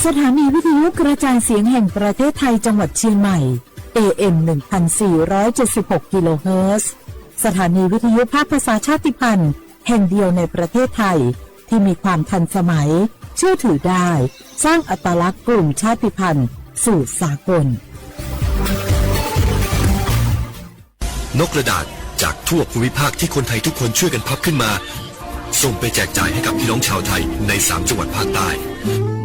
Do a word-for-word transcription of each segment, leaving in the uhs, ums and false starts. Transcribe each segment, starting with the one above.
สถานีวิทยุกระจายเสียงแห่งประเทศไทยจังหวัดเชียงใหม่ เอ เอ็ม หนึ่งพันสี่ร้อยเจ็ดสิบหก กิโลเฮิรตซ์ สถานีวิทยุภาคภาษาชาติพันธุ์แห่งเดียวในประเทศไทย ที่มีความทันสมัย เชื่อถือได้ สร้างอัตลักษณ์กลุ่มชาติพันธุ์สู่สากล นกกระดาษจากทั่วภูมิภาคที่คนไทยทุกคนช่วยกันพับขึ้นมา ส่งไปแจกจ่ายให้กับพี่น้องชาวไทยในสามจังหวัดภาคใต้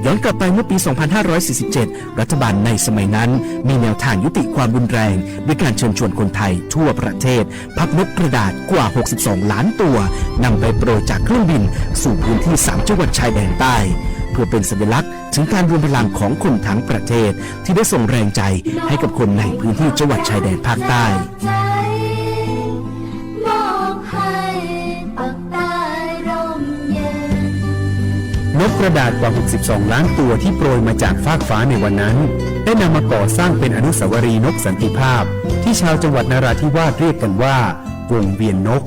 ย้อนกลับไปเมื่อปี สองพันห้าร้อยสี่สิบเจ็ด รัฐบาลในสมัยนั้นมีแนวทางยุติความรุนแรง ด้วยการเชิญชวนคนไทยทั่วประเทศ พับนกกระดาษกว่า หกสิบสองล้านตัว นำไปโปรยจากเครื่องบินสู่พื้นที่สามจังหวัดชายแดนใต้ เพื่อเป็นสัญลักษณ์ถึงการรวมพลังของคนทั้งประเทศ ที่ได้ส่งแรงใจให้กับคนในพื้นที่จังหวัดชายแดนภาคใต้ นกกระดาษกว่า หกสิบสองล้านตัวที่โปรยมาจากฟากฟ้าในวันนั้น ได้นำมาก่อสร้างเป็นอนุสาวรีย์นกสันติภาพ ที่ชาวจังหวัดนราธิวาสเรียกกันว่า วงเวียนนก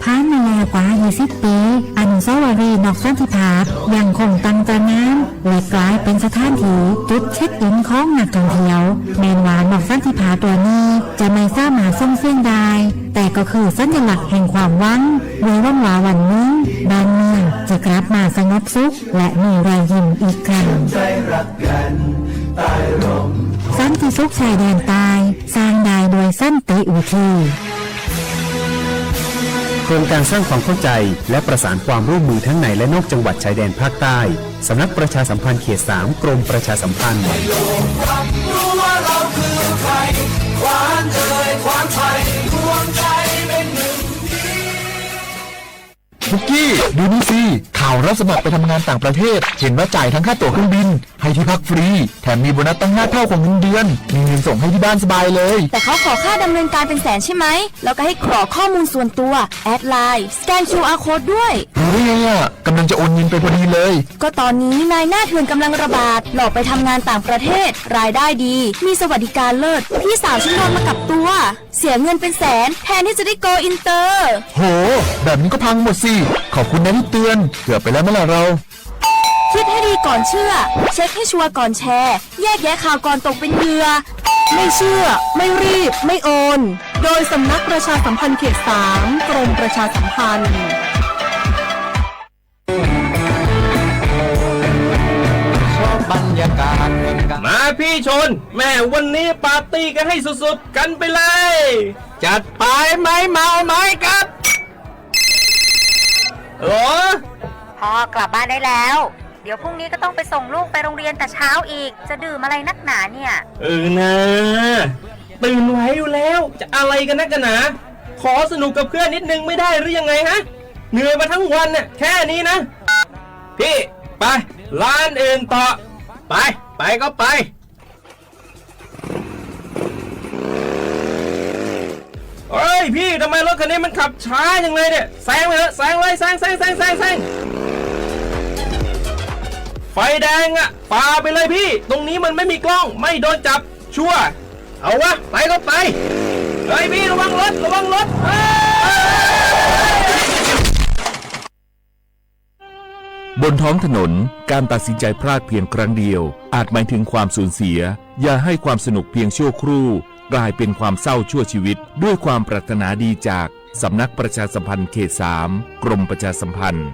ผ่านมาแล้วกว่ายี่สิบปี อนุสาวรีย์นกสันติภาพยังคงตั้งตระหง่าน และกลายเป็นสถานที่จุดเช็คอินของนักท่องเที่ยว แม้นว่านกสันติภาพตัวนี้จะไม่สามารถส่งเสียงได้ แต่ก็คือสัญลักษณ์แห่งความหวัง โดยหวังว่าวันหนึ่งบ้านเมืองจะกลับมาสงบสุข และมีรอยยิ้มอีกครั้ง สันติสุขชายแดนใต้ สร้างได้ด้วยสันติวิธี โครงการสร้างความเข้าใจและประสานความร่วมมือทั้งในและนอกจังหวัดชายแดนภาคใต้ สำนักประชาสัมพันธ์เขตสาม กรมประชาสัมพันธ์ บุกกี้ ดูนี่สิ ข่าวรับสมัครไปทำงานต่างประเทศ เห็นว่าจ่ายทั้งค่าตั๋วเครื่องบิน ให้ที่พักฟรี แถมมีโบนัสตั้งห้าเท่าของเงินเดือน มีเงินส่งให้ที่บ้านสบายเลย แต่เขาขอค่าดำเนินการเป็นแสนใช่ไหม แล้วก็ให้กรอกข้อมูลส่วนตัว แอดไลน์ สแกน คิวอาร์ โค้ดด้วย รู้ได้ไงอะ กำลังจะโอนเงินไปพอดีเลย ก็ตอนนี้นายหน้าเถื่อนกำลังระบาด หลอกไปทำงานต่างประเทศ รายได้ดี มีสวัสดิการเลิศ พี่สาวฉันโดนมากับตัว เสียเงินเป็นแสน แทนที่จะได้โกลอินเตอร์ โห แบบนี้ก็พังหมดสิ ขอบคุณนะที่เตือน เกือบไปแล้วไหมล่ะเรา คิดให้ดีก่อนเชื่อ เช็คให้ชัวร์ก่อนแชร์ แยกแยะข่าวก่อนตกเป็นเหยื่อ ไม่เชื่อ ไม่รีบ ไม่โอน โดยสำนักประชาสัมพันธ์เขตสาม กรมประชาสัมพันธ์ มาพี่ชน แม่วันนี้ปาร์ตี้กันให้สุดๆ กันไปเลย จัดไป ไม้เมาไม้กัด ฮัลโหล พ่อกลับบ้านได้แล้ว เดี๋ยวพรุ่งนี้ก็ต้องไปส่งลูกไปโรงเรียนแต่เช้าอีก จะดื่มอะไรนักหนาเนี่ย เออนะ ตื่นไหวอยู่แล้ว จะอะไรกันนักกันหนา ขอสนุกกับเพื่อนนิดนึงไม่ได้หรือยังไงฮะ เหนื่อยมาทั้งวันน่ะ แค่นี้นะ พี่ ไป ร้านอื่นต่อ ไป ไปก็ไป เฮ้ยพี่ ทำไมรถคันนี้มันขับช้าจังเลยเนี่ย แซงไปเถอะ แซงเลย แซง แซง แซง แซง แซง ไฟแดงอะ ฝ่าไปเลยพี่ ตรงนี้มันไม่มีกล้อง ไม่โดนจับ ชัวร์ เอาวะ ไปก็ไป เฮ้ยพี่ ระวังรถ ระวังรถ เฮ้ย บนท้องถนน การตัดสินใจพลาดเพียงครั้งเดียว อาจหมายถึงความสูญเสีย อย่าให้ความสนุกเพียงชั่วครู่ กลายเป็นความเศร้าชั่วชีวิต ด้วยความปรารถนาดีจากสำนักประชาสัมพันธ์เขตสาม กรมประชาสัมพันธ์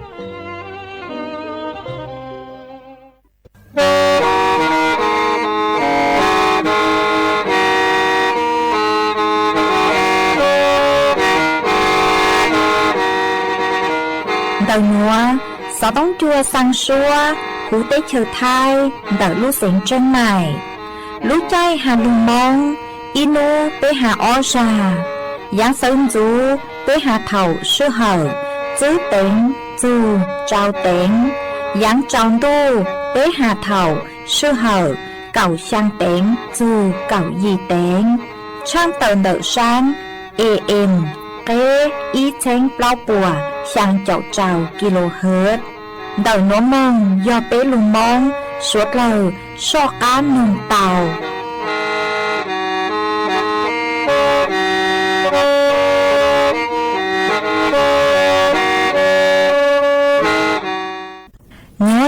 Ntawm nuav, xov toob cua sang suab huv teb chaws Thaib ntawm lub xeev Tsheeb Maim. Lub caij has lug Moob, ib nub peb has ob zag. Yaav sawv ntxuv peb has thaum sij hawm tswb teev txug tsau teev. Yaav tsaus ntuj peb has thaum sij hawm kaum xyaa teev txug kaum yim teev. Tshaaj tawm ntawm saab A M qeb ib txheeb plaub puas xyaa caum rau kilohertz. Ntawm nuav moog yog peb lug Moob suav dlawg soj qaab noog tau.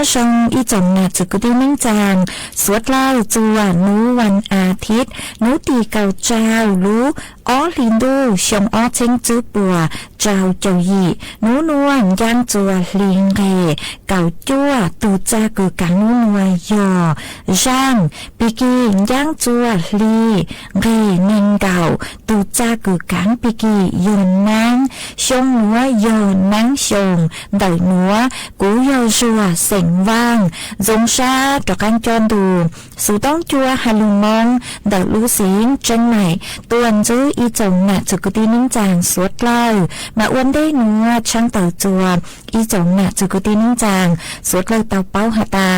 Song i zong หนังสือพิมพ์ นินจาง สวดเล่าจัวหนูวันอาทิตย์ หนูตี้เก้าเจ้า ลู อ้อ หลีนดู ชง อ้อ เช็ง จื้อปัว เจ้า เจ้าหยี่ หนูนวล ย้างจัว หลี เหล่ เก่าจั้ว ตูจ่ากือกาง หนูนวล ย่อ จ้าง ปีกี้ ย้างจัว หลี เหล่ เน่งเก่า ตูจ่ากือกาง ปีกี้ ย่อ นาง ชง หนัว ย่อ นาง ชง เต่า หนัว กู ย่อ จัว เสียงว่าง สงสาร ต๋อกางจอนดู สูต้องจัว ฮาลูมอง เต่า ลู่เสียง เจียงใหม่ ตวนจื้อ อีจ่อง หนังสือพิมพ์ นินจาง สวดเล่า มาอวนเด้หนัว ช่างเต่าจัว อีจ่อง หนังสือพิมพ์ นินจาง สวดเล่า เต่าเปาหาตา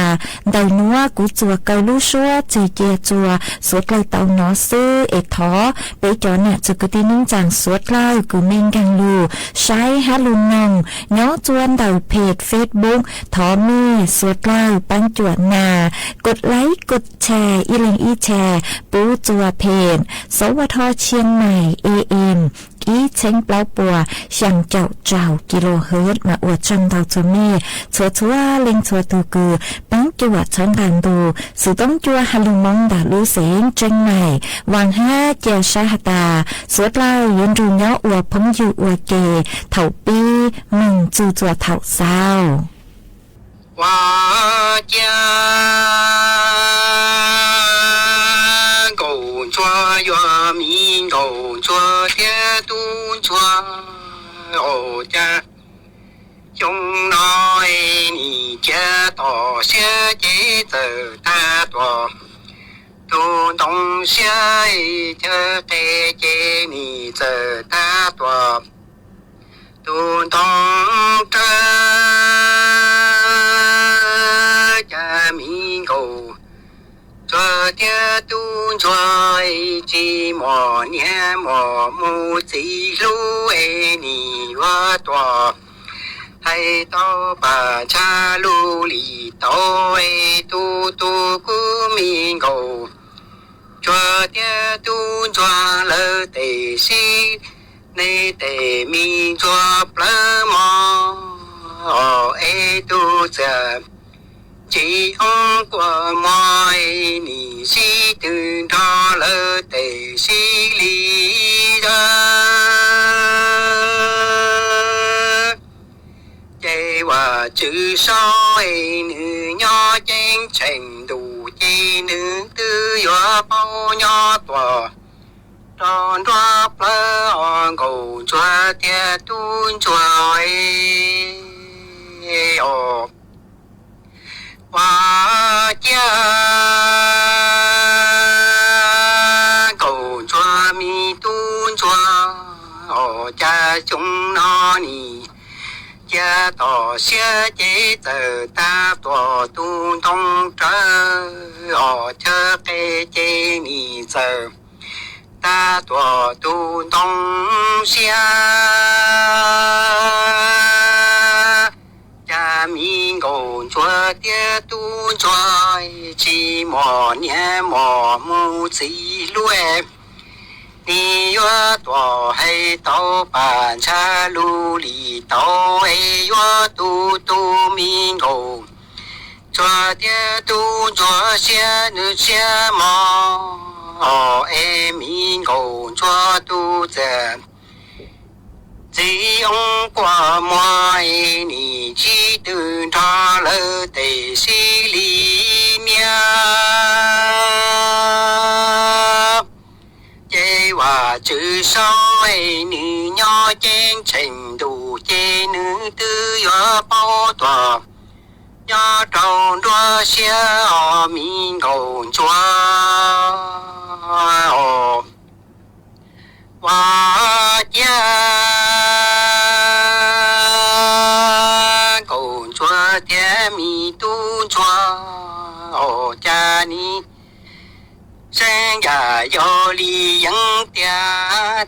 เต่า หนัว กูจัว เก่า ลู่ซัว เจเจียจัว สวดเล่า เต่าหนอ ซื่อ เอกถอ เป๋จอ หนังสือพิมพ์ นินจาง สวดเล่า กูเม่งกังลู่ ใจ๊ ฮาลูมอง ย้อจัว เต่าเพจเฟซบุ๊ก ถอเม่ สวดเล่า ปังจั่วนา กดไลก์ กดแชร์ อีแหล่งอี้แชร์ ปูจัวเพจ สวท เชียงใหม่ เอเอ็ม อี้เช็งเปล้าปัว เสียงเจ้า เจ้า กิโลเฮิรตซ์ มาอวดช่องเต่าจัวเม่ จั่วจั่ว เล็งจั่ว ตูกือ ปังจั่ว ช้อนตางดู สูต้องจัว ฮาลูมอง เต่า ลู่เสียง เจียงใหม่ หวังฮ้าเจีย ซาหาตา สวดเล่า ยนดู ย้ออวด พงอยู่ อวดเก เถ่าปี้ หนึ่ง จูจั่ว เถ่าเศร้า ว่าเจีย เก่าจั๊ว ยัวมี เก่าจั๊ว เตี้ยตุ๊จั๊ว โอเจ้า จงน้อยนี่เจียต่อเสียเจเจอตาตั๋ว ตุ๊ตงเสียเจอเตเจนี่เจอตาตั๋ว ตุ๊ตงเตอ จะมีเก่าจั๊วเตี้ยตุ๊จั๊ว จีหมอเนียหมอหมู่จีลู่เอนี่ว่าตั๋ว ไฮเต้าป่าช้าลู่หลีเต้าเอ ตุ๊ตุ๊กูมีเก่า จั๊วเตี้ยตุ๊จั๊ว เลอเต๋สี ในเต๋มีจั๊วเปลอหมอ เอ ตุ๊เจื้อ จีองกั๋วมอยนี่ สีตื่นทอ เลอเต๋สีหลีเต๋อ เจว่าจื้อซ้อย เอ นึ่ง ย้อเจ๊งเฉ่งดู เจนึ่งตื้อยัวเป้า ย้อตั๋ว ตอนตั๋วเปลออ่อน เก่าจั๊วเตี้ยตุ๊จั๊ว เอ ออก ว่าเจีย เก่าจั๊วมีตุ๊จั๊ว ออก จะจงนอนี่ เจียต่อเสียเจเจอตาตั๋วตุ๊ตงเต๋อ ออก เจอเกเจนี่เจอ ตาตั๋วตุ๊ตงเสีย จะมีเก่าจั๊วเตี้ยตุ๊จั๊ว จีหมอเนียหมอหมู่จีลู่เอ นี่ยัวตั๋วไฮเต้าป่าช้าลู่หลีเต้าเอ ยัวตุ๊ตุ๊มีเก่า จั๊วเตี้ยตุ๊จั๊วเสียนึ่งเสียหมอ เอ มีเก่าจั๊วตุ๊เจื้อ จีองกั๋วมอยนี่ จีตื่นทอ เลอเต๋สีหลีเมีย เจว่าจื้อซ้อย นึ่ง ย้อเจ๊งเฉ่งดู เจนึ่งตื้อยัวเป้าตั๋ว ย้อเต้าตั๋วเสีย ออก มีเก่าจั๊ว ออก ว่าเจีย เก่าจั๊วเตี้ยมีตุ๊จั๊ว ออก จะนี้ เส้นอย่าย่อหลียังเตี้ย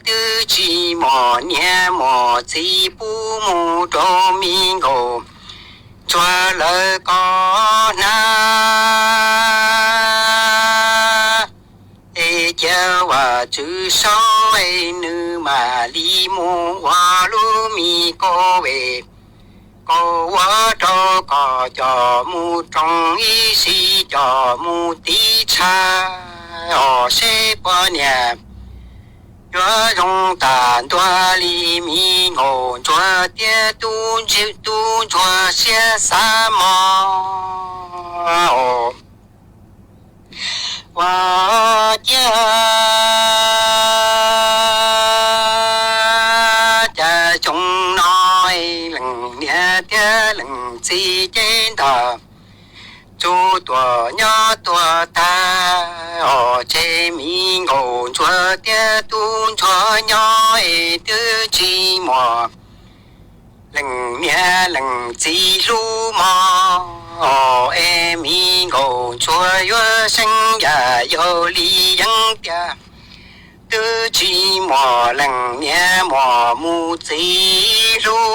ตื้อจีหมอเนียหมอจีปูหมู่โตมีเก่าจั๊วเลยก่อนา เอ เจียว่าจื้อซ้อย นึ่ง มาลีหมู่ว่าลู่มีโกเว Kaus ua rau kos cov mus roos ib sim cov mus tiv tshaj, o seb puas niam yuav zoo tam ntua li mi nkaus ntsuag thiab tub ntsuag, tub ntsuag siab xav mos. Ua ciav cas xyoo no leej niam thiab leej txiv ces ntag tsuj tuag nyob tuag tag, o tseg mi nkaus ntsuag thiab tub ntsuag nyob es twb tsis muaj leej niam leej txiv hlub mos, es mi nkaus ntsuag yuav seev yam yau li yeeb tiag, twb tsis muaj leej niam muaj mus txiv hlub.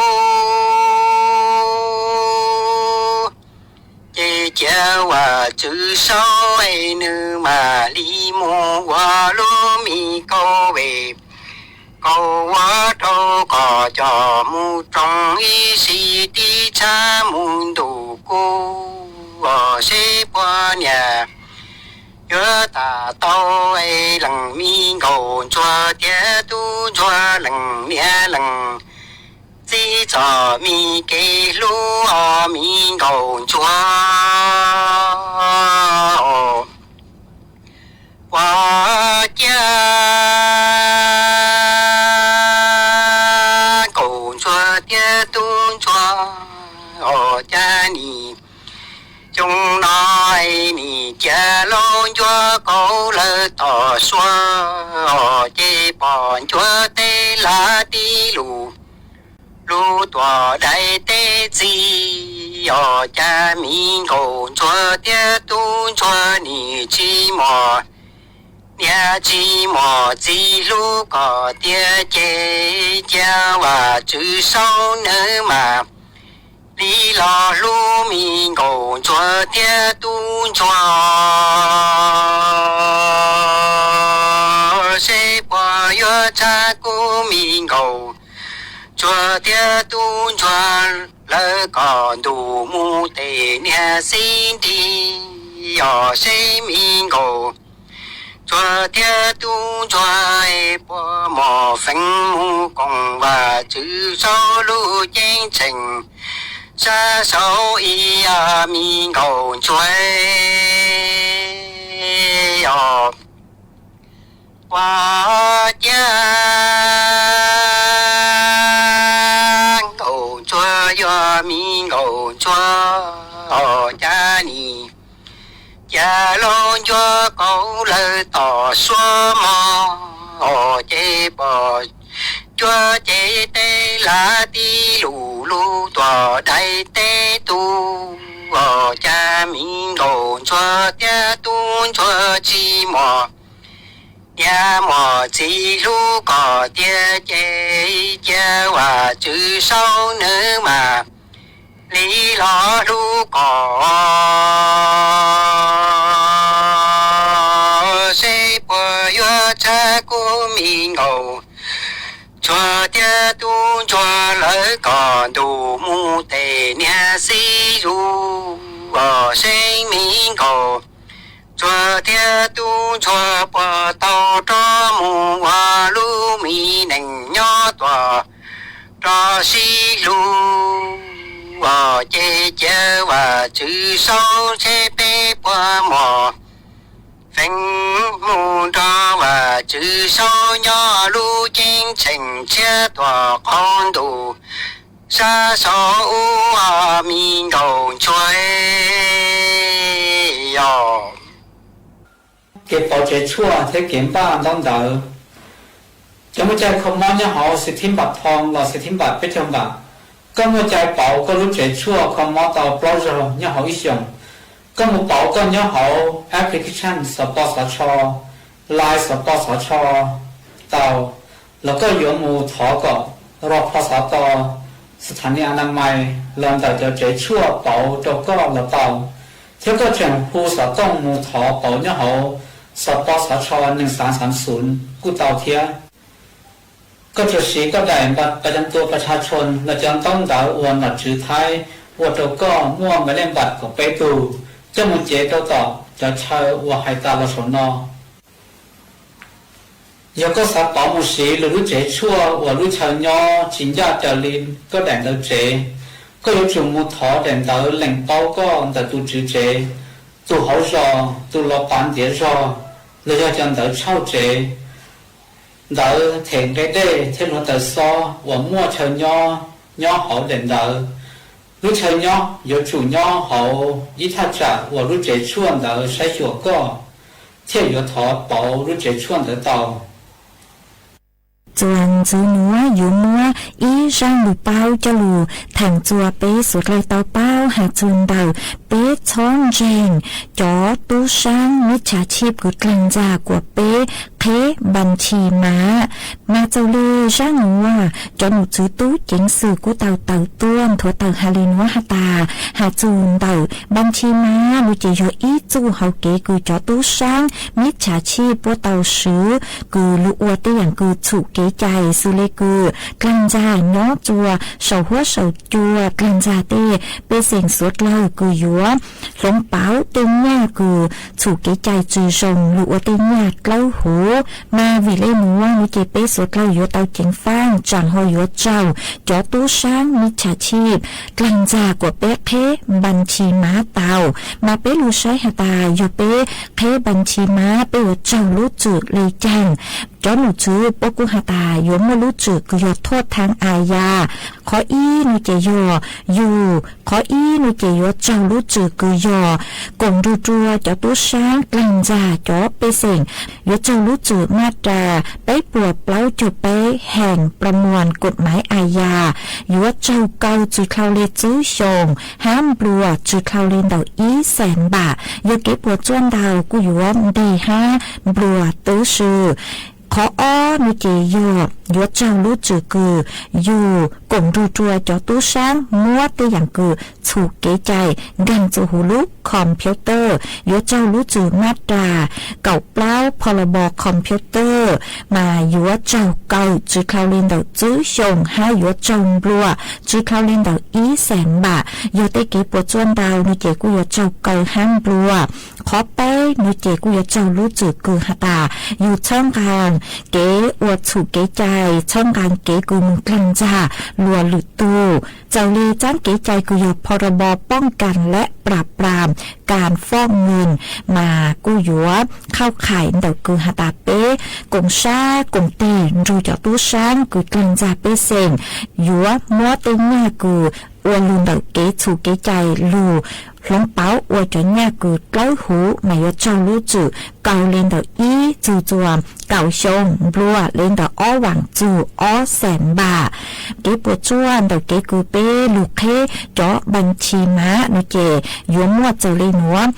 Ces cia Vajtswv saub es nws mam li mus ua lub mi kaus es kaus ua rau kos cov mus roos ib sim tiv tshaj mus ntuj kub, o seb puas niam yuav tam tau es leej mi nkaus ntsuag thiab tub ntsuag leej niam leej txiv txom mi kev hlub, o mi nkaus ntsuag. Ua ciav nkaus ntsuag thiab tub ntsuag, o cas nim xyoo no nim cia lauj ncuav kaus lawm tom suab, o ces pom ncuav teb lav tib lus, lub tuam dai teb txi, o cas mi nkaus ntsuag thiab tub ntsuag nim tsis muaj niam tsis muaj txiv hlub kom tiag ces cia Vajtswv saub nawb mas li los hlub mi nkaus ntsuag thiab tub ntsuag, seb puas yuav tshab kub mi nkaus ntsuag thiab tub ntsuag lawv kom ntuj mus tes niam xib nrig, yog seb mi nkaus ntsuag thiab tub ntsuag puas muaj feem mus koom Vajtswv saub lub ceeb tsheej sab saud ib yam mi nkaus ntsuag os. Ua ciav nkaus ntsuag yog mi nkaus ntsuag os, cas nim cia lauj ncuav kaus lawm tom suab mog, ces pom ncuav ces teb lav tib lus, lub tuam dai teb tug os, cas mi nkaus ntsuag thiab tub ntsuag tsis muaj niam muaj txiv hlub kom tiag ces cia Vajtswv saub nawb mas li los hlub kom, seb puas yuav tshab kub mi nkaus ntsuag thiab tub ntsuag lawv kom ntuj mus tes niam xib zug os, seb mi nkaus ntsuag thiab tub ntsuag puas tau rov mus ua lub mi neej nyob tuaj rau sib hlub os, ces cia Vajtswv saub seb peb puas muaj feem mus nrog Vajtswv saub nyob lub ceeb tsheej tshiab tuaj qaug ntuj sab saud ub os, mi nkaus ntsuag os. Kev pauv tsev tshuaj thiab kev npaj ntaub ntawv. Cov muaj cai kho mob nyob hauv xis thib npam thoo los xis thib npam peb caug npam, koj muaj cai pauv koj lub tsev tshuaj kho mob tau plaub zaug nyob hauv ib xyoos. Koj mus pauv koj nyob hauv application Xov Pos Xov Tsho, Line Xov Pos Xov Tsho tau. Los koj yuav mus thov kom rau pho xov tau, sthani anamais los ntawm cov tsev tshuaj pauv rau koj los tau, thiab koj tseem hu xov tooj mus thov pauv nyob hauv Xov Pos Xov Tsho nees xav xav xum kuj tau thiab. Koj tsuas siv koj daim บัตรประจำตัวประชาชน lossis cov ntaub ntawv uas nom tswv Thaib ua rau koj muaj หมายเลขบัตร kaum peb tus, coj mus cev rau tom cov chaw uas hais tas los saum no. Yog koj xav pov mus siv lwm lub tsev tshuaj uas lub chaw nyob tsis ncaj raws li koj daim ntawv tsev, koj yuav tsum mus thov daim ntawv lees paub koj ntawm tus tswv tsev, tus hauv zos, tus los pav ntiav zog, los yog cov ntawv tshauj tsev, ntawv them nqe dej thiab hluav taws xob uas muaj chaw nyob nyob hauv daim ntawv. Lub chaw nyob yuav tsum nyob hauv ib thaj tsam uas lub tsev tshuaj ntawd saib xyuas koj, thiaj yuav thov pauv lub tsev tshuaj ntawd tau. Txuas ntxiv nuav yuav muab ib zaaj lug paub coj lug thaam txuas peb suav dlawg tau paub has txug ntawm peb txhob ntseeg cov tub saab มิจฉาชีพ kws dlaag ntxag kuas peb qheb บัญชีม้า. Mas txawm le zaaj nuav cov nom tswv tub ceev xwm kuj tau tawm tuaj nthuav tawm has le nuav has tas, has txug ntawm บัญชีม้า nuav ces yog ib txuj hauv kev kws cov tub saab มิจฉาชีพ puab tau swv kws lug ua tej yaam kws txhum kev cai xws le kws dlaag ntxag nyob txuas saum huab saum cua, dlaag ntxag tej pej xeem suav dlawg kws yuav hloov pauv tej nyaj kws txhum kev cai tsi zoo lug ua tej nyaj dlawb huv. Mas vim le nuav nuav ces peb suav dlawg yuav tau ceev faab tsaam ho yuav tsaug cov tub saab มิจฉาชีพ dlaag ntxag kuas peb qheb บัญชีม้า tau. Mas peb lug saib has tas yog peb qheb บัญชีม้า peb yuav tsaug lub txwm le caag. Cov nom tswv puab kuj has tas yuav muaj lub txwm kws yog โทษทางอาญา. Qhov ib nuav ces yog yug, qhov ib nuav ces yuav tsaug lub txwm kws yog koom nrug rua cov tub saab dlaag ntxag cov pej xeem, yuav tsaug lub txwm มาตรา peb puas plaub caug peb แห่งประมวลกฎหมายอาญา, yuav tsaug kaw tsi dlhau le tswv xyoo hab nplua tsi dlhau le ntawm ib แสนบาท. Yog kev puas tsuaj ntau kuj yuav ntes hab nplua tub si. Qhov ob nuav ces yog yuav tsaug lub txwm kws yug koom nrug rua cov tub saab muab tej yaam kws txhum kev cai nkaag txug huv lub computer, yuav tsaug lub txwm มาตรา kaum plaub พ.ร.บ. computer, mas yuav tsaug kaw tsi dlhau le ntawm tswv xyoo hab yuav tsaug nplua tsi dlhau le ntawm ib แสนบาท. Yog tej kev puas tsuaj ntau nuav ces kuj yuav tsaug kaw hab nplua. Qhov peb nuav ces kuj yuav tsaug lub txwm kws has tas yug txhawb nqaa kev ua txhum kev cai, txhawb nqaa kev kws moog dlaag ntxag luas lwm tug. Txawm le txaab kev cai kws yog พ.ร.บ. ป้องกันและปราบปรามการฟอกเงิน mas kuj yuav เข้าข่าย ntawm kws has tas peb koom sab koom teg nrug cov tub saab kws dlaag ntxag pej xeem, yuav muab tej nyaj kws ua lug ntawm kev txhum kev cai lug hloov pauv ua cov nyaj kws dlawb huv, mas yuav tsaug lub txwm kaw le ntawm ib txug txuas kaum xyoo, nplua le ntawm ob หว่าง txug ob แสนบาท. Kev puas tsuaj ntawm kev kws peb lug qheb cov บัญชีม้า nuav ces yuav muaj txawm le nuav.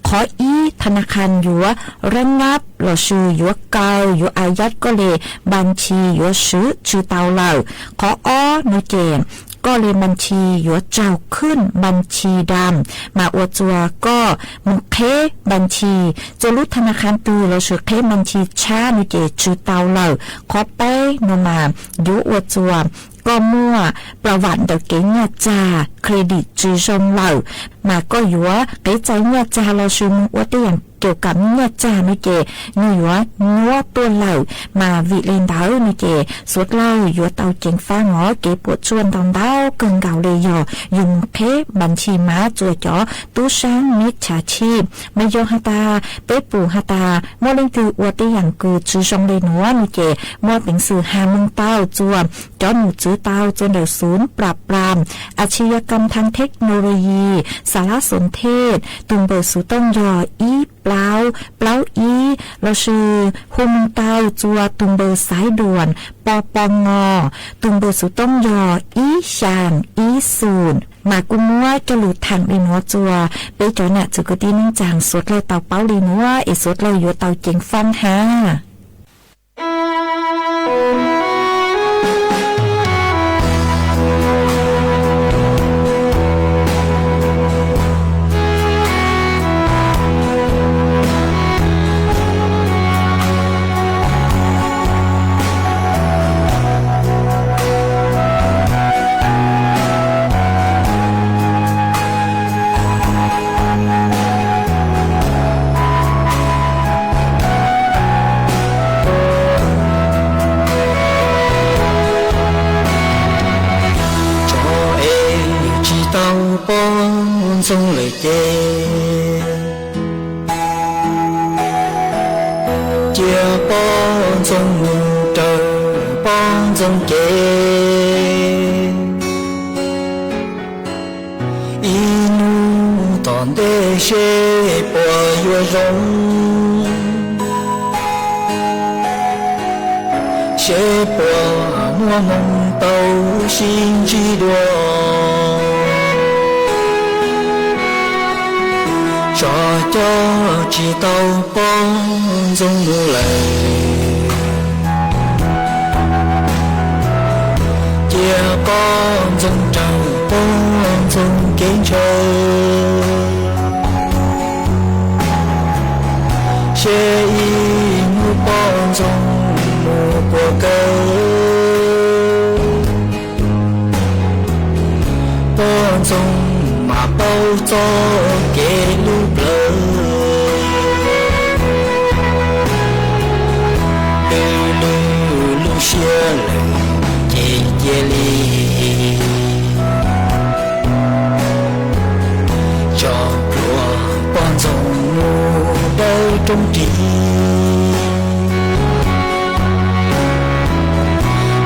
Qhov ib, ธนาคาร yuav ระงับ lossis yuav kaw, yuav อายัด koj le บัญชี, yuav swv tsi tau lawm. Qhov ob nuav ces koj le บัญชี yuav tsaug ขึ้นบัญชีดำ, mas ua txuas koj moog qheb บัญชี txuas lub ธนาคาร twg lossis qheb บัญชี tshab nuav ces tsi tau lawm. Qhov peb nuav mas yuav ua txuas koj muaj ประวัติ ntawm kev nyaj txag, credit, tsi zoo lawm, mas koj yuav qev txais nyaj txag lossis moog ua tej yaam เกี่ยวกับ nyaj txag nuav ces nwg yuav nyuab tuaj lawm. Mas vim le ntawd nuav ces suav dlawg yuav tau ceev faab os. Kev puas tsuaj ntau ntau kawg nkaus le yog yug moog qheb บัญชีม้า txuas cov tub saab มิจฉาชีพ. Mas yog has tas peb pum has tas muaj leej twg ua tej yaam kws tsi zoo le nuav nuav ces muaj peev xwm has moog tau txuas cov nom tswv tau txuas ntawm ศูนย์ปราบปรามอาชญากรรมทางเทคโนโลยี สารสนเทศ tus เบอร์ ศูนย์ ต้อง ยอ ib plaub plaub ib, lossis hu moog tau txuas tus เบอร์ สายด่วน ปปง tus เบอร์ ศูนย์ ต้อง ยอ ib xyaa ib xoom. Mas kuj muab coj lug thaam le nuav txuas peb cov nam txwv kwv tij neej tsaa suav dlawg tau paub le nuav es suav dlawg yuav tau ceev faab hab. Ces cia poj ntxoog mus raws poj ntxoog kev. Ib hnub tom ntej seb puas yuav zoo, seb puas muaj hmoo tau sib ntsib dua. Tso coj tsis tau poj ntxoog mus lawm, cia poj ntxoog raws poj ntxoog kev ntshaw. Seb ib hnub poj ntxoog mus puas kawg, poj ntxoog mam paub txoj kev lub plawv. Lwj lwj lub siab lawm ces cia li tso pluas poj ntxoog mus dawb roob ris,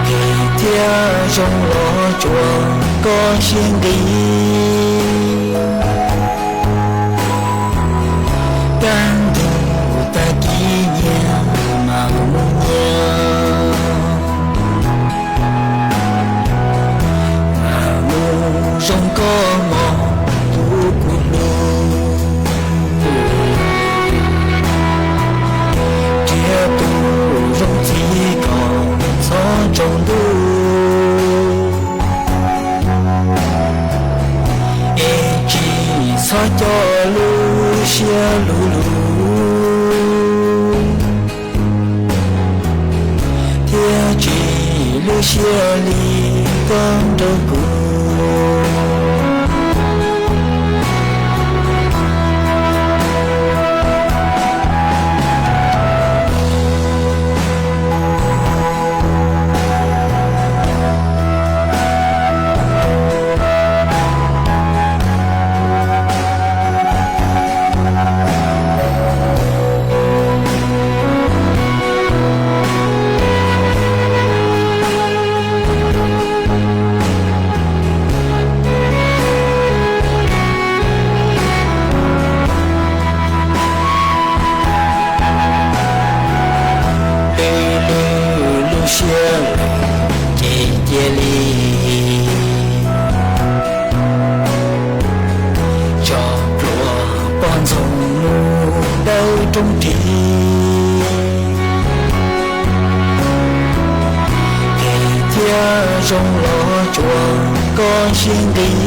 phem thiab zoo los tsuas koj siab nqis. Kaj ntug tag kis nyias mam mus nyias, mam mus zoo koj mos tus kuv hlub. Nrhiav tus zoo txij kom txhob tsaus ntuj, es tsis txhob coj lub siab luv luv, thiab tsis lub siab li koj nrog kuv. Lwj lwj lub siab lawm ces cia li tso pluas poj ntxoog mus dawb roob ris, phem thiab zoo los tsuas koj siab nqis.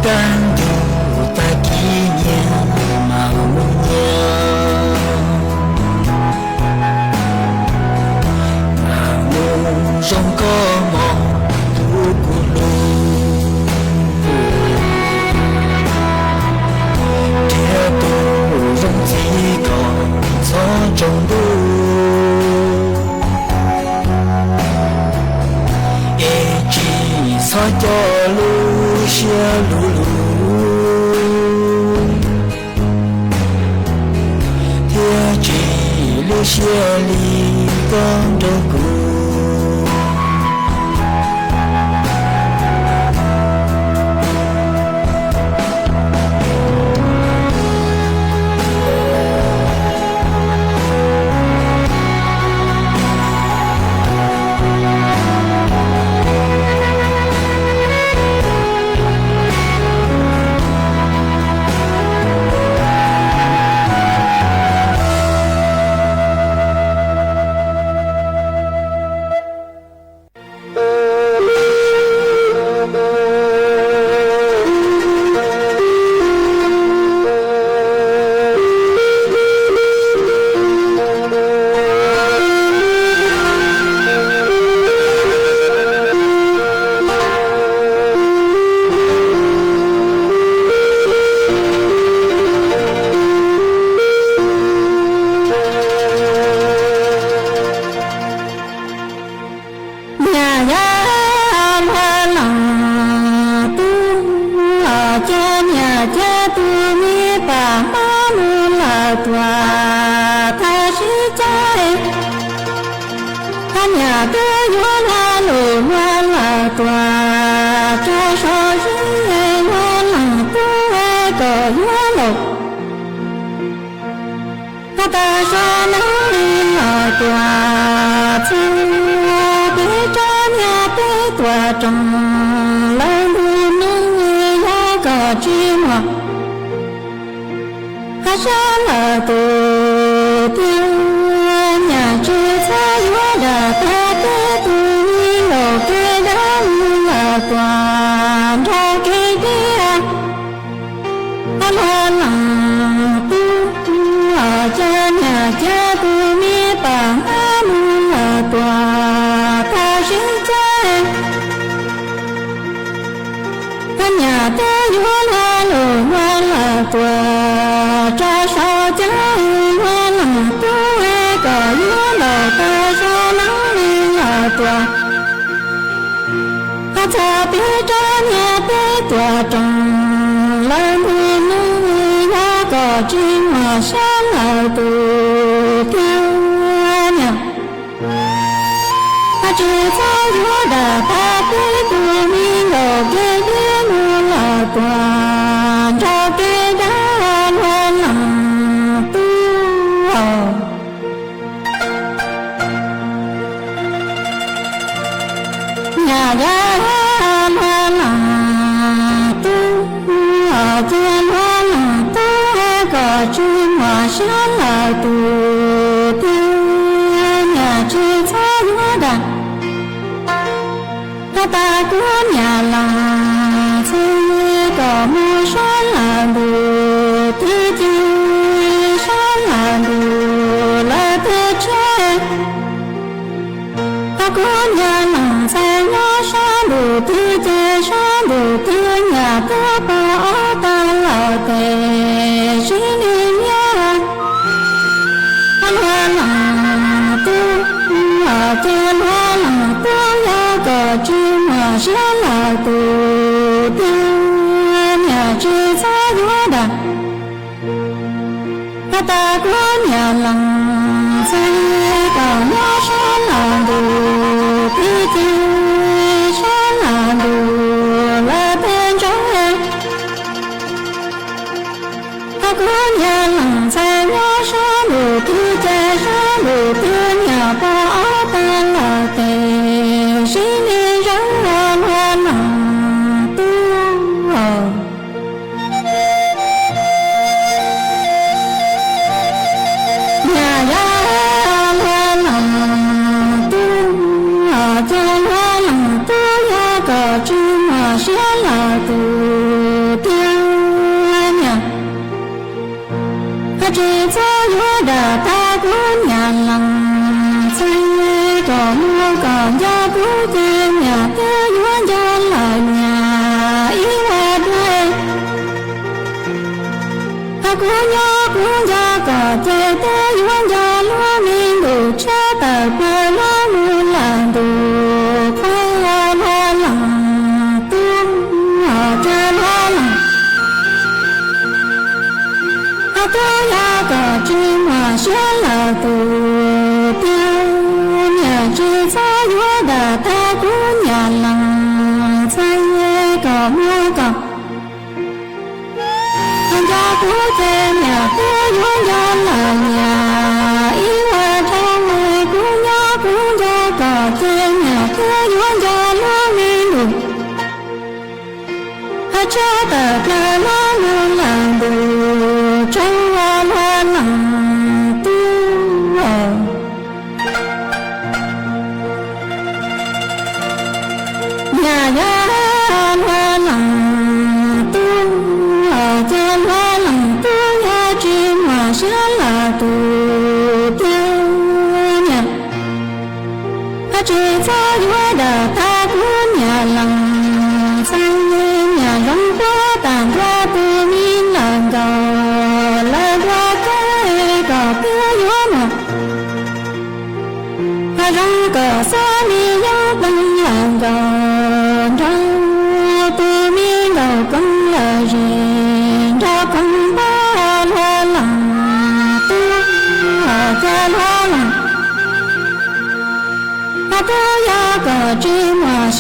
Kaj ntug tag kis nyias mam mus nyias, mam mus zoo koj mos tus kuv hlub. Nrhiav tus zoo txij kom txhob tsaus ntuj, es tsis txhob coj lub siab luv luv, thiab tsis lub siab li koj nrog kuv. Ca tu mi pam hmab mu lawm tuam, tha sib cai. Hab nyam tub yuav hla lug hla lawm tuam, tsa so sib hla lees tub kom yuav laus. Hab tag so neeb lawm tuam, txhaj peb rab niag peb tuam roos, lawv ntug nub yog kom tsis muaj. Hab sab lawm tus tiag, nyam tsis txhob yuav dam tag peb tus mi nkaus kev dawb lug lawm tuam nrog kev deb. Hab hla lees tub, ca nyam ca tus mi pam hmab mu lawm tuam, tha sib cai. Hab nyam tub yuav hla lug hla lawm tuam, tsa so cab hla lees tub kom yuav laus, tag so neeb lawm tuam. Hab txhaj peb rab niag peb tuam roos, lawv ntug nub yog kom tsis muaj, sab lawm tus tiag, nyam tsis txhob yuav dam tag peb tus mi nkaus kev deb mu lawm tuam nrog kev dawb, hla lees tub. Nyam yog hla lees tub, ca hla lees tub kom tsis muaj, sab lawm tus tiag, nyam tsis txhob yuav dam. Hab tag kuv nyam lees txhais kom mus, sab lawm ntu twb ci, sab lawm ntu lawv twb tseg. Hab kuv nyam lees txhais nyob sab ntu twb ci, sab ntu twb nyam tuag pom ob tag lawm tes sib li nyob. Hab hla lees tub, ca hla lees tub yog kom tsis muaj, sab lawm tus tiag, nyam tsis txhob yuav dam. Hab tag kuv nyam lees txhais kom nyob sab lawm ntu twb ci, sab lawm ntu lawv twb ntseg. Hab kuv nyam lees txhais nyob sab ntu twb ci, sab ntu twb nyam pom ob tag lawm tes sib li zawv, hla lees tub. Nyam yog hla lees tub, ca hla lees tub yog kom tsis muaj, sab lawm tus tiag, nyam tsis txhob yuav dam tag kuv nyam lees txhais kom mus kom nco kuv ces nyam twb yuav nco lawm nyam ib ua dua. Hab kuv nyob kuv nco kom ces twb yuav nco luag me ntu tshiab tawm plaws luag mus lawm ntu qhuav, hla lees tub, ca hla lees. Hab tub yog kom tsis muaj, sab lawm tus tiag, nyam tsis txhob yuav dam tag kuv nyam lees txhais kom mus kom nco kuv ces nyam twb yuav nco lawm nyam ib ua dua. Kuv nyob kuv nco kom ces nyam twb yuav nco luag me ntu tshiab tawm plaws luag mus lawm ntu tshiab, hla lees tub. Nyam yog hla lees tub, ca hla lees tub yog tsis muaj, sab lawm tus tiag, nyam tsis txhob yuav dam tag kuv nyam lees txhais, nyam zoo puab tag nrho tus me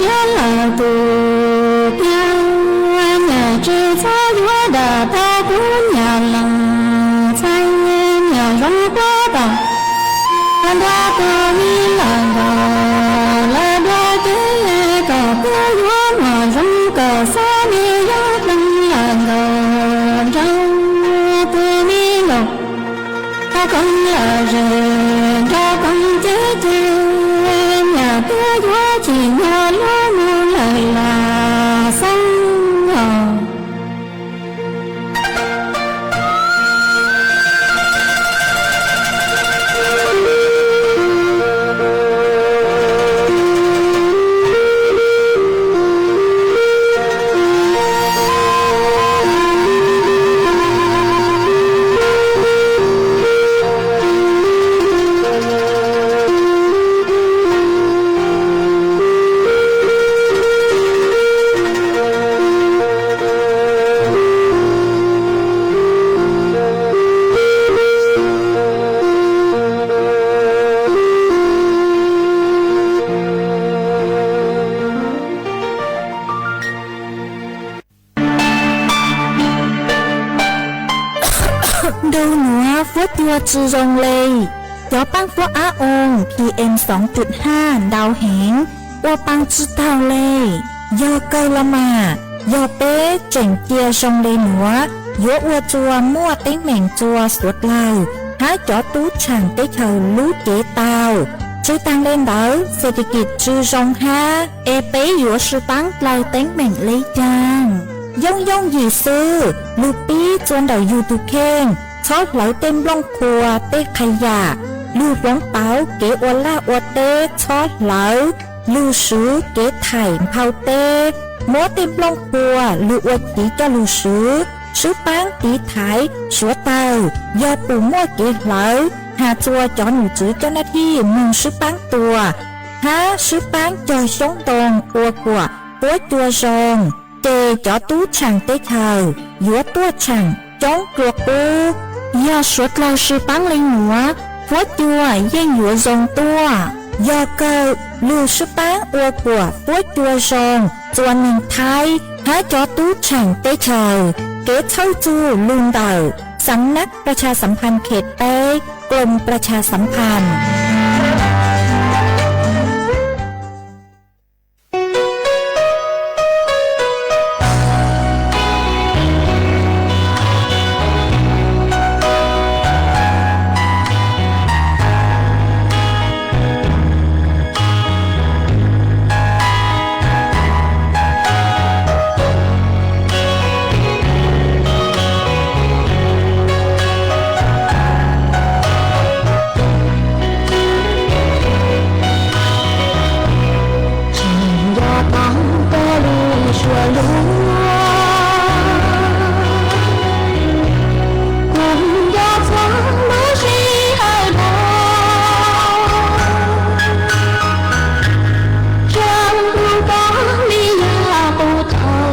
Yua lao tu kia, nyav tsi txhob yuav dam tau kuv nyav loo, txhaj nyav zoo kuab tom. Nrog tus me lawm nkaus lawv dua kev, kom kuv yuav muaj zoo kom xob me yog ploog lawm nkaus nraug tus me lawm. Tau koom lawm zem nrog koom cev ces, nyav tuaj yuav tsim nyog luag mus lawm los xeeb os. Ntu nuav fuab cua tsi zoo le, cov paab fuab ab oo PM soo cum haj ntau heev, ua paa tsi taug le. Yog kawg los mas, yog peb tseem cia zoo le nuav, yuav ua rua muaj teeb meem rua suav dlawg hab cov tub tshaam teb chaws lub cev tau. Tsi taag le ntawd, เศรษฐกิจ tsi zoo hab, es peb yuav sib paab dlaag teeb meem le caag? Yooj yooj yim xwb, lug pib rua ntawm yug tug kheej, txhob hlawv tej nplooj qhua tej qha yam, lug hloov pauv kev ua laj ua teb, txhob hlawv, lug swv kev thaim nphau teb, muab tej nplooj qhua lug ua chiv coj lug swv, sib paab tiv thaiv suav tawg, yog pum muaj kev hlawv has rua cov nom tswv coj naj thij moog sib paab tua, hab sib paab cog xyoob ntoo ua kuas fuab cua zoo, ces cov tub tshaam teb chaws yuav tuaj tshaam coob dlua qub. Yog suav dlawg sib paab le nuav, fuab cua yeej yuav zoo tuaj. Yog kawg, lug sib paab ua kuas fuab cua zoo rua neeg Thaib hab cov tub tshaam teb chaws. Kev txhawb txug lug ntawm สำนักประชาสัมพันธ์เขตแปด กรมประชาสัมพันธ์. Tseem yog tau koj lub suab lug, kuv yog txhua lub sij hawm los, tseem pum tau li yam qub tau,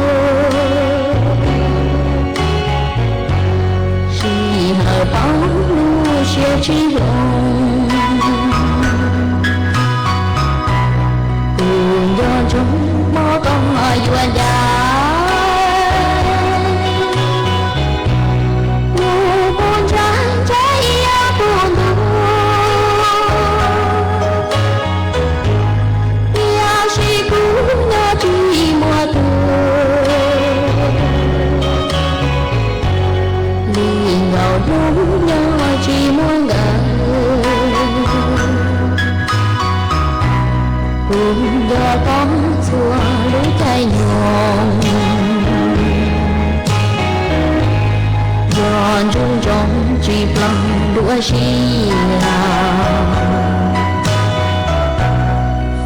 sij hawm paub lub siab tsis zoo. Kuv nco ntsoov mob koj yuav ncaim, kuv puv ntshai ntshai ib puv ntu, tiam sis kuv nyob tsis muaj tus, li nkaus hnub nyob tsis muaj nkawd. Kuv nco tau txhua lub caij nyoog, yog ntsoov ntsoov tsis plaag dua sij hawm,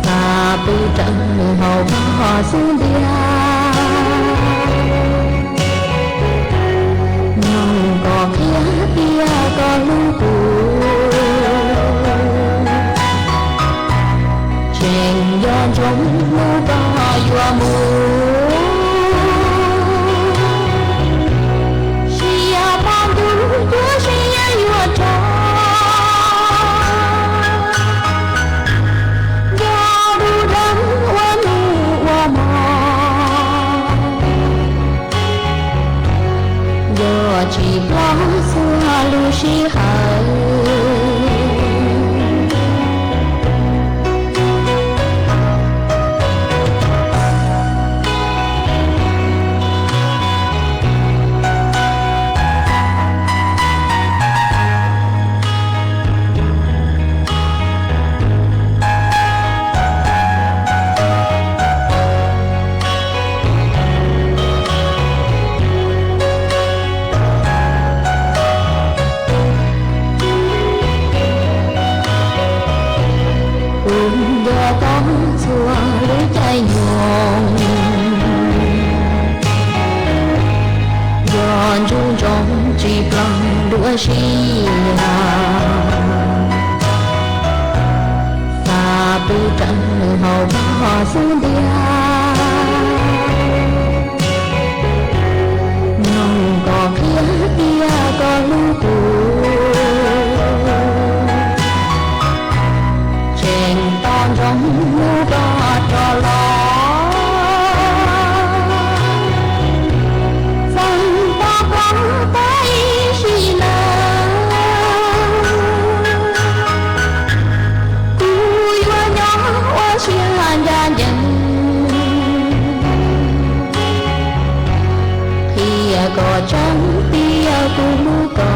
xa pw raws hauv koj xub ntiag, nyoog koj qhia tias koj hlub kuv. Tseem nco ntsoov hnub koj yuav mus, siab pom ntuj cuab siab yuav rog, nco lub dlaag ua nus Tsis ploog txhua lub sij hawm. Kuv nco tau txhua lub caij nyoog, nco ntsoov ntsoov tsis ploog dua sij hawm. Xa pw rau hauv koj xub ntiag, mloog koj qhia tias koj hlub kuv. Tseem tos ntsoov hlub koj rov los, txeev tos koj tau ib sim neej. Kuv yuav nyob ua siab ncaj ncees, qhia koj tseeb tias kuv hlub koj.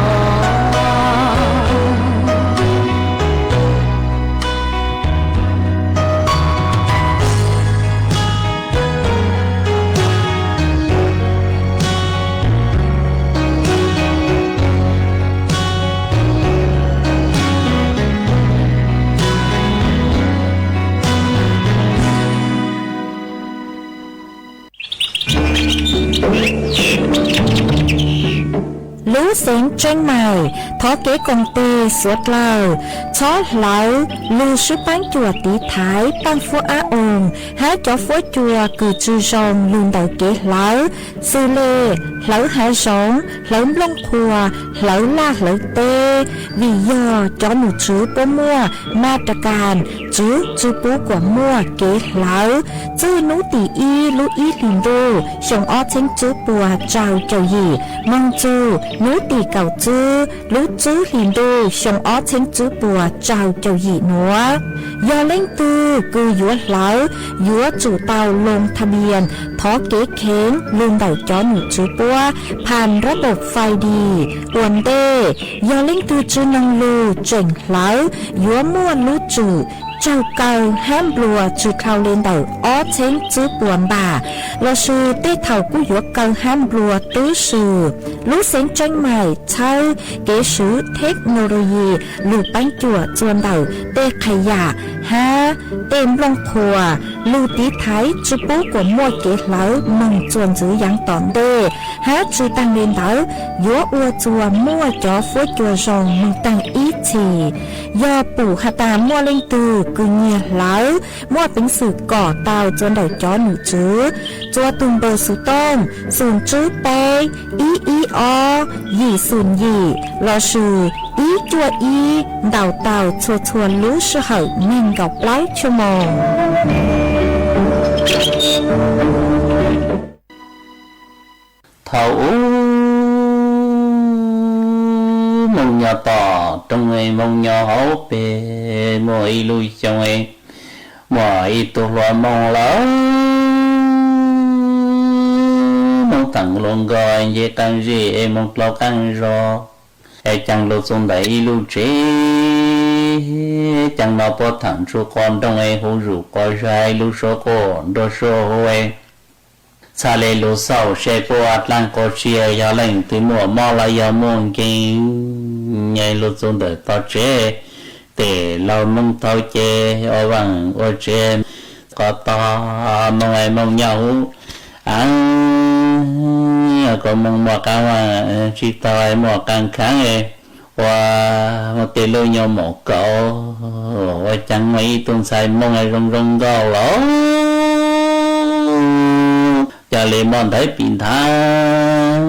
Lub xeev Tsheeb Maim thov kev koom tig suav dlawg txhob hlawv lug sub paab cuam tiv thaiv Paaj Fuab Ab Oos hab cov fuab cua kws tsi zoo lug ntawm kev hlawv, xws le hlawv hav zoov, hlawv nplooj qhuas, hlawv laj hlawv teb, vim yog cov num tswv puab muaj ma ra kas tswv tsi pub kuas muaj kev hlawv. Txwj nub tim ib lub ib hlis ntuj xyoo ob txheeb tswb puas rau caum yim moog txug nub tim kaum tswb lub tswb hlis ntuj xyoo ob txheeb tswb puas rau caum yim nuav. Yog leej twg kws yuav hlawv yuav tsum tau loo tha bias thov kev kheev lug ntawm cov num tswv puab pham rab npom fais dis ua ntej. Yog leej twg tsi noog lug tseem hlawv yuav muaj lub tswm raug kaw hab nplua tsi dhau le ntawm ob txheeb tswb puas npam lossis tej thaum kuj yuav kaw hab nplua tub si. Lub xeev Tsheeb Maim txhawb kev swv theknologi lug paab cuam txuas ntawm tej qhas yam hab tej nplooj qhuas lug tiv thaiv tsi pub kuas muaj kev hlawv moog txuas ntxiv yaav tom ntej, hab tsi taag le ntawd yuav ua txuas muaj cov fuab cua zoo moog taag ib txhis. Yog pum has tas muaj leej twg kws nyiag hlawv muaj peev xwm kom tau txuas ntawm cov num tswv txuas tug npawb xov tooj xoom tswb peb ib ib ob yim xoom yim lossis ib cuaj ib ntaus tau txhua txhua lub sij hawm neeg nkaum plaub cuaj moos. Thaum ub moos nyo tom roob, moos nyo hauv pes, muaj ib lub xyoo muaj ib tug hluas moos lawm, moos thaam hluas nkaus nce qaab zib es moos dlhau qaab zog es caag lug txug ntawm ib lub tsev. Caag no puab thaam tsua quas nroog es hu zuj quas zag, lub suab quas nruab suab huv. Txhad le lug xauj seb puab dlaab quas tsia yog leej twg muaj mob los yog muaj nkeeg. Nyem lug txug ntawm tog tsev, tes laug moos thaud ces ua vaaj ua tsev, quas tog moos es moos nyo huv, a, kuas moos muaj qaab vaaj, tsi tau muaj qaab khav es ua, ua tej lub nyuas maum kaus, ua caag muaj ib tug ntxhais moos zoo zoo nkaus lawm, ca le muaj ntawv pim nthav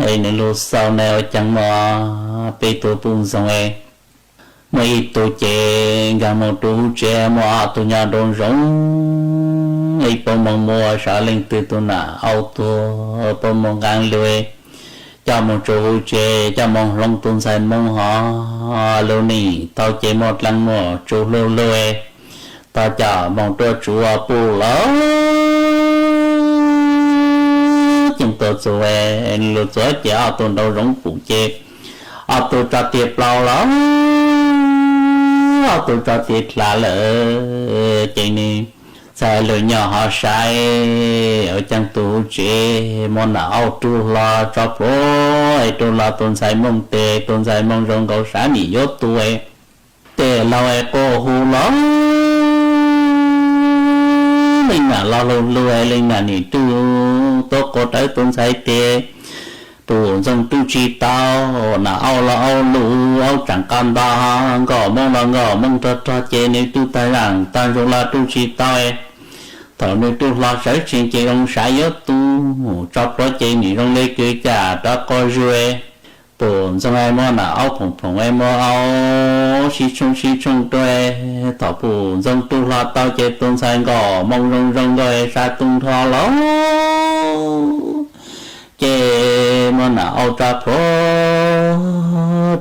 es nws lug xauj na ua caag muaj peb tug puj ntxoog es muaj ib tug ces nkaag moos rua huv tsev, muaj ob tug nyob nraum zoov, ib puab moos muaj sab leej twg tug nam aub tuag, puab moos nqaa lug, coj moo tsuv hu tsev, coj moo hloov tus ntxhais moo hov, lug nim tau ces muaj dlaab muaj tsuv luj luj, tau coj moo tuaj tsuv puj lawm. Ceem tuaj txug, lug txug ces ob tug nrau zoov pum ces ob tug tso tes plaub lawm, ob tug tso tes dlav lawm. Ces nwg txhaj lug nyom hov saib, ua caag tus hu tsev muab nam aub rug hlo tso plhuav, es rug hlo tus ntxhais moo tes, tus ntxhais moo zoo nkaus sab nim yuav tuag, tes laug es quaj hu lawm. Leej nam lug lug lug, leej nam nim rug tuaj quas rawv tus ntxhais tes, pum ntxoog rug tsi tau. Nam aub los aub lug, aub tsaam qas nto, nkaus mooj los nkaus mooj rog rog ces nwg rug tag zaam tag nrug los rug tsi tau. Thaum nwg rug hlo sawv tsees ces zoo sab yuav tuag, tso plhuav ces nim zoo le kws cam rov quas zuj. Pum ntxoog es muab nam aub phoom phoom es muab aub sib tshooj sib tshooj rua. Thaum pum ntxoog rug hlo tau ces tus ntxhais nkaus mooj zoo zoo nkauj es sab tug nrho lawm. Ces muab nam aub tso plhuav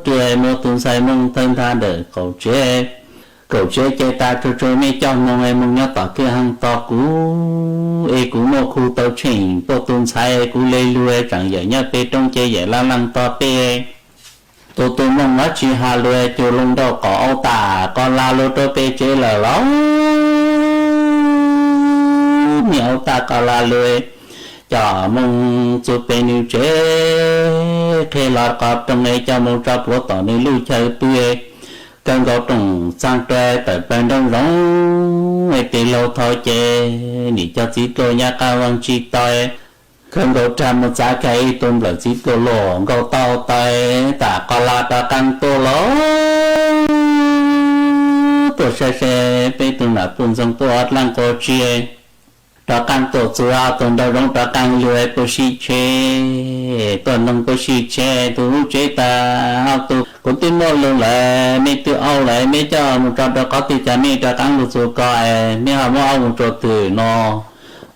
rua, muab tus ntxhais mooj thawb ntha ntawm kaum tsev. Kaum tsev ces tas tsuag tsuag, mej coj moog es moog nyob tom kwj ha tog kuv, es kuv muaj khu tau tsheej tuaj tus ntxhais, kuv le lug tsaam yawm nyob peg roob ces yawm laj laaj tog peb. Tus tug mooj dlaab tsi has lug, cug lug nrauj qaum aub tas qos la lug rua peg tsev lawm lawm. Mej aub tas qos la lug, coj mooj txug peg nwg tsev, qheb hlo qos rooj es coj mooj tso plhuav tom nwg lub chaw pw. Kawg nkaus rooj txaaj rua tawm pawg nrauj zoov, es tes laug thaud ces nim cov txiv dluag nyab qaab vaaj tsi tau. Kawg nkaus rag moog txav kag ib tug nplawm txiv dluag luj nkaus tau tawv tas qos la rov qaab tuaj lawm. Tuaj saib saib peb tug nam puj ntxoog tuaj dlaab quas tsi, rov qaab tuaj txug tug nrauj zoov rov qaab lug puag sib tsheb. Tuaj noog puag sib tsheb, tus hu tsev tas, ob tug kuv twb muaj lug lawm, mej twb aub lawm, mej coj moog tso rua qhov twg, cas mej rov qaab lug txug ko, mej ho muab aub moog rua twg no?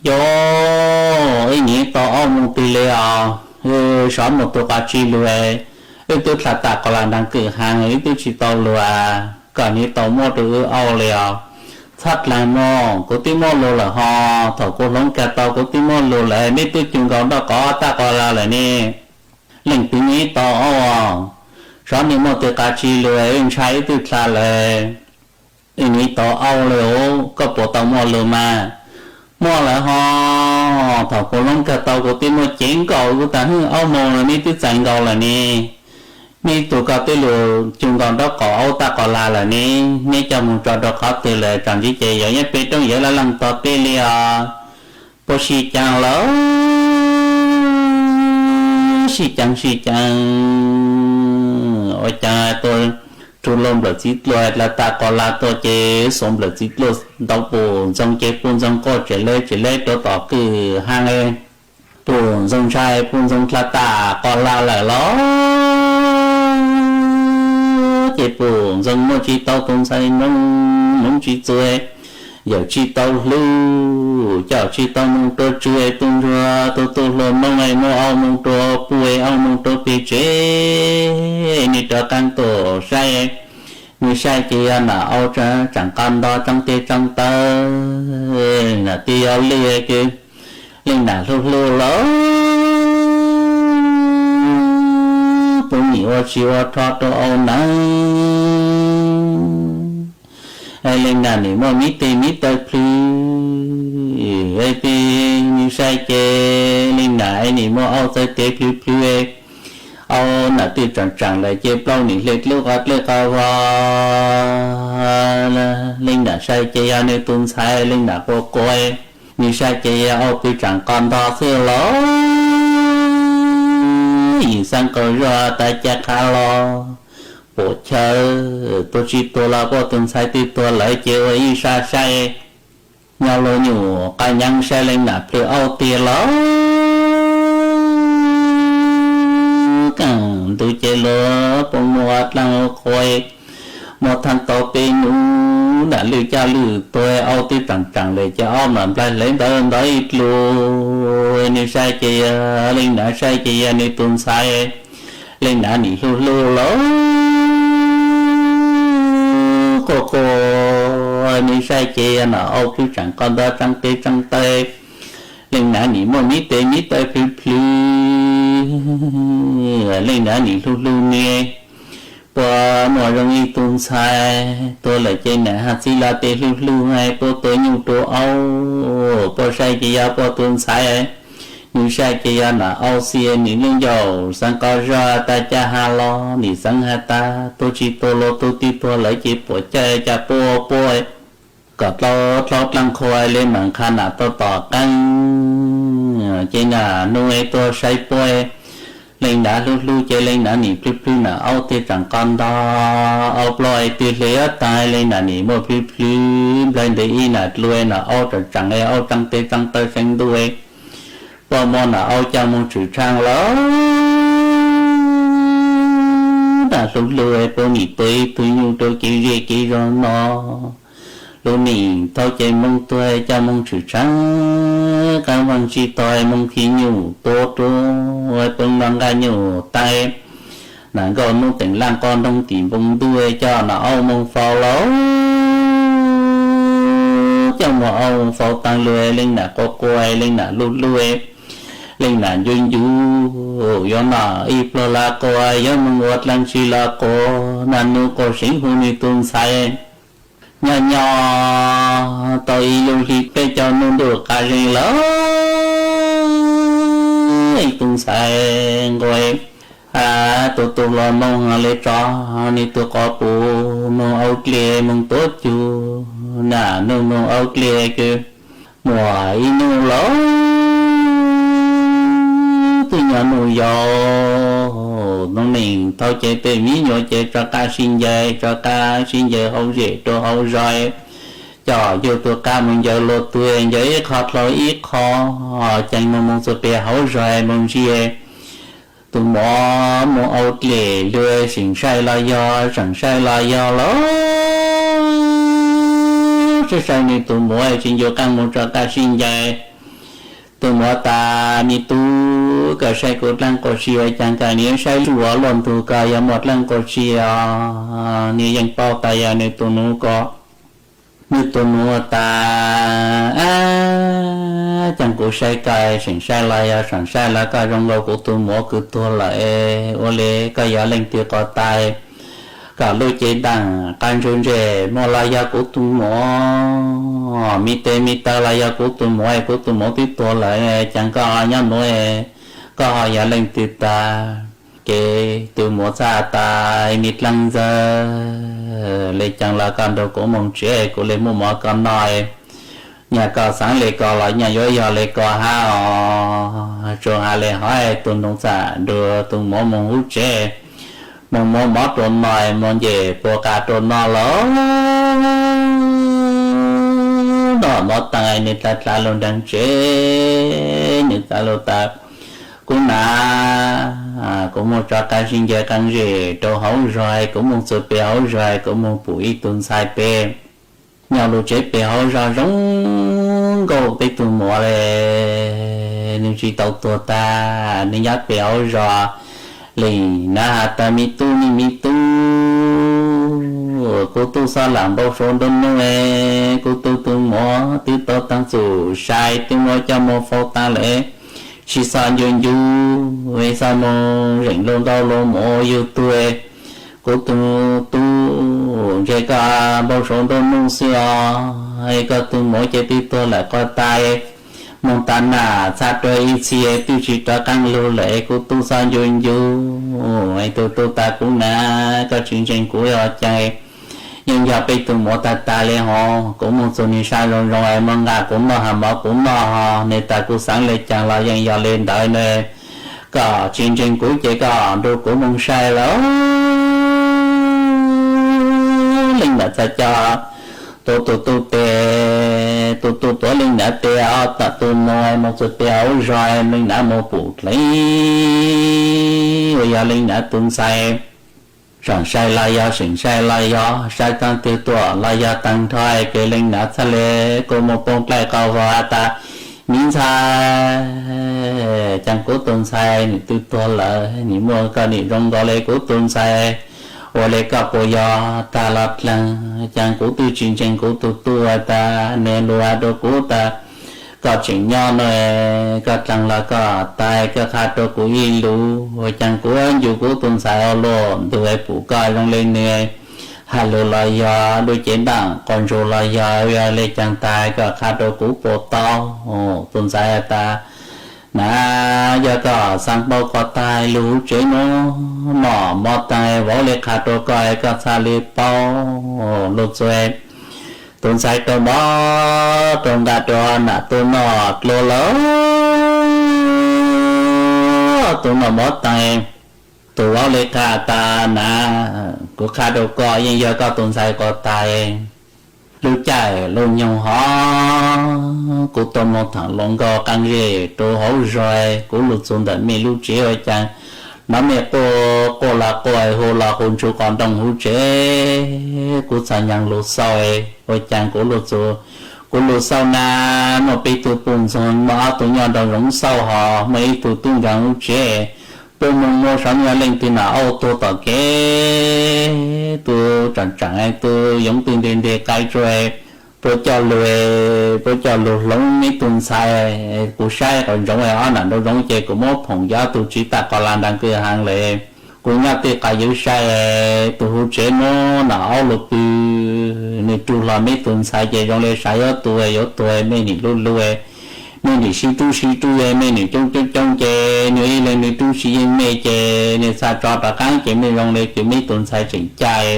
Yog ib nyuag tau aub moog twg le os, sov moog tug qas tsi lug, wb twb dlha tas qos la nraag kwj ha, wb twb tsi tau lug, koj nyuag tau muab rua wb aub le os. Txhob dlaag moog, kuv twb muaj lug lawm ho, thaum kuv hloov kag tau kuv twb muaj lug lawm, mej twb cug nkaus nrauj qaum tab qos la lawm ne. Leej twg nyuag tau aub, sov nwg muaj tug qas tsi lug, wb ntshai wb twb dlha lawm. Wb nyuag tau aub le os, koj puas tau muaj lug mas? Muaj lawm ho, thaum kuv hloov kag tau kuv twb muaj cev nkaus, kuv tas hwj aub moog lawm, mej twb txais nkaus lawm ne. Mej tug ko twb lug cug nkaus nrauj qaum aub tab qos la lawm ne, mej coj moog tso rua qhov twg lawm, tsaam ntsis ces yawm nyob peg roob yawm laj laaj tog peb le os. Puag sib caav lawm, sib caav sib caav, ua caag tuaj rua lug nplawm txiv dluag dlha tas qos la tuaj ces xuas nplawm txiv dluag ntaus puj ntxoog ces puj ntxoog quaj tsem le tsem le rua tom kwj ha. Puj ntxoog ntshai, puj ntxoog dlha tas qos la lawm lawm. Ces puj ntxoog muaj tsi tau tus ntxhais moog, moog tsi txug, yawm tsi tau hlub, coj tsi tau moog rua tswv, tug ntsuag tug tug hluas moog es muab aub moog rua puj, aub moog rua peg tsev, nwg rov qaab tuaj saib. Nwg saib ces yog nam aub tsaam qas nto tsaab teg tsaab taw, nam twb yog lwj kws leej nam hlub hlub lawm. Puj nim ua tsi ua rho rua aub nawb. Es leej nam nim muaj miv teg miv taw plhws, es twb nwg saib ces leej nam es nim muaj aub txawv teg plhws plhws, aub nam twb tsaam tsaam lawm ces plaub nim hle dlub qas dlej qas vog. Leej nam saib ces yog nwg tug ntxhais, leej nam quas quas, nwg saib ces yog aub twb tsaam qas nto xwb lawm. Yim xaab qaum zog tas ca qha los puam chaw, tuag tsi tuag los puab tug ntxhais twb tuag lawm ces ua ib sab saib. Nyob luag nyuam qas nyaav saib leej nam plhws aub tiag lawm. Kaam ntug ces luag puab muaj dlaab ua quas, muaj thaab tau peb nub nam lwj caj lwj tuag, aub twb tsaam tsaam lawm ces aub mam nplaig hle ntawd ntawd ib dlug. Nws sai ces yog, Leej Nam sai ces yog nws tus ntxhais. Leej Nam nim hluj hluj lawm, kua kua, nws sai ces yog Nam Auj twb tseem koj nto tseeb teb tseeb taw. Leej Nam nim muaj miv tes miv taw plhws plhws. Leej Nam nim hluj hluj nias, puas muaj zoo ib tug ntxhais, tuag lawm ces Nam haj txib los tes hluj hluj, puas tua nyuj tua aub, puas sai ces yog puas tus ntxhais. Nws sai ces yog Nam Auj xwb, nws lub ncauj xeev qo zog tas cas has los nim xeev has tas tuag tsis tuag los tug twb tuag lawm ces puas coj cas puas puas kom dlhau dlhau dlaaj qhua le mam nqha Nam tau tom qeej. Ces Nam nug tuaj saib puab. Leej Nam hluj hluj ces Leej Nam nim plhws plhws Nam Auj tes tseem qo nto, Auj plaub twb hle ob taag, Leej Nam nim muaj plhws plhws nplawg ntawd ib Nam dlua, Nam Auj tseem tseem, Auj tseeb teb tseeb taw seev ntuj, puas muab Nam Auj coj moog tshwm tshaaj lawm. Nam hluj hluj puab nim tua ib tug nyuj rua kev zej kev zog no. Lub neej thaud ces moog tuag coj moog tshwm tshaaj, qaab vaaj tsi tau moog khi nyuj tua rua, poob noj nqaj nyuj taag. Nam nkauj nub teem laaj qoj nroo tim npoo ntuj coj Nam Auj moog faus lawm. Coj moog Auj faus taag lug, Leej Nam quaj quaj, Leej Nam hluj hluj, Leej Nam ncu ncu, yuav noj ib pluag los quas, yuav moog ua dlaab tsi los quas, Nam nub quas seev hu nwg tug ntxhais. Nyob nyob tau ib lub hli peb caug nub ntuj qas zeeg lawm, ib tug ntxhais nqua, tu tu los moog le tso, nwg tug quas pum moog au dlej moog tuav cug, Nam nub moog au dlej kws muaj ib nub lawm, tub nyob nub yau, noob neej thaud ces peb miv nyuas ces rov qab sib ncaim, rov qab sib ncaim hauv zej rua hauv zos, coj yug tug qab moog ncaws luag tug, ncaws ib qho dlhau ib qho, ces moog moog txug pem hauv zos moog ntsia tug muam moog au dlej lug, seem sai los yog, seem sai los yog lawm. Saib saib nwg tug muam tsis ncu qaab moog rov qab sib ncaim. Tug muam tas, me tub, koj saib kuv dlaab quas sia caag, koj nim saib lug luaj ntug, koj yog muaj dlaab quas sia, nwg yeej paub tas yog nwg tug nub ko. Nwg tug nub tas, ab, caag kuv saib koj seem sai los yog seem sai los, koj zoo nkaus kuv tug muam kws tuag lawm, ua le koj yog leej twg quas tas, koj lub cev ntaam qab ntsuj ntseg muaj los yog kuv tug muam, me tes me taw los yog kuv tug muam, kuv tug muam twb tuag lawm, caag koj nyob nuav, koj ho yog leej twg tas. Ces tug muam txhaj tas, me dlaab ntxawg, le caag los koj nrug kuv moog tsev, kuv le muab mov koj noj. Nyaj koj xaav le ko los nyaj yuav yog le ko hab os. Tsuas has le hov, tug nub txhaj nrug tug muam moog hub tsev, moog muab mov rua noj, moog nce pua qas rua noj lawm. Noj mov taag nwg dlaav dlaav lug nraag tsev, nwg dlaav lug tas, kuv nam, kuv moog rov qab sib ncaim qaab zej rua hauv zog, kuv moog txug pem hauv zog, kuv moog pum ib tug ntxhais pem. Nyob lub tsev pem hauv zog zoo nkauj peb tug muam le, nwg tsis tau tuag tag, nwg nyob pem hauv zog. Leej nam has tas, me tub, me tub, kuv tub xob lam npau suav nruab nub, kuv tug tug muam twb tau taag txum sai, tub muab coj moog faus taag lawm, tsis xob ncu ncu, xob moog zeem luag nkauj luag muam yug tug. Kuv tug tub, ntshe koj npau suav nruab nub xwb os, koj tug muam ces twb tuag lawm quas tas, moog tas nam txhaj rua ib txhia twb tsis rov qaab lug lawm, kuv tub xob ncu ncu. Tug tub tas, kuv nam, koj tsis ntseeg kuv os, caag yeej yog peb tug muam tag tag le hov, kuv moog txug nwg sab zoo zoo, moog nqa kuv noj has mov kuv noj hov, nwg tas kuv xaav le caag los yeej yog le ntawd ne. Koj tsis ntseeg kuv ces koj nrug kuv moog saib lawm. Leej nam txhaj coj tug tug tub tes, tug tug tuav leej nam tes, ob tug moog moog txug pem hauv zog, leej nam moog pum dlev uas yog leej nam tug ntxhais. Seem sai los yog seem sai los yog, saib taag twg tuaj los yog taag nrho, ces leej nam txhaj le kua muag poob dlaim qhov vag tas, Mi ntxhais, caag kuv tug ntxhais nws twb tuag lawm, nws muaj koj nws zoo nkaus le kuv tug ntxhais, ua le koj puas yog tag los dlaag? Caag kuv twb tsi ntseeg kuv tug tub tas, nws lug has rua kuv tas koj tseem nyob no, koj dlaag los koj taig, koj qha rua kuv ib lus, caag kuv ncu kuv tug ntxhais ua luaj ntug pum koj zoo le nws has lus los yog lub cev ntaaj quas ntsuag los yog, yog le caag tas koj qha rua kuv puas tau? Tug ntxhais tas, na, yog koj xaa paub koj taig lug huv tsev nuav, noj mov taag vauv le qha rua koj, koj txhaj le paub. Lug txug, tug ntxhais rau mov rau nqaj rua nam tug noj dlua lawm, tug noj mov taag, tug vauv le qha tas, na, kuv qha rua koj, yeej yog koj tug ntxhais koj taig. Lub caij lub nyoog hov, kuv tuaj moog thaam luas nkaus qaab zej rua hauv zog, kuv lug txug ntawm mej lub tsev ua caag nov mej quaj, quaj los quaj, hu los hu ntsuj qos nroo huv tsev, kuv txhad nyaag lug xauj, ua caag kuv lug txug, kuv lug xauj na, muaj peb tug puj ntxoog, muaj ob tug nyob nraum zoov xauj hov, muaj ib tug tub nkaag lub tsev, puab moog muab saum nyuas leej twg nam auj tuag tom kev, tug tsaam tsaam, tug yoov twg nteg nteg qai tsua, puab coj lug, puab coj lug hloov meb tug ntxhais. Kuv saib qhov ntsoov ob nam nraum zoov ces kuv muab phoom cov tug tsiv tag qos las nraag kwj haa lawm. Kuv nyob tej qos yaav sai, tug huv tsev muab nam auj lug pw, nws rug hlo meb tug ntxhais ces zoo le sav yuav tuag, yuav tuag, mej nim lub lub, mej nim sib rub sib rub, mej nim coob coob coob ces nws ib leeg nws rub tsi yeej mej ces nws txhad tso rov qaab ces mej zoo le kws meb tug ntxhais tseem caij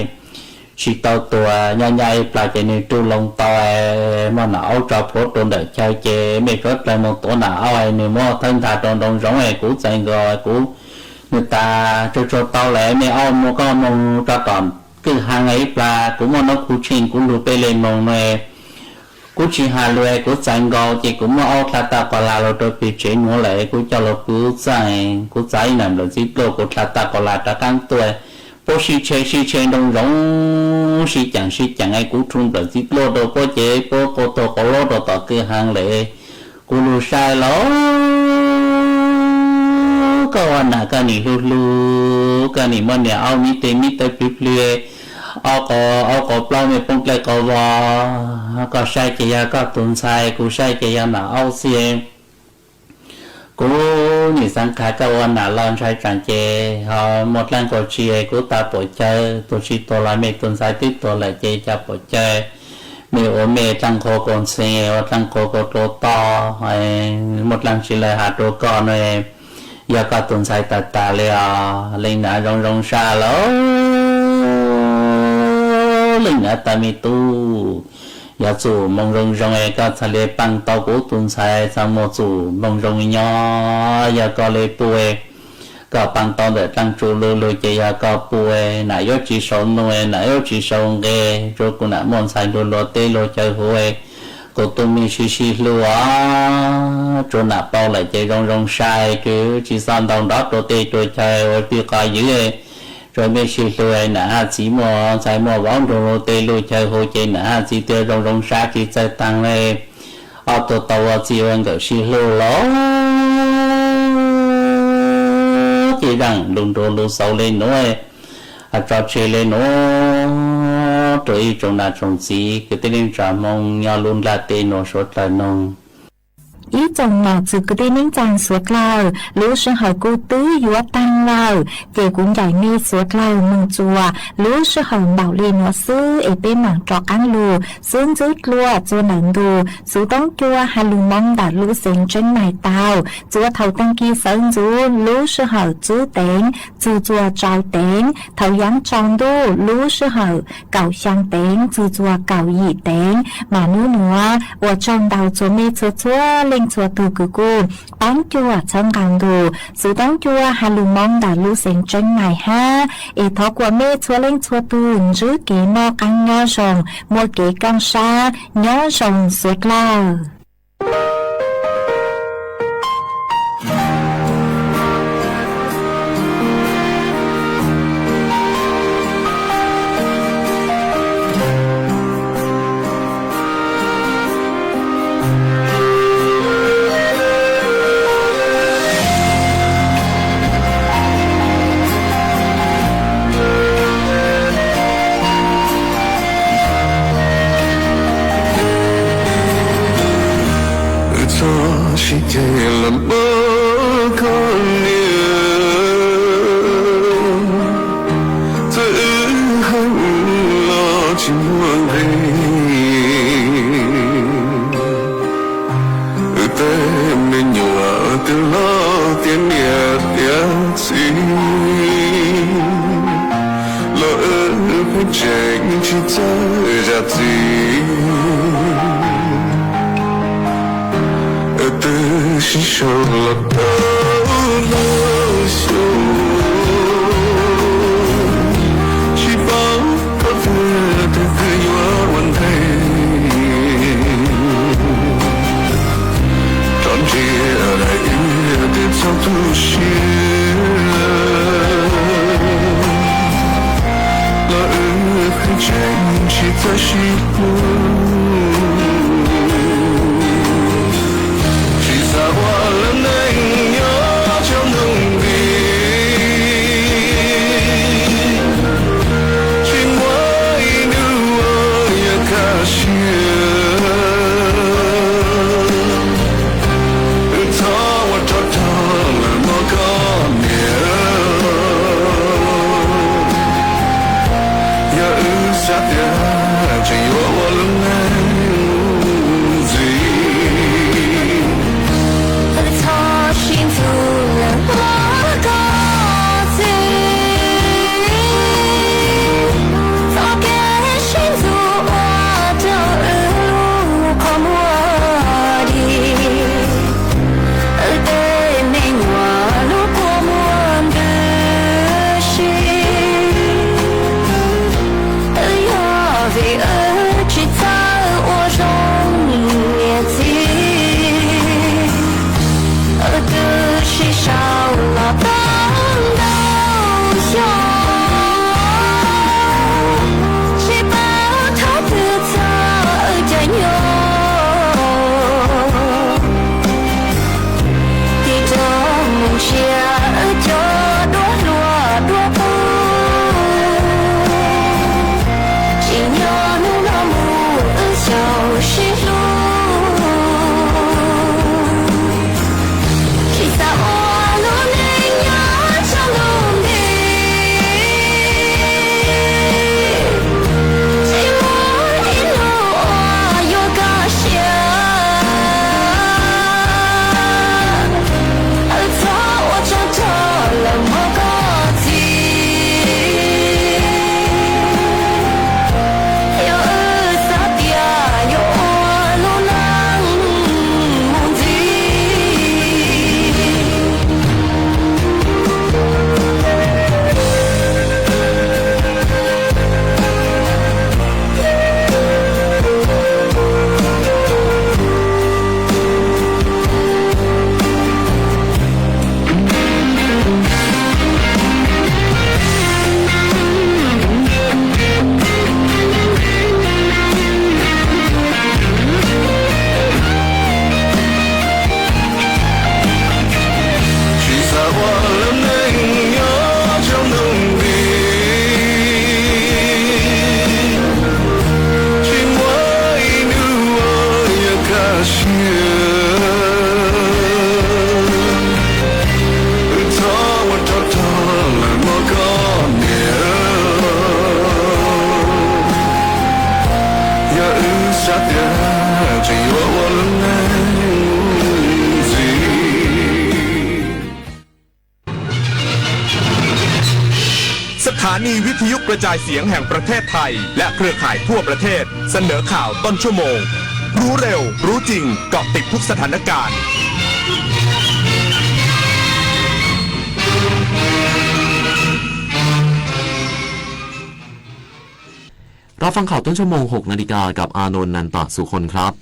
tsi tau tuag. Nyob nyob ib plag ces nws rug loo tau, muab nam auj tso plhuav rua ntawm chaw ces mej suav dlawg moog tuav nam auj, nws muab thawb ntag rua nraum zoov, kuv txais nkaus kuv, nws tas, tsuag tsuag tau lawm, mej auj muab koj moog tso tom kwj haa ib plag, kuv muaj noob khu tsheej kuv lug peb le moog no. Kuv tsi has lug, kuv txais nkaus ces kuv muab auj dlha tag qos las lug rua peg tsev nuav lawm, kuv coj lug pw ub txaij, kuv txav ib nam nplawm txiv dluaj, kuv dlha tag qos las rov qaab tuaj. Puab sib tshe sib tshe nraum zoov, sib caam sib caam, kuv rhu nplawm txiv dluaj rua puab ces puab quaj tuag quaj lub rua tom kwj haa lawm. Kuv lug saib lawm, koj ua nam koj nim hlub hlub, koj nim muab niam auj mib teg mib tawv plhws plhws, auj qos, auj qos plaub mej poob dlaij qos vos, koj saib ces yog koj tug ntxhais, kuv saib ces yog nam auj xwb. Kuv nim xaav qha koj ua nam los ntshai tsaam ces ho muaj dlaab nkaus tsi, kuv tas puam cawv, tug tsi tuag los mej tug ntxhais twb tuag lawm ces cas puam cawv, mej ua mej dlaab qhua kaus ntxhee, ua dlaab qhua kaus dlua toj, muaj dlaab tsi lawv has rua koj no, yog koj tug ntxhais tas tas le os. Leej nam zoo zoo sab lawm, leej nam tas, me tub, yog txuj moog zoo zoo es koj txhad le paaj tau kuv tug ntxhais, txhad muaj txuj moog zoo nyob, yog koj le puj, koj paaj tau ntawm dlaab tsu lu lug ces yog koj puj, nam yuav tsi sau nuj, nam yuav tsi sau nqe, tsuav kuv nam muaj ntxhais luag luag teb luag chaw huv, kuv tub mej sib sib hlub os, tsuav nam paub lawm ces zoo zoo sai, kws tsi xob ntau nrov rua teb rua chaw ua tij qos ywv, tsuav mej sib hlub, nam hab txiv muaj ntxhais muaj vauv nrug luag teb luag chaw huv ces nam hab txiv thiaj zoo zoo sab tsi txawj taag le. Ob tug tau ua txij ua nkawm sib hlub los ces zaaj lug nrug lug xauv le nuav, tso tseg le nuav rua ib tsoom nam tsoom txiv kwv tij neej tsa Hmoob nyob lub nplaj teb nuav suav dlawg mloog. Ib tsoom nam txiv kwv tij neej tsa suav dlawg, lub sij hawm kuj twb yuav taag lawm, ces kuv ncaim mej suav dlawg moog txuas lub sij hawm npaum le nuav xwb es peb maam rov qaab lug xub ntswb dlua txuas ntawm ntu xuv toob cua has lug moo ntawm lub xeev Tseeb Maim tau. Txuas thaum taag kis sawv ntxuv lub sij hawm txwb teev txug txuas tsau teev, thaum yaav tsau ntuj lub sij hawm kaum xyaa teev txug txuas kaum yim teev. Maam nub nuav ua tsaug ntau txuas mej txhua txhua leej txhua tug kws kuj paab cuam txhawb nqaa ntu xuv toob cua has lug moo ntawm lub xeev Tseeb Maim hab. Es thov kuas mej txhua leej txhua tug ntsib kev noj qaab nyob zoo, muaj kev kaaj sab nyob zoo suav dlawg. တူၺ်းသျှေ လၢအုၣ်ချ့ สถานีวิทยุกระจายเสียงแห่งประเทศไทย และเครือข่ายทั่วประเทศ เสนอข่าวต้นชั่วโมง รู้เร็ว รู้จริง เกาะติดทุกสถานการณ์ รับฟังข่าวต้นชั่วโมง หกนาฬิกา กับอานนท์ นันตะสุคนครับ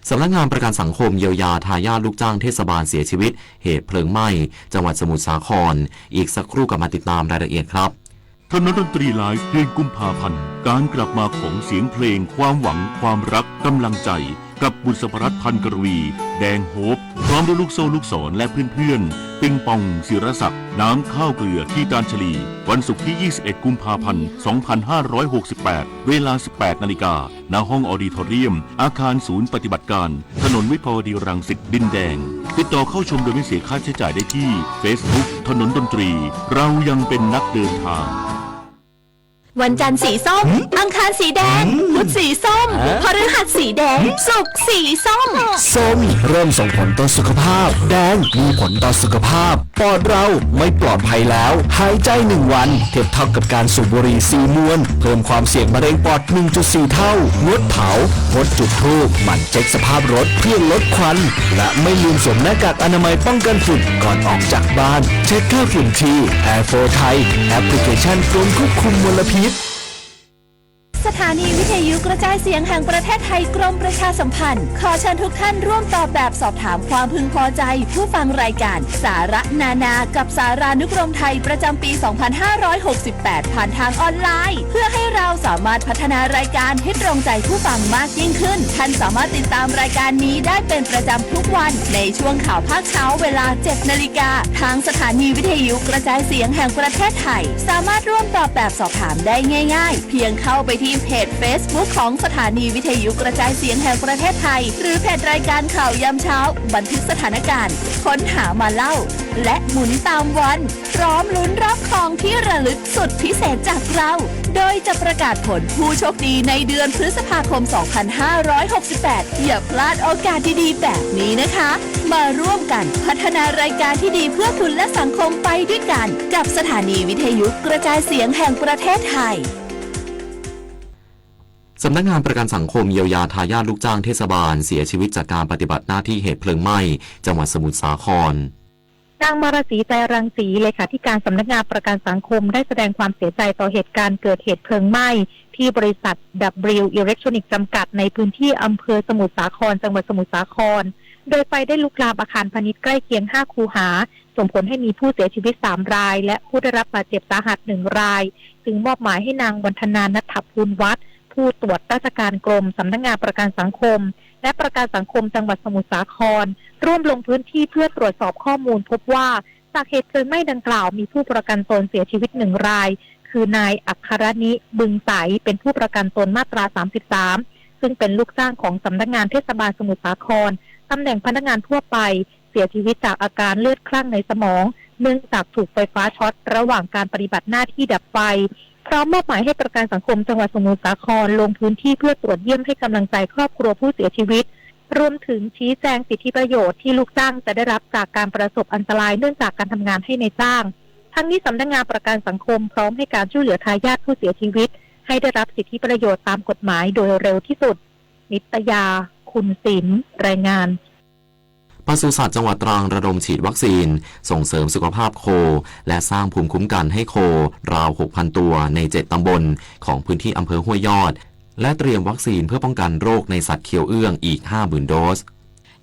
สำนักงานประกันสังคมเยียวยาทายาทลูกจ้างเทศบาลเสียชีวิต เหตุเพลิงไหม้ จังหวัดสมุทรสาคร อีกสักครู่กลับมาติดตามรายละเอียดครับ ถนนดนตรีไลฟ์ เดือนกุมภาพันธ์ การกลับมาของเสียงเพลง ความหวัง ความรัก กำลังใจ กับบุษบรัตน์ พันกรวี แดงโฮป พร้อมด้วยลูกโซ่ลูกสร และเพื่อนๆ ปิงปอง ศิรศักดิ์ น้ำ ข้าวเกลือ คีตานชลี วันศุกร์ที่ ยี่สิบเอ็ด กุมภาพันธ์ สองพันห้าร้อยหกสิบแปด เวลา สิบแปดนาฬิกา ณ ห้องออดิทอเรียม อาคารศูนย์ปฏิบัติการ ถนนวิภาวดีรังสิต ดินแดง ติดต่อเข้าชมโดยไม่เสียค่าใช้จ่ายได้ที่ เฟซบุ๊ก ถนนดนตรี เรายังเป็นนักเดินทาง วันจันทร์สีส้ม หืม อังคารสีแดง หืม พุธสีส้ม ฮะ พฤหัสสีแดง หืม ศุกร์สีส้ม ส้มเริ่มส่งผลต่อสุขภาพ แดงมีผลต่อสุขภาพ ปอดเราไม่ปลอดภัยแล้ว หายใจหนึ่งวันเทียบเท่ากับการสูบบุหรี่สี่มวน เพิ่มความเสี่ยงมะเร็งปอด หนึ่งจุดสี่เท่า งดเผา งดจุดธูป หมั่นเช็คสภาพรถเพื่อลดควัน และไม่ลืมสวมหน้ากากอนามัยป้องกันฝุ่นก่อนออกจากบ้าน เช็คค่าฝุ่นที่ แอร์โฟร์ไทย แอปพลิเคชันกรมควบคุมมลพิษ สถานีวิทยุกระจายเสียงแห่งประเทศไทย กรมประชาสัมพันธ์ ขอเชิญทุกท่านร่วมตอบแบบสอบถามความพึงพอใจผู้ฟังรายการสาระนานากับสารานุกรมไทยประจำปี สองพันห้าร้อยหกสิบแปด ผ่านทางออนไลน์ เพื่อให้เราสามารถพัฒนารายการให้ตรงใจผู้ฟังมากยิ่งขึ้น ท่านสามารถติดตามรายการนี้ได้เป็นประจำทุกวันในช่วงข่าวภาคเช้าเวลา เจ็ดนาฬิกา ทางสถานีวิทยุกระจายเสียงแห่งประเทศไทย สามารถร่วมตอบแบบสอบถามได้ง่ายๆ เพียงเข้าไปที่เพจ Facebook ของสถานีวิทยุกระจายเสียงแห่งประเทศไทย หรือเพจรายการข่าวยามเช้า บันทึกสถานการณ์ ค้นหามาเล่า และหมุนตามวัน พร้อมลุ้นรับของที่ระลึกสุดพิเศษจากเรา โดยจะประกาศผลผู้โชคดีในเดือนพฤษภาคม สองพันห้าร้อยหกสิบแปด อย่าพลาดโอกาสดีๆ แบบนี้นะคะ มาร่วมกันพัฒนารายการที่ดีเพื่อคุณและสังคมไปด้วยกัน กับสถานีวิทยุกระจายเสียงแห่งประเทศไทย สำนักงานประกันสังคมเยียวยาทายาทลูกจ้างเทศบาลเสียชีวิตจากการปฏิบัติหน้าที่เหตุเพลิงไหม้ จังหวัดสมุทรสาคร นางมาราศรี ไตรรังสี เลขาธิการสำนักงานประกันสังคม ได้แสดงความเสียใจต่อเหตุการณ์เกิดเหตุเพลิงไหม้ ที่บริษัท ดับเบิลยู อิเล็กทรอนิกส์ จำกัด ในพื้นที่อำเภอสมุทรสาคร จังหวัดสมุทรสาคร โดยไฟได้ลุกลามอาคารพาณิชย์ใกล้เคียง ห้า คูหา ส่งผลให้มีผู้เสียชีวิต สาม ราย และผู้ได้รับบาดเจ็บสาหัส หนึ่ง ราย จึงมอบหมายให้นางวันธนา ณัฐภูลวัฒน์ ผู้ตรวจราชการกรม สำนักงานประกันสังคม และประกันสังคมจังหวัดสมุทรสาคร ร่วมลงพื้นที่เพื่อตรวจสอบข้อมูล พบว่าจากเหตุเพลิงไหม้ดังกล่าว มีผู้ประกันตนเสียชีวิต หนึ่ง ราย คือนายอัครนิ บึงใส เป็นผู้ประกันตนมาตรา สามสิบสาม ซึ่งเป็นลูกจ้างของสำนักงานเทศบาลสมุทรสาคร ตำแหน่งพนักงานทั่วไป เสียชีวิตจากอาการเลือดคลั่งในสมอง เนื่องจากถูกไฟฟ้าช็อตระหว่างการปฏิบัติหน้าที่ดับไฟ พร้อมมอบหมายให้ประกันสังคมจังหวัดสมุทรสาคร ลงพื้นที่เพื่อตรวจเยี่ยมให้กำลังใจครอบครัวผู้เสียชีวิต รวมถึงชี้แจงสิทธิประโยชน์ที่ลูกจ้างจะได้รับจากการประสบอันตรายเนื่องจากการทำงานให้นายจ้าง ทั้งนี้สำนักงานประกันสังคมพร้อมให้การช่วยเหลือทายาทผู้เสียชีวิต ให้ได้รับสิทธิประโยชน์ตามกฎหมายโดยเร็วที่สุด นิตยา คุณศิลป์ รายงาน ปศุสัตว์จังหวัดตรังระดมฉีดวัคซีน ส่งเสริมสุขภาพโค และสร้างภูมิคุ้มกันให้โค ราว หกพัน ตัวใน เจ็ด ตำบล ของพื้นที่อำเภอห้วยยอด และเตรียมวัคซีนเพื่อป้องกันโรคในสัตว์เขียวเอื้องอีก ห้าหมื่น โดส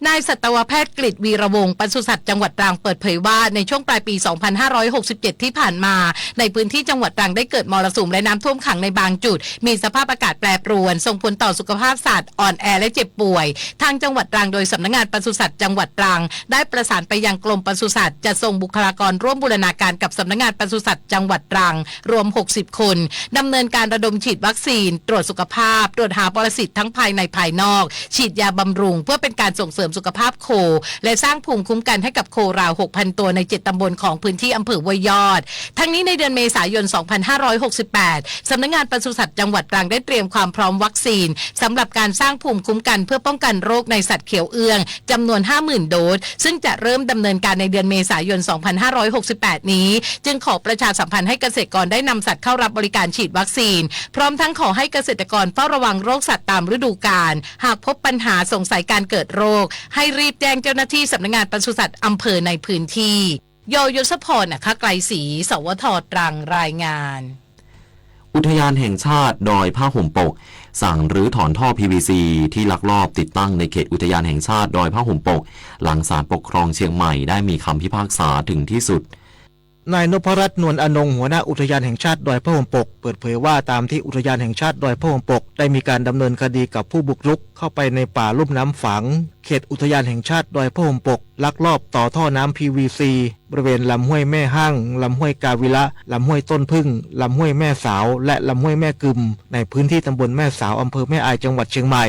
นายสัตวแพทย์กฤษ วีระวงศ์ ปศุสัตว์จังหวัดตรังเปิดเผยว่า ในช่วงปลายปี สองพันห้าร้อยหกสิบเจ็ด ที่ผ่านมา ในพื้นที่จังหวัดตรังได้เกิดมรสุมและน้ำท่วมขังในบางจุด มีสภาพอากาศแปรปรวน ส่งผลต่อสุขภาพสัตว์ อ่อนแอและเจ็บป่วย ทางจังหวัดตรังโดยสำนักงานปศุสัตว์จังหวัดตรัง ได้ประสานไปยังกรมปศุสัตว์ จัดส่งบุคลากรร่วมบูรณาการกับสำนักงานปศุสัตว์จังหวัดตรัง รวม หกสิบ คน ดำเนินการระดมฉีดวัคซีน ตรวจสุขภาพ ตรวจหาปรสิตทั้งภายในภายนอก ฉีดยาบำรุง เพื่อเป็นการส่งเสริมสุขภาพโค และสร้างภูมิคุ้มกันให้กับโคราว หกพัน ตัวใน เจ็ด ตำบลของพื้นที่อำเภอห้วยยอด ทั้งนี้ในเดือนเมษายน สองพันห้าร้อยหกสิบแปด สำนักงานปศุสัตว์จังหวัดตรังได้เตรียมความพร้อมวัคซีน สำหรับการสร้างภูมิคุ้มกันเพื่อป้องกันโรคในสัตว์เขียวเอื้อง จำนวน ห้าหมื่น โดส ซึ่งจะเริ่มดำเนินการในเดือนเมษายน สองพันห้าร้อยหกสิบแปด นี้ จึงขอประชาสัมพันธ์ให้เกษตรกรได้นำสัตว์เข้ารับบริการฉีดวัคซีน พร้อมทั้งขอให้เกษตรกรเฝ้าระวังโรคสัตว์ตามฤดูกาล หากพบปัญหาสงสัยการเกิดโรค ให้รีบแจ้งเจ้าหน้าที่สำนักงานปศุสัตว์อำเภอในพื้นที่ ย ยศพร อัครไกรศรี สวท ตรัง รายงาน อุทยานแห่งชาติดอยผ้าห่มปก สั่งรื้อถอนท่อ พีวีซี ที่ลักลอบติดตั้งในเขตอุทยานแห่งชาติดอยผ้าห่มปก หลังศาลปกครองเชียงใหม่ได้มีคำพิพากษาถึงที่สุด นายนพรัตน์ นวลอนง หัวหน้าอุทยานแห่งชาติดอยผ้าห่มปก เปิดเผยว่าตามที่อุทยานแห่งชาติดอยผ้าห่มปก ได้มีการดำเนินคดีกับผู้บุกรุกเข้าไปในป่าลุ่มน้ำฝัง เขตอุทยานแห่งชาติดอยผ้าห่มปก ลักลอบต่อท่อน้ำ พีวีซี บริเวณลำห้วยแม่ห้าง ลำห้วยกาวิละ ลำห้วยต้นผึ้ง ลำห้วยแม่สาว และลำห้วยแม่กึม ในพื้นที่ตำบลแม่สาว อำเภอแม่อาย จังหวัดเชียงใหม่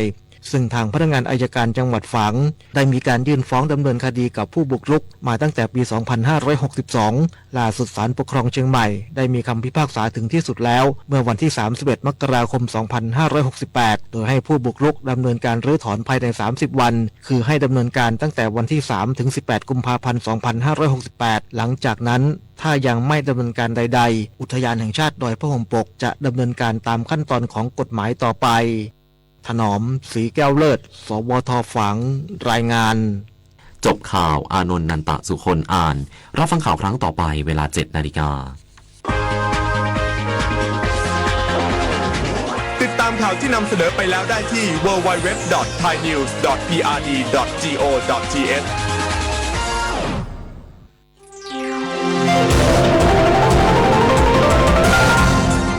ซึ่งทางพนักงานอัยการจังหวัดฝาง ได้มีการยื่นฟ้องดำเนินคดีกับผู้บุกรุกมาตั้งแต่ปี สองพันห้าร้อยหกสิบสอง ล่าสุดศาลปกครองเชียงใหม่ ได้มีคำพิพากษาถึงที่สุดแล้ว เมื่อวันที่ สามสิบเอ็ด มกราคม สองพันห้าร้อยหกสิบแปด โดยให้ผู้บุกรุกดำเนินการรื้อถอนภายใน สามสิบ วัน คือให้ดำเนินการตั้งแต่วันที่ สาม ถึง สิบแปด กุมภาพันธ์ สองพันห้าร้อยหกสิบแปด หลังจากนั้น ถ้ายังไม่ดำเนินการใดๆ อุทยานแห่งชาติดอยผ้าห่มปก จะดำเนินการตามขั้นตอนของกฎหมายต่อไป ถนอม ศรีแก้วเลิศ สวท ฝาง รายงาน จบข่าว อานนท์ นันตะสุคน อ่าน รับฟังข่าวครั้งต่อไปเวลา เจ็ดนาฬิกา ติดตาม ข่าวที่นำเสนอไปแล้วได้ที่ ดับเบิลยู ดับเบิลยู ดับเบิลยู ดอท ไทยนิวส์ ดอท พีอาร์ดี ดอท จี โอ ดอท ที เอช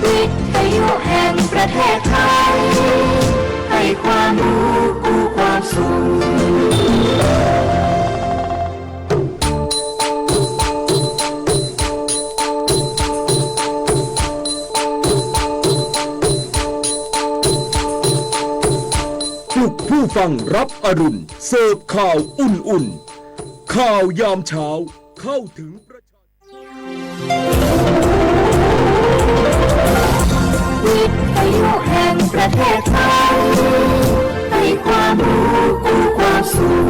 วิทยุแห่งประเทศไทย ให้ความรู้กู้ความสุข ปลุกผู้ฟังรับอรุณ เสิร์ฟข่าวอุ่นๆ ข่าวยามเช้าเข้าถึงประชาชน วิทยุแห่งประเทศไทย ให้ความรู้กู้ความสุข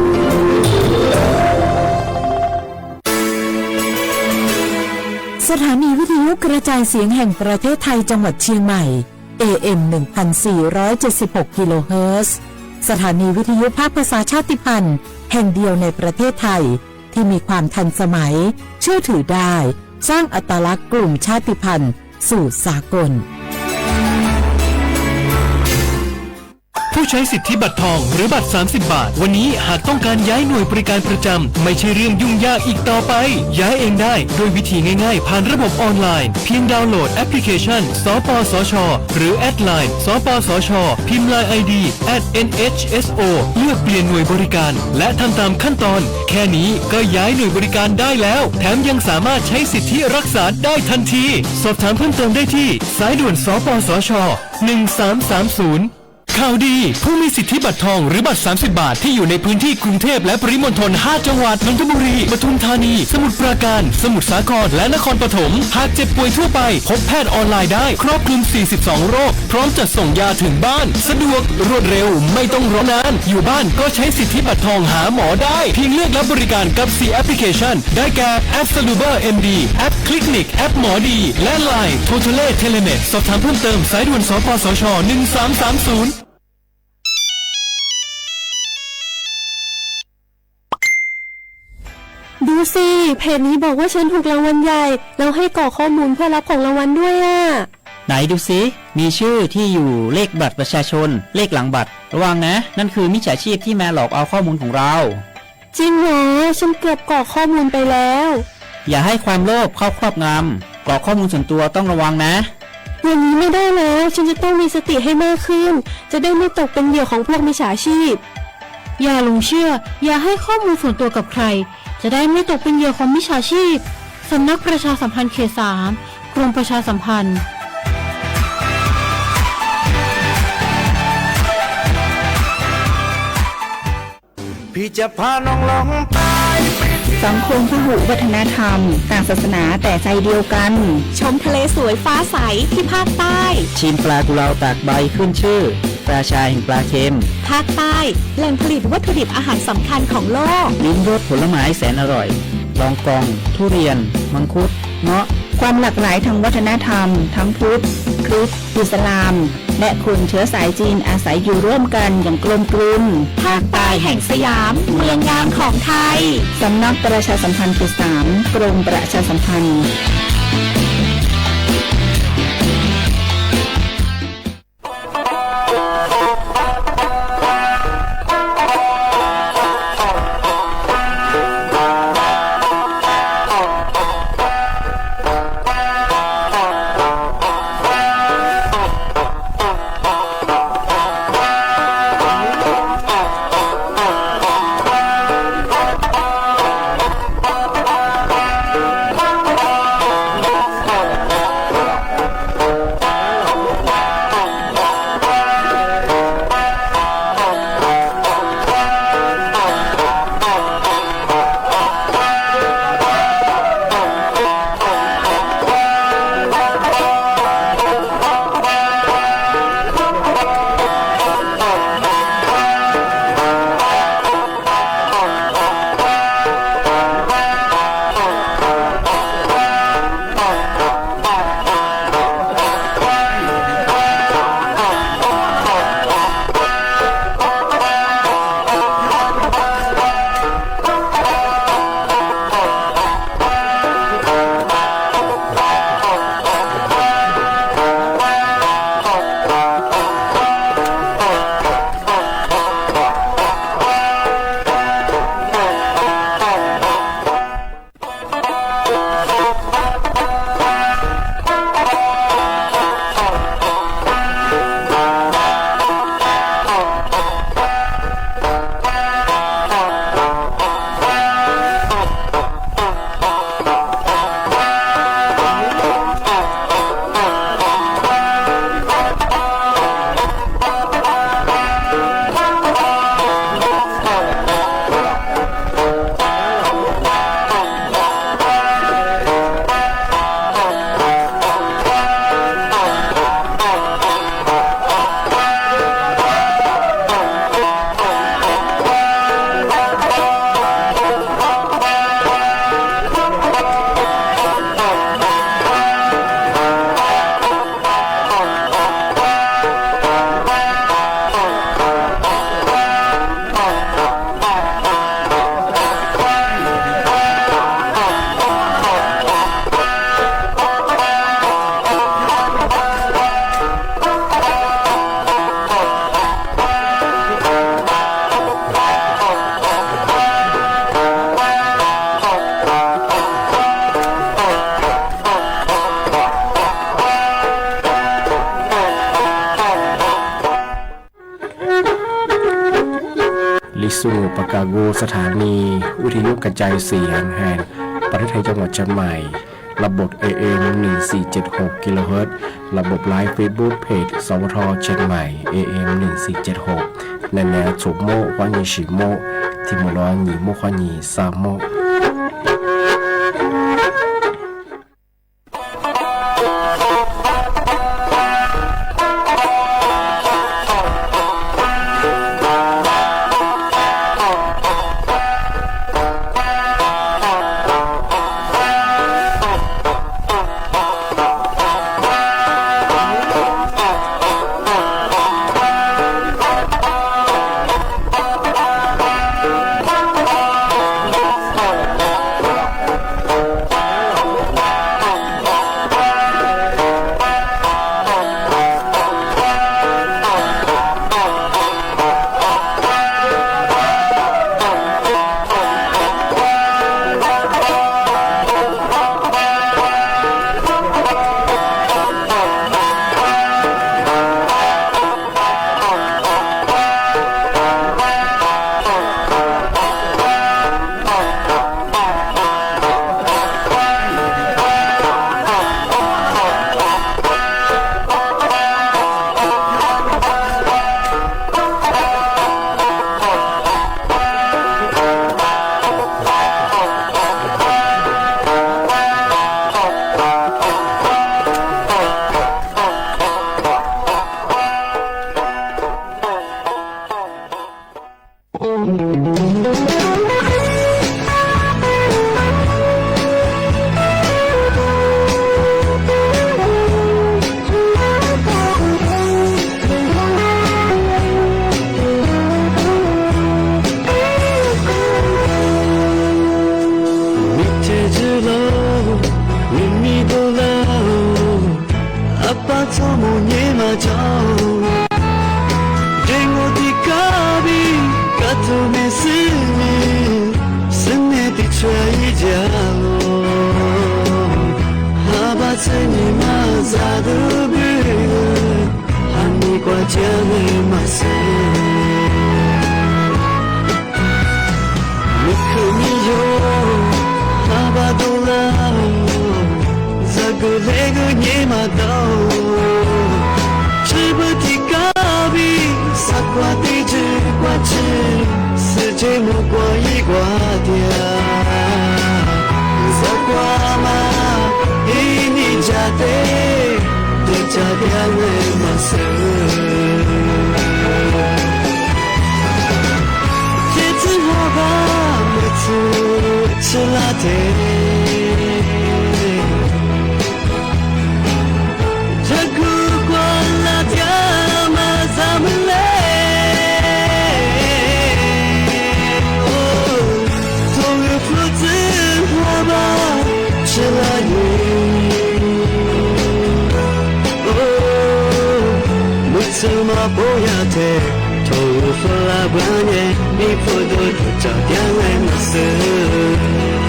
สถานีวิทยุกระจายเสียงแห่งประเทศไทยจังหวัดเชียงใหม่ เอเอ็ม หนึ่งพันสี่ร้อยเจ็ดสิบหก กิโลเฮิรตซ์ สถานีวิทยุภาคภาษาชาติพันธุ์แห่งเดียวในประเทศไทย ที่มีความทันสมัย เชื่อถือได้ สร้างอัตลักษณ์กลุ่มชาติพันธุ์สู่สากล ผู้ใช้สิทธิบัตรทองหรือบัตรสามสิบบาท วันนี้หากต้องการย้ายหน่วยบริการประจำ ไม่ใช่เรื่องยุ่งยากอีกต่อไป ย้ายเองได้ด้วยวิธีง่ายๆ ผ่านระบบออนไลน์ เพียงดาวน์โหลดแอปพลิเคชัน สปสช หรือแอดไลน์ สปสช พิมพ์ ไลน์ ไอดี แอท เอ็น เอช เอส โอ เลือกเปลี่ยนหน่วยบริการ และทำตามขั้นตอน แค่นี้ก็ย้ายหน่วยบริการได้แล้ว แถมยังสามารถใช้สิทธิรักษาได้ทันที สอบถามเพิ่มเติมได้ที่สายด่วน สปสช หนึ่งสามสามศูนย์ ข่าวดี ผู้มีสิทธิบัตรทองหรือบัตรสามสิบบาทที่อยู่ในพื้นที่กรุงเทพฯและปริมณฑล ห้าจังหวัด นนทบุรี ปทุมธานี สมุทรปราการ สมุทรสาคร และนครปฐม หากเจ็บป่วยทั่วไป พบแพทย์ออนไลน์ได้ ครอบคลุมสี่สิบสองโรค พร้อมจัดส่งยาถึงบ้าน สะดวก รวดเร็ว ไม่ต้องรอนาน อยู่บ้านก็ใช้สิทธิบัตรทองหาหมอได้ เพียงเลือกรับบริการกับสี่แอปพลิเคชัน ได้แก่ แอป Saluber เอ็ม ดี แอป Clinic แอปหมอดี และ ไลน์ Totale Telemed สอบถามเพิ่มเติม สายด่วน สปสช หนึ่งสามสามศูนย์ ดูสิ เพจนี้บอกว่าฉันถูกรางวัลใหญ่ แล้วให้กรอกข้อมูลเพื่อรับของรางวัลด้วยอะ ไหนดูสิ มีชื่อ ที่อยู่ เลขบัตรประชาชน เลขหลังบัตร ระวังนะ นั่นคือมิจฉาชีพที่มาหลอกเอาข้อมูลของเรา จริงเหรอ ฉันเกือบกรอกข้อมูลไปแล้ว อย่าให้ความโลภเข้าครอบงำ กรอกข้อมูลส่วนตัวต้องระวังนะ อย่างนี้ไม่ได้แล้ว ฉันจะต้องมีสติให้มากขึ้น จะได้ไม่ตกเป็นเหยื่อของพวกมิจฉาชีพ อย่าหลงเชื่อ อย่าให้ข้อมูลส่วนตัวกับใคร จะได้ไม่ตกเป็นเหยื่อของมิจฉาชีพ สำนักประชาสัมพันธ์เขตสาม กรมประชาสัมพันธ์ พี่จะพาน้องล่องใต้ สังคมพหุวัฒนธรรม ต่างศาสนาแต่ใจเดียวกัน ชมทะเลสวยฟ้าใสที่ภาคใต้ ชิมปลากุเลาตากใบขึ้นชื่อ ราชาแห่งปลาเค็ม ภาคใต้ แหล่งผลิตวัตถุดิบอาหารสำคัญของโลก ลิ้มรสผลไม้แสนอร่อย ลองกอง ทุเรียน มังคุด เงาะ ความหลากหลายทางวัฒนธรรม ทั้งพุทธ คริสต์ อิสลาม และคนเชื้อสายจีนอาศัยอยู่ร่วมกันอย่างกลมกลืน ภาคใต้แห่งสยาม เมืองงามของไทย สำนักประชาสัมพันธ์เขตสาม กรมประชาสัมพันธ์ ส จุลประกาศ สถานีวิทยุกระจายเสียงแห่งประเทศไทย จังหวัดเชียงใหม่ ระบบ เอ เอ็ม หนึ่งสี่เจ็ดหก กิโลเฮิรตซ์ ระบบไลฟ์เฟซบุ๊กเพจ สวท เชียงใหม่ เอ เอ็ม หนึ่งสี่เจ็ดหก ในแนวโฉมโม่คว้ายีสิบโม่ ที่หมู่ร้อยหยี่โม่คว้ายีสามโม่ မီးတဲတြီလီၤ, မ့မ့ၢ်ဒိလီၤ, အပၢ်ဆိမိၣ်ညါမးတီၤ, ဒ့ငိၢ်တံၢ်ကါဘံၣ် ကတိၤမဲာ်ဆူန့ၣ်, ဆူန့ၣ်တံၢ်ဆှၢယံၤဒၣ်လီၤ. ဟါဘၣ်ဆူန့ၣ်မၤစၢ်ဒုဘ့ၣ်, ဟးမံကွၢ်ဒ်လဲၣ်မၤစၢၤ မုၢ်ခုၣ်မံယိာ်, ဟါဘၣ်ဒိလီၤ, စၢ်ဂုာ်လဲၤဂုာ်ညါမးတီၤ, ဆၢဘုၣ်တံၢ်ကါဘံၣ် စးကွၢ်တံၢ်ကွၢ်ဆၢ, စၢ်က့မိၢ်ကွၢ်ယံၤကွၢ်ဒၣ်, စးကွၢ်မး အံၤန့ၣ်ဒၣ်တဲ, ဒ်လဲၣ်ဒ်လဲၣ်မၤစၢၤ ကဲသုဟးဘၣ်မုၢ်ထူၣ်ဆူလါတဲ, တၢ်ကူကွၢ်လၢ်တၢ်မၤစၢ်မနုၤလဲၣ်, အိၣ်, ထိၣ်ဂုၢ်ဖျိသုဟးဘၣ် ဆူလါန့ၣ်, အိၣ်, မုၢ်ထူၣ်မၤပိာ်ယၤထဲ, ထိၣ်ဂုၢ်ဖျိလၢ်ဘၣ်န့ၣ် မ့ၢ်ဖိဒိၣ်ဒိၣ်တၢ်ဒ်လဲၣ်မၤစၢၤ မ့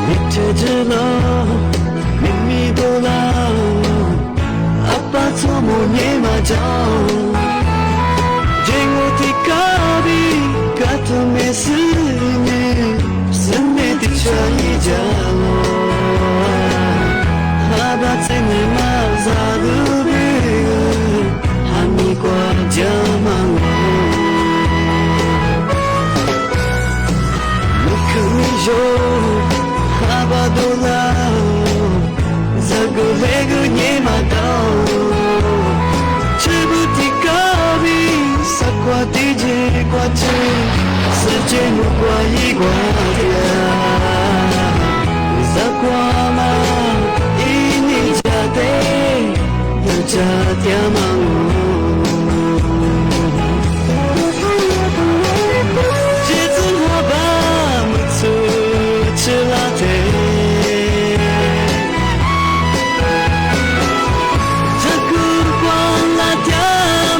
ၢ်တဲတြီလီၤ, မ့မ့ၢ်ဒိလီၤ, အပၢ်ဆိမိၣ်ညါမးတီၤ, ဒ့ငိၢ်တံၢ်ကါဘံၣ် ကတိၤမဲာ်ဆူန့ၣ်, ဆူန့ၣ်တံၢ်ဆှၢယံၤဒၣ်လီၤ. ဟါဘၣ်ဆူန့ၣ်မၤစၢ်ဒုဘ့ၣ်, ဟးမံကွၢ်ဒၣ်မၤစၢၤ မုၢ်ခုၣ်မံယိာ်, ဟါဘၣ်ဒိလီၤ, စၢ်ဂုာ်လဲၤဂုာ်ညါမးတီၤ, ဆၢဘုၣ်တံၢ်ကါဘံၣ် စးကွၢ်တံၢ်ကွၢ်ဆၢ, စၢ်က့မိၢ်ကွၢ်ယံၤကွၢ်ဒၣ်, စးကွၢ်မး အံၤန့ၣ်ဒၣ်တဲ ဒ်လဲၣ်ဒ်လဲၣ်မၤစၢၤ ကဲသုဟးဘၣ်မုၢ်ထူၣ်ဆူလါတဲ, တၢ်ကူကွၢ်လၢ်တၢ်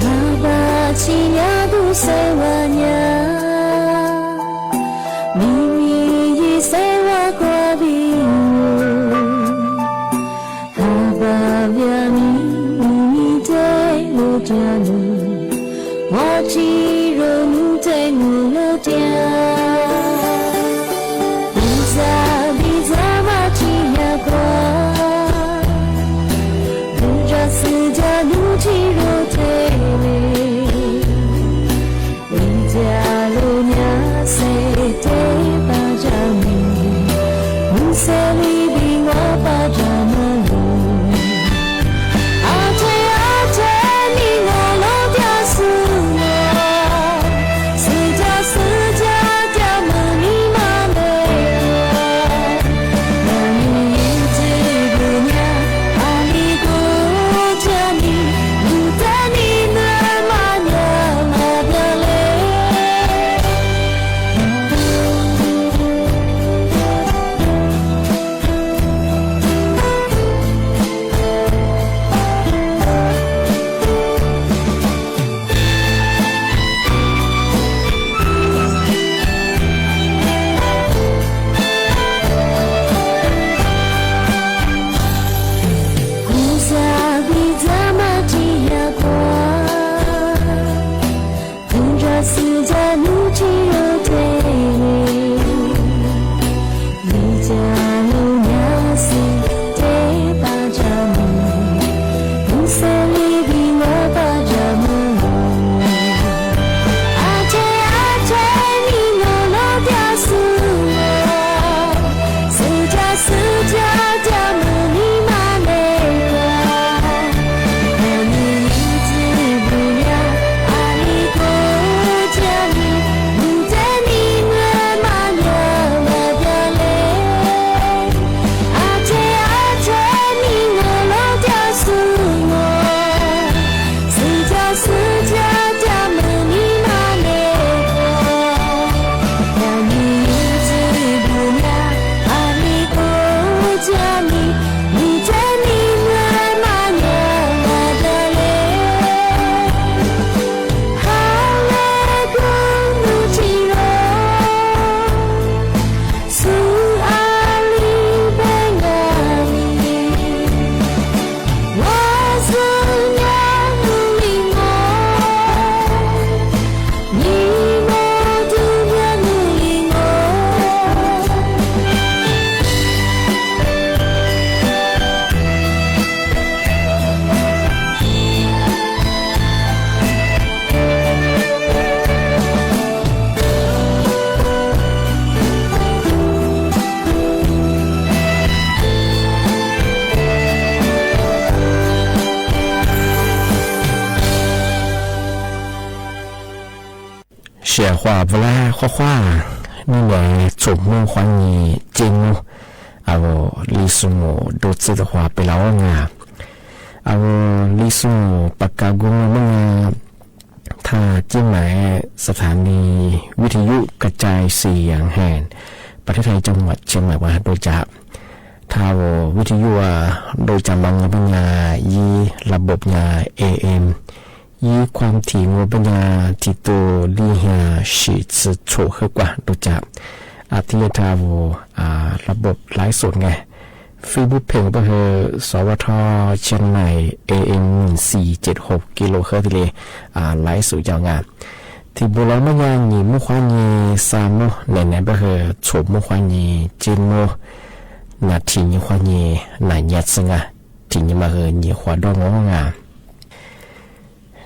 Haba chinya du sewa nya, mi mi yi sewa kwa bi. Haba bia mi mi te lu tia lu, wa chi ro nu te nu lu tia. Biza biza ma chinya kwa, nu ja si ja nu chi ro te le. Ni ja lu nya se te pa ja mi, nu se li bi ngua pa ja ma lu. A te a te ni ngua lo tia su ngua, si ja si ja tia ma ni ma le. Shia hwa bla hwa hwa, ni ne chu mu hwa ni jin mu, a wo li su mu du ci hwa pe la o nga. A wo li su mu pa ka gu mu nga, ta ji mai สถานีวิทยุกระจายเสียงแห่งประเทศไทยจังหวัดเชียงใหม่ว่าโดยจะ ทาววิทยุอะ โดยจะลองปัญญา ยีระบบยา เอเอ็ม ยีความถี่งวปัญญา ที่ตัวดีเฮีย ฉีดสืบโฉเฮกว่า โดยจะ อาทิตย์ทาว อ่า ระบบไลฟ์สดไง เฟซบุ๊กเพจบ่าเฮอ สวท เชียงใหม่ เอเอ็ม หนึ่งสี่เจ็ดหก กิโลเฮิรตซ์ ตี้เล อ่า ไลฟ์สดเจ้างา ตี้บ่าลองบ่ายา หยี่โมงควาเย ซามโมง แหน่แหน่บ่าเฮอ โฉมโมงควาเย เจ็ดโมง นาที หยี่โมงควาเย นาเยียะซึ่งอ่ะ ตี้หยี่บ่าเฮอ หยี่ขวาด้องงองา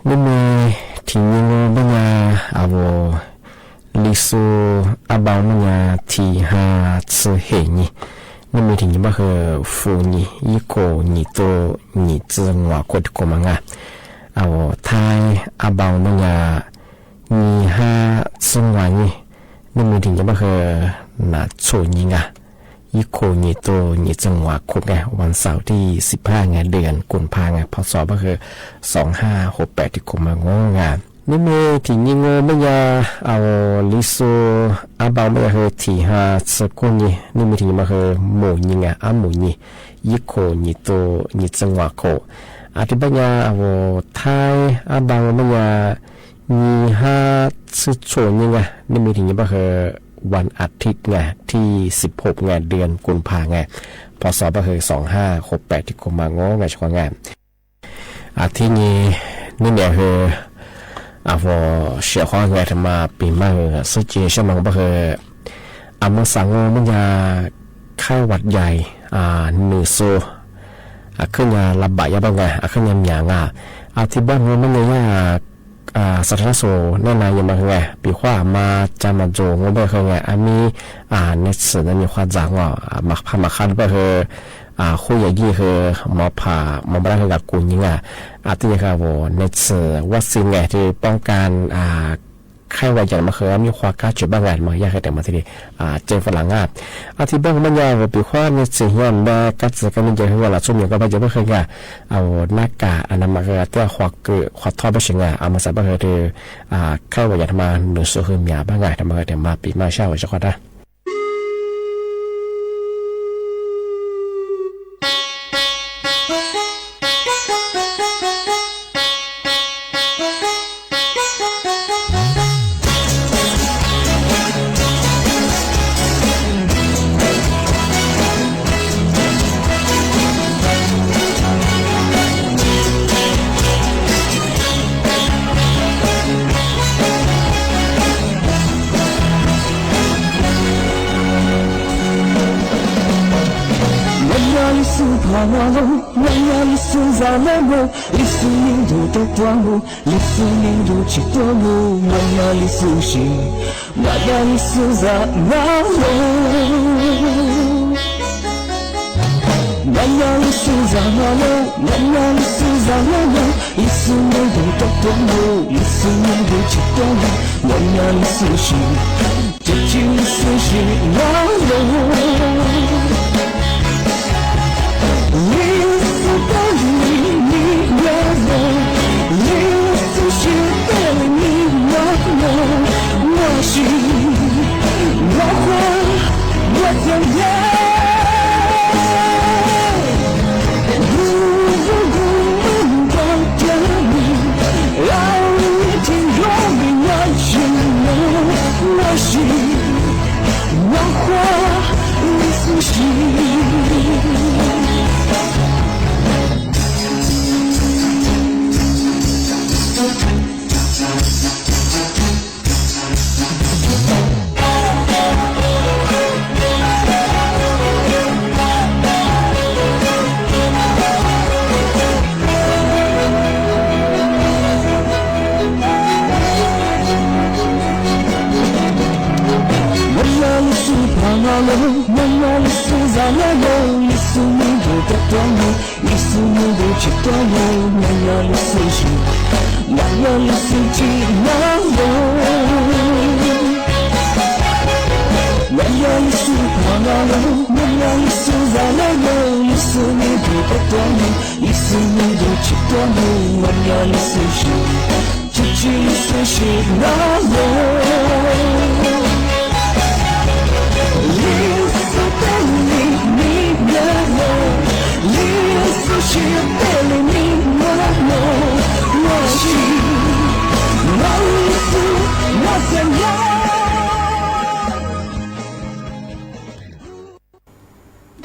นี่มีตี้หยี่โงบ่ายา อาโว ลีซู อาเบาบ่ายา ตี้ห้า ซือเหยี่ นี่มีตี้หยี่บ่าเฮอ ฟูหยี่ ยี่โข หยี่โต หยี่จื้องวาโขดตี้โกมางา อาโว ไทย อาเบาบ่ายา หยี่ห้า ซืองวายี่ นี่มีตี้หยี่บ่าเฮอ นาโฉยี่งา ยี่โข หยี่โต หยี่จื้องวาโขดไง วันเสาร์ตี้สิบห้างา เดือนกุมภางา พ.ศ. บ่าเฮอ สองห้าหกแปด ตี้โกมางองา นี่มีตี้หยี่โงบ่ายา อาโว ลีซู อาเบาบ่ายาเฮอ ตี้ห้า ซือโก้ยี่ นี่มีตี้หยี่บ่าเฮอ หมู่ยี่งา อาหมู่ยี่ ยี่โข หยี่โต หยี่จื้องวาโขด อาตี้บ่ายา อาโว ไทย อาเบาบ่ายา หยี่ห้า ซือโฉยี่งา นี่มีตี้หยี่บ่าเฮอ วันอาทิตย์งา ตี้สิบหกงา เดือนกุมภางา พ.ศ. บ่าเฮอ สองห้าหกแปด ตี้โกมางองา เจ้าของงาน อาทิตย์นี้ นี่เนี่ยเฮอ อาโว เสียขอเฮอ แถมมาปี๋ใหม่เฮอ ซึ่งจีนเสียมังบ่าเฮอ อาเมืองสางโงบ่ายา ไข้หวัดใหญ่ อ่า หนึ่งศูนย์ อ่า ขึ้นยาระบาดยาบ่าไง อ่า ขึ้นยาหยางอ่ะ อาตี้บ้านเฮอบ่ายา อ่า สาธารณสุขแนะนำยาบ่าไง ปี๋ขว้ามาจามาโจงบ่าเฮอไง อามี อ่า ในสื่อนั้นมีความจางอ่ะ อ่า มา พามาคัดบ่าเฮอ อ่า คู่ใหญ่ยี่เฮอ หมอผ่า หมอบ่ได้เฮอกับกูยิงอ่ะ อาตี้ค่ะโว ในสื่อวัคซีนไง ตี้ป้องกัน อ่า ไข้หวัดใหญ่บ่าเฮอ มีความกล้าเจ็บบ่าไง บ่ายาเฮอ แต่มาตี้ อ่า เจอฝรั่งอ่ะ อาตี้บ้านบ่ายา ปี๋ขว้าในสื่อเฮียนแบบกัดเสือกันนี่เจอเฮอ ละซุ่มอยู่ก็บ่าเจ็บบ่าเฮอไง อาหน้ากากอนามัยเฮอ ตี้ความเกอะความทอดบ่าเชิงอ่ะ อามาใส่บ่าเฮอ ตี้ อ่า ไข้หวัดใหญ่แถมมา หนึ่งศูนย์ เฮอ มีบ่าไง แถมมาเฮอ แถมมาปี๋ใหม่เศร้าเจ้าของนะ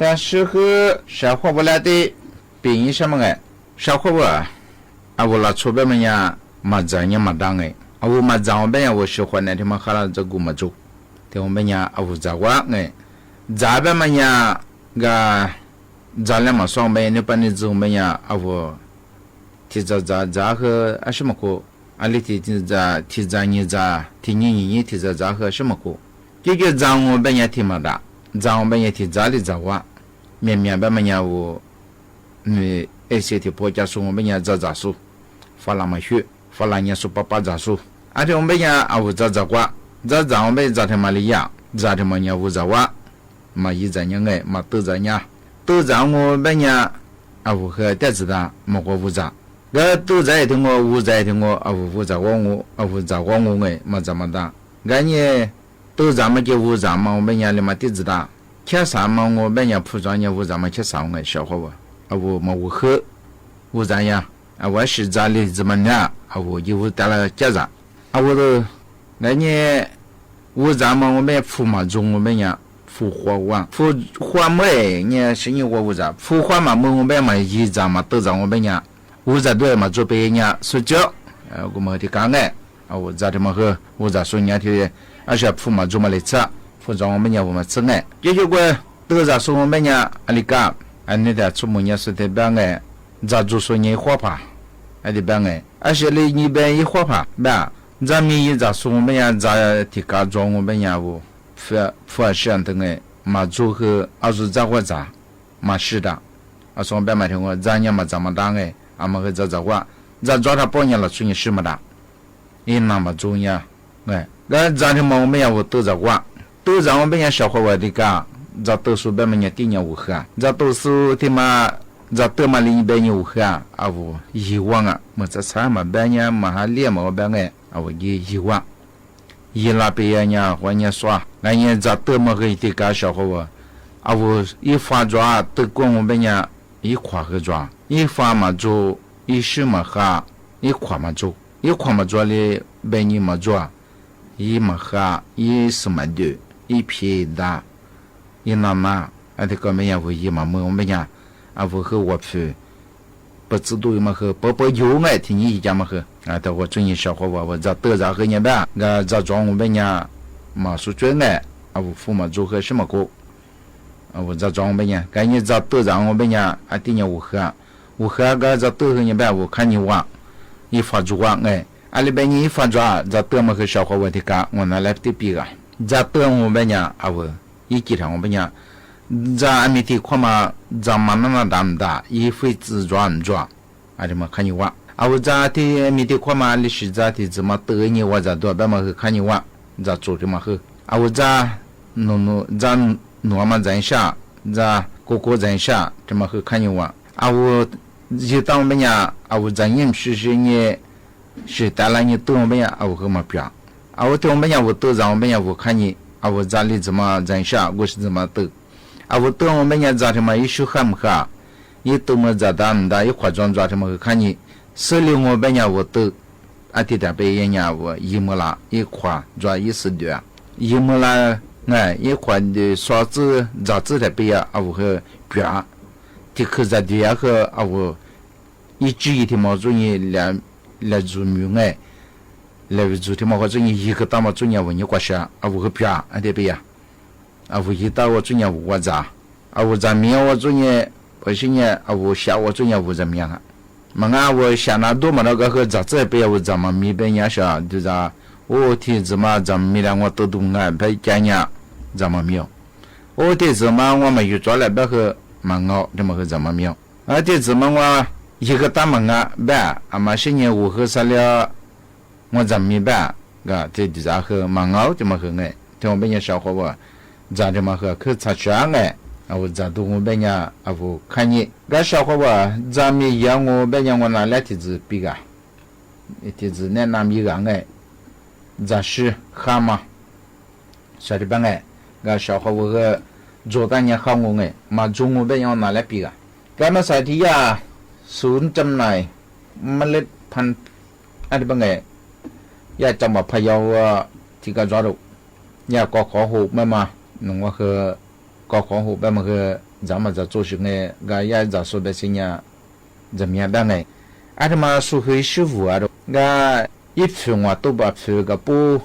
但是คือ เสาขวัญ เวลาตี้ เป๋นอย่างนี้ใช่ไหมไง เสาขวัญ อ่ะ อาวุธละโฉเป๋นมาเนี่ย มาจ๋าเนี่ยมาดังไง อาวุธมาจ๋าเป๋นอย่างอาวุธเสาขวัญเนี่ย ตี้มาข้าราชกุมารจุก ตี้เป๋นอย่างอาวุธจ๋ากว่าไง จ๋าเป๋นมาเนี่ย ก็จ๋าแล้วมาสองเป๋นอย่างนี้ ปะนี้จึงเป๋นอย่างอาวุธ ตี้จ๋าจ๋าจ๋าคือ อะ ใช่ไหมกู อะ ตี้จ๋า ตี้จ๋าเนี่ยจ๋า ตี้เนี่ยเนี่ยเนี่ย ตี้จ๋าจ๋าคือ ใช่ไหมกู เกี่ยวกับจ๋าของเป๋นอย่างตี้มาดัง จ๋าของเป๋นอย่างตี้จ๋าหรือจ๋ากว่า เมียนเมียนเป๋นมาเนี่ยอาวุธ นี่ เอเชียตี้พวกจ๋าสูงเป๋นอย่างจ๋าจ๋าสู ฝรั่งมาหื้อ ฝรั่งเนี่ยสูปะปะจ๋าสู อะ ตี้เป๋นอย่างอาวุธจ๋าจ๋ากว่า จ๋าจ๋าเป๋นอย่างจ๋าตี้มาเลีย จ๋าตี้มาเนี่ยอาวุธจ๋ากว่า มายี่จ๋าเนี่ยไง มาตื้อจ๋าเนี่ย ตื้อจ๋าของเป๋นอย่าง อาวุธคือเตี้ยจ๋าดา มากกว่าอาวุธจ๋า ก็ตื้อจ๋าตี้งอ อาวุธจ๋าตี้งอ อาวุธจ๋ากว่า อาวุธจ๋ากว่าไง มาจ๋ามาดัง ก็เนี่ย ตื้อจ๋ามาเกี่ยวอาวุธจ๋ามาเป๋นอย่างเลยมาตี้จ๋าดา แค่สามมาเป๋นอย่างผู้จ๋าเนี่ยอาวุธจ๋ามาแค่สามไง เสาขวัญ อาวุธมาอาวุธคือ อาวุธจ๋าเนี่ย อาวุธสิจ๋าเลยจ๋ามาเนี่ย อาวุธยี่อาวุธแต่ละแค่จ๋า อาวุธ แล้วเนี่ย อาวุธจ๋ามาเป๋นอย่างผู้มาจุกเป๋นอย่าง ผู้ขว้าว่า ผู้ขว้าเมื่อเนี่ย สิเนี่ยว่าอาวุธจ๋า ผู้ขว้ามาเมื่อเป๋นอย่างมายี่จ๋ามาตื้อจ๋าเป๋นอย่าง อาวุธจ๋าด้วยมาจุกเป๋นอย่างสุดยอด เออ กูมาตี้กลางไง อาวุธจ๋าตี้มาคือ อาวุธจ๋าสุดเนี่ยตี้ อะ ใช่ ผู้มาจุกมาเลยจ๋า ผู้จ๋าเป๋นอย่างอาวุธมาจ๋าไง เกี่ยวกับตื้อจ๋าสุดเป๋นอย่าง อะลีกา อันนี้ตี้สมมุติเนี่ยสุดตี้เป๋นไง จ๋าจุกสุดเนี่ยขว้าผ่า อะ ตี้เป๋นไง อะ ใช่ เลยนี่เป๋นยี่ขว้าผ่า เป๋น จ๋ามียี่จ๋าสูงเป๋นอย่าง จ๋าตี้กาจ๋องเป๋นอย่างอาวุธ เฟื่อ เฟื่อเสี้ยนตึงไง มาจุกคือ อาวุธจ๋ากว่าจ๋า มาสิดา อะ สองเป๋นมาตี้งอ จ๋าเนี่ยมาจ๋ามาดังไง อะ มาคือจ๋าจ๋ากว่า จ๋าจ๋อถ้าป้อเนี่ยละสุดเนี่ยสิมาดัง อีนั่นมาจุกเนี่ย ไง ก็จ๋าตี้มาเป๋นอย่างอาวุธตื้อจ๋ากว่า ตื้อจ๋าเป๋นอย่างเสาขวัญตี้กา จ๋าตื้อสุดเป๋นมาเนี่ยตี้เนี่ยอาวุธคือ จ๋าตื้อสุดตี้มา จ๋าตื้อมาเลยเป๋นเนี่ยอาวุธคือ อาวุธยี่ว่าอ่ะ เหมือนจ๋าสามาเป๋นอย่างมหาเลี่ยมมาเป๋นไง อาวุธยี่ ยี่ว่า ยี่ละเป๋นอย่างเนี่ย หัวเนี่ยสวา แล้วเนี่ยจ๋าตื้อมาคือตี้กาเสาขวัญ อาวุธยี่ฝ่าจ๋อ ตื้อก้นเป๋นอย่าง ยี่ขวาคือจ๋อ ยี่ฝ่ามาจุก ยี่สิมาฆ่า ยี่ขวามาจุก ยี่ขวามาจ๋อเลยเป๋นยี่มาจ๋อ ยี่มาฆ่า ยี่สิมาดื้อ ยี่เพ่ดา ยี่นานา อะ ตี้ก็เป๋นอย่างอาวุธยี่มาเมื่อเป๋นอย่าง อาวุธคือว่าผู้ เปิดจื้อดูมาคือ เปิด เปิดอยู่ไง ตี้นี่จ๋ามาคือ อะ แต่ว่าจุ่นยี่เสาขวัญว่า จ๋าตื้อจ๋าคือเนี่ยเป๋น ก็จ๋าจ๋องเป๋นอย่าง มาสุดจ้วยไง อาวุธผู้มาจุกคือสิมากู อาวุธจ๋าจ๋องเป๋นอย่าง ก็เนี่ยจ๋าตื้อจ๋าเป๋นอย่าง อะ ตี้เนี่ยอาวุธคือ อาวุธคือก็จ๋าตื้อคือเนี่ยเป๋น อาวุธข้านี่ว่า ยี่ฝ่าจ๋อว่าไง อะ เลยเป๋นยี่ฝ่าจ๋อ จ๋าตื้อมาคือเสาขวัญตี้กา งอนาแลตี้ปีกา จ๋าตื้อเป๋นอย่าง อาวุธ ยี่กี่ทางเป๋นอย่าง จ๋าอะมีตี้ขว้ามา จ๋ามานานาดำดา ยี่ฝ่าจื้อจ๋อจ๋อ อะ ตี้มาข้านี่ว่า อาวุธจ๋าตี้อะมีตี้ขว้ามา เลยสิจ๋าตี้จะมาตื้อเนี่ยว่าจ๋าดัวเป๋นมาคือข้านี่ว่า จ๋าจุกตี้มาคือ อาวุธจ๋า หนูหนู จ๋าหนูมาจ๋าอินชา จ๋าโกโก้จ๋าอินชา ตี้มาคือข้านี่ว่า อาวุธยี่ตั้งเป๋นอย่าง อาวุธจ๋าเนี่ยสิสิเนี่ย สิแต่ละเนี่ยตื้อเป๋นอย่าง อาวุธคือมาเปีย อาวุธตื้อเป๋นอย่าง อาวุธตื้อจ๋าเป๋นอย่าง อาวุธข้านี่ อาวุธจ๋าเลยจะมาจ๋าอินชา กูสิจะมาตื้อ อาวุธตื้อเป๋นอย่าง จ๋าตี้มายี่สิข้ามค่ะ ยี่ตื้อเมื่อจ๋าดำดา ยี่ขวาจ๋อนจ๋อ ตี้มาคือข้านี่ ซื่อเลยงอเป๋นอย่าง อาวุธตื้อ อะ ตี้แต่เป๋นอย่างเนี่ย อาวุธยี่เมื่อละ ยี่ขวาจ๋อ ยี่สิเดียว ยี่เมื่อละ ไง ยี่ขวาเดียว สอจื้อ จ๋าจื้อแต่เป๋นอย่าง อาวุธคือเปีย ตี้คือจ๋าเดียวคือ อาวุธ ยี่จื้อตี้มาจุ่นยี่ แล้ว แล้วจู๋มิวไง แล้วจู๋ตี้มาก็จุ่นยี่ ยี่คือตั้งมาจุ่นยี่ อาวุธยี่กว่าเสีย อาวุธคือเปีย อะ ตี้เป๋นอย่าง อาวุธยี่ตั้งว่าจุ่นยี่ อาวุธว่าจ๋า อาวุธจ๋ามีว่าจุ่นยี่ เพราะฉะนั้นอาวุธเสียว่าจุ่นยี่ อาวุธจ๋ามีอ่ะ มางาอาวุธเสียนาดูมาแล้วก็คือจ๋าจื้อเป๋นอาวุธจ๋ามามีเป๋นอย่างเสีย ดูจ๋า โอ้ ตี้จะมาจ๋ามีแล้วงอตื้อดุงไง เป๋นแก่เนี่ย จ๋ามามี โอ้ ตี้จะมางอมาอยู่จ๋อแล้วเป๋นคือ มางอ ตี้มาคือจ๋ามามี อะ ตี้จะมางอ ยี่คือตั้งมางาเป๋น อะ มาสิเนี่ย อาวุธคือซะแล้ว งอจ๋ามีเป๋น ก็ตี้จ๋าคือมางอ ตี้มาคือไง ตี้เป๋นอย่างเสาขวัญว่า จ๋าตี้มาคือ คือจ๋าจ๋าไง อาวุธจ๋าดูงอเป๋นอย่าง อาวุธข้านี่ ก็เสาขวัญว่า จ๋ามีอย่างงอเป๋นอย่าง งอนาแลตี้จะปีกา ตี้จะแนะนำยี่อย่างไง จ๋าสิข้ามา สาธิตเป๋นไง ก็เสาขวัญว่า คือ โจตั้งเนี่ยข้างอไง มาจุ่นงอเป๋นอย่างนาแลปีกา ก็มาสาธิตยา ศูนย์จำหน่ายเมล็ดพันธุ์ อะ ตี้เป๋นไง ยาจังหวัดพะเยาว่า ตี้กาจ๋อดู ยา กข หก เป๋นมา หนึ่งว่าคือ กข หก เป๋นมาคือ崢嘛崢作使偢，該也崢素白色偢，崢面吔偢。啊，這嘛素係一色烏啊，該一片外肚白片个布，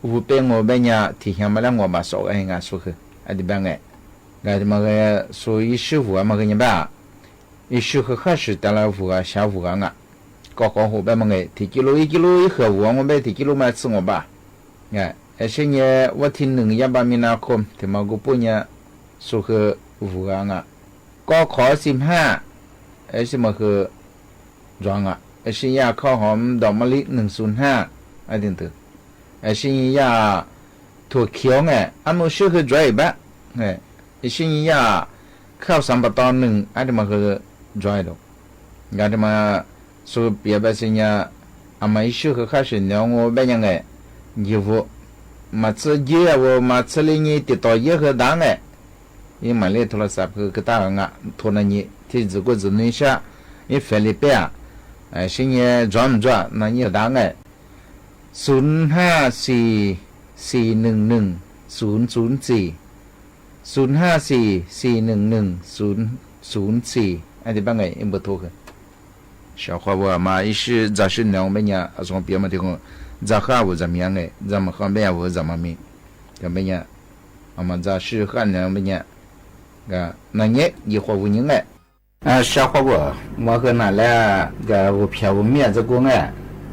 烏，烏白外白偢，地下嘛吔外白素，哎，吔素係，啊，這吔吔。該這嘛係素一色烏啊嘛係吔吔。一色係黑色帶了烏啊，下烏啊吔。高考號吔嘛吔，第幾路，一幾路一係烏啊，外白第幾路嘛係烏啊吔。 哎，這色偢，我聽人家把名拿看，這嘛个布偢，素係烏啊吔。高考時嘛，這色嘛係裝啊，這色偢考好，毋到麼哩，能素吔，啊，定得。這色偢，脫口吔，啊，喏色係裝一般，哎，這色偢，考上不到能，啊，這嘛係裝一兜。 該這嘛素白白色偢，啊嘛一色係黑色，吔外白吔吔，衣服，麼子倈啊，屋，麼子哩倈跌倒倈係打吔，一買哩拖拉撒去，去打吔，拖那倈，第一個子女下，一翻哩背啊，哎，這色偢裝毋裝，那倈打吔。素吔四，四能能，素，素四。 素吔四，四能能，素，素四，啊，這吔吔，一般讀係。小學部啊嘛，一色崢色吔外白吔，啊，上邊嘛聽講，崢下烏崢面吔，崢嘛下面烏崢嘛面，吔白吔，啊嘛崢色下吔白吔，該，那倈，一學五年吔。 啊，小學部，我係拿來該烏片烏面這個吔，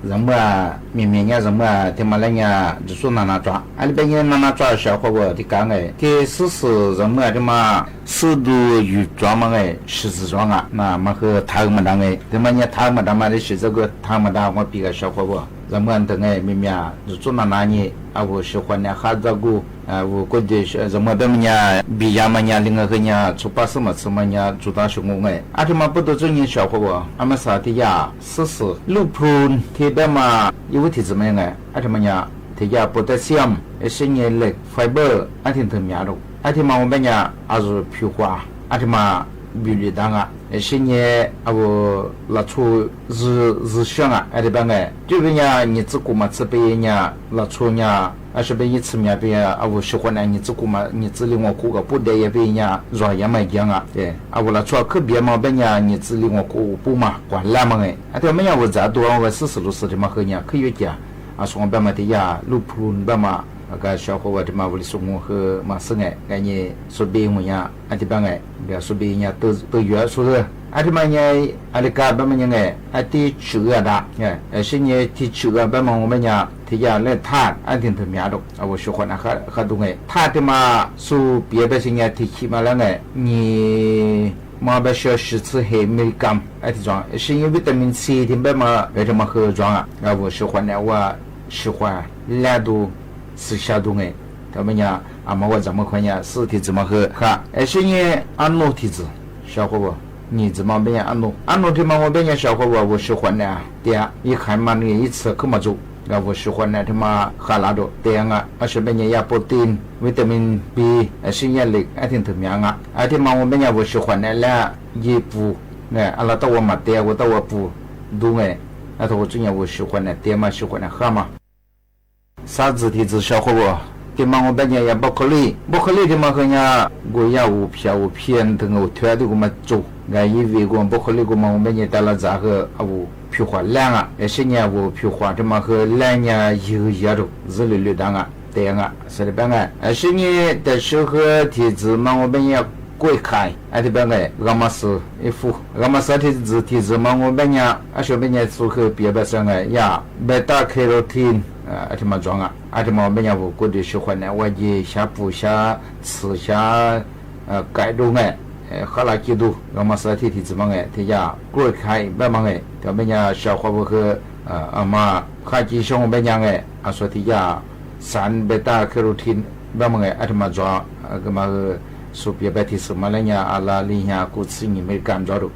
人們啊，面面吔人們啊，這嘛吔吔，就說拿拿抓。啊，這吔吔拿拿抓小學部，這個吔，這四色人們啊，這嘛四度有抓嘛吔，十字抓啊，那嘛係大麼大吔，這嘛吔大麼大嘛，這十字个大麼大，我比該小學部。 人們等吔，面面啊，就做拿拿吔，啊，烏色花呢，哈，這個，啊，烏個的，呃，人們吔麼吔，比較麼吔，另外个吔，初八什麼，什麼吔，做大學生吔。啊，這嘛不都做吔小學部，啊，麼儕的呀，四色，六分，這吔嘛，有个題子麼吔，啊，這嘛吔，這呀，potassium，呃，深夜类，fiber，啊，這等面咯。 啊，這嘛我們吔，啊，係皮花，啊，這嘛比例大啊。呃，深夜，啊，烏，那出日，日上啊，啊，這吔吔，這吔吔，日子過嘛，這吔吔，那出吔，啊，這吔一次面吔，啊，烏，喜歡吔，日子過嘛，日子裡我過个，不得也吔吔，熱也嘛講啊，對，啊，烏，那出去別嘛，吔吔，日子裡我過不嘛，慣了嘛，哎，啊，這吔吔，烏，這都，啊，烏，四十多歲的嘛，很呀，可以講。 啊，所以吔嘛，這呀，六分吔嘛，啊，該小學部這嘛，屋裡送我去嘛，係吔，該吔，送別人呀，啊，這吔吔，別送別人呀，都，都有啊，所以，啊，這嘛吔，啊，這個吔嘛吔吔，啊，第九啊，噠，哎，哎，係吔第九啊，吔嘛，我們吔，這呀，來，大，啊，定得面咯，啊，我喜歡啊，哈，哈，都吔，大的嘛，送別人吔，係吔，第七嘛，啷吔，吔， 嘛，吔，需要十次黑米干，哎，這種，係因為維他命C的，吔嘛，哎，這嘛，好種啊，啊，我喜歡呢，我喜歡，來都是下冬哎，他們呀，啊嘛，我咱們看呀，是的，這麼好，哈，哎，係因為阿諾的子，小學部，你怎麼沒有阿諾？阿諾的嘛，我們也小學部，我喜歡呢，對啊，一看嘛，你一次去嘛做。 啊，我喜歡呢，這嘛，哈啦都，對啊，啊，順便也補充，維他命B，啊，係也來，啊，定得面啊，啊，這嘛，我們也，我喜歡呢，來，一補，呢，啊，那到我嘛，對啊，我到我補，都哎，啊，到我中間，我喜歡呢，對嘛，喜歡呢，哈嘛。沙子的子小學部，這嘛，我們也，也broccoli，broccoli的嘛，和呀，我也，我偏，我偏，等我推的，我嘛做。 𠊎以為講broccoli个嘛，我們也帶了這個，啊，烏，皮花爛啊，哎，係也烏，皮花的嘛，和爛也有一樣都，是綠綠的啊，對啊，是的吧啊，哎，係也，但是和提子嘛，我們也過開，哎，對吧啊，該嘛是一副，該嘛是提子，提子嘛，我們也，啊，小朋友吃个別的啥个呀，beta carotene，啊，這嘛種啊，啊，這嘛我們也烏，過的喜歡呢，我也下補下，吃下， 呃，該都哎，呃，哈啦幾都，該嘛是提提子嘛哎，這呀，過開，白嘛哎，這邊呀，消化不和，呃，啊嘛，哈幾香白呀哎，啊，所以這呀，三beta carotene，白嘛哎，啊，這嘛抓，呃，該嘛，呃，所以別白提子嘛來呀，啊，啦，裡呀，古刺你沒感覺到，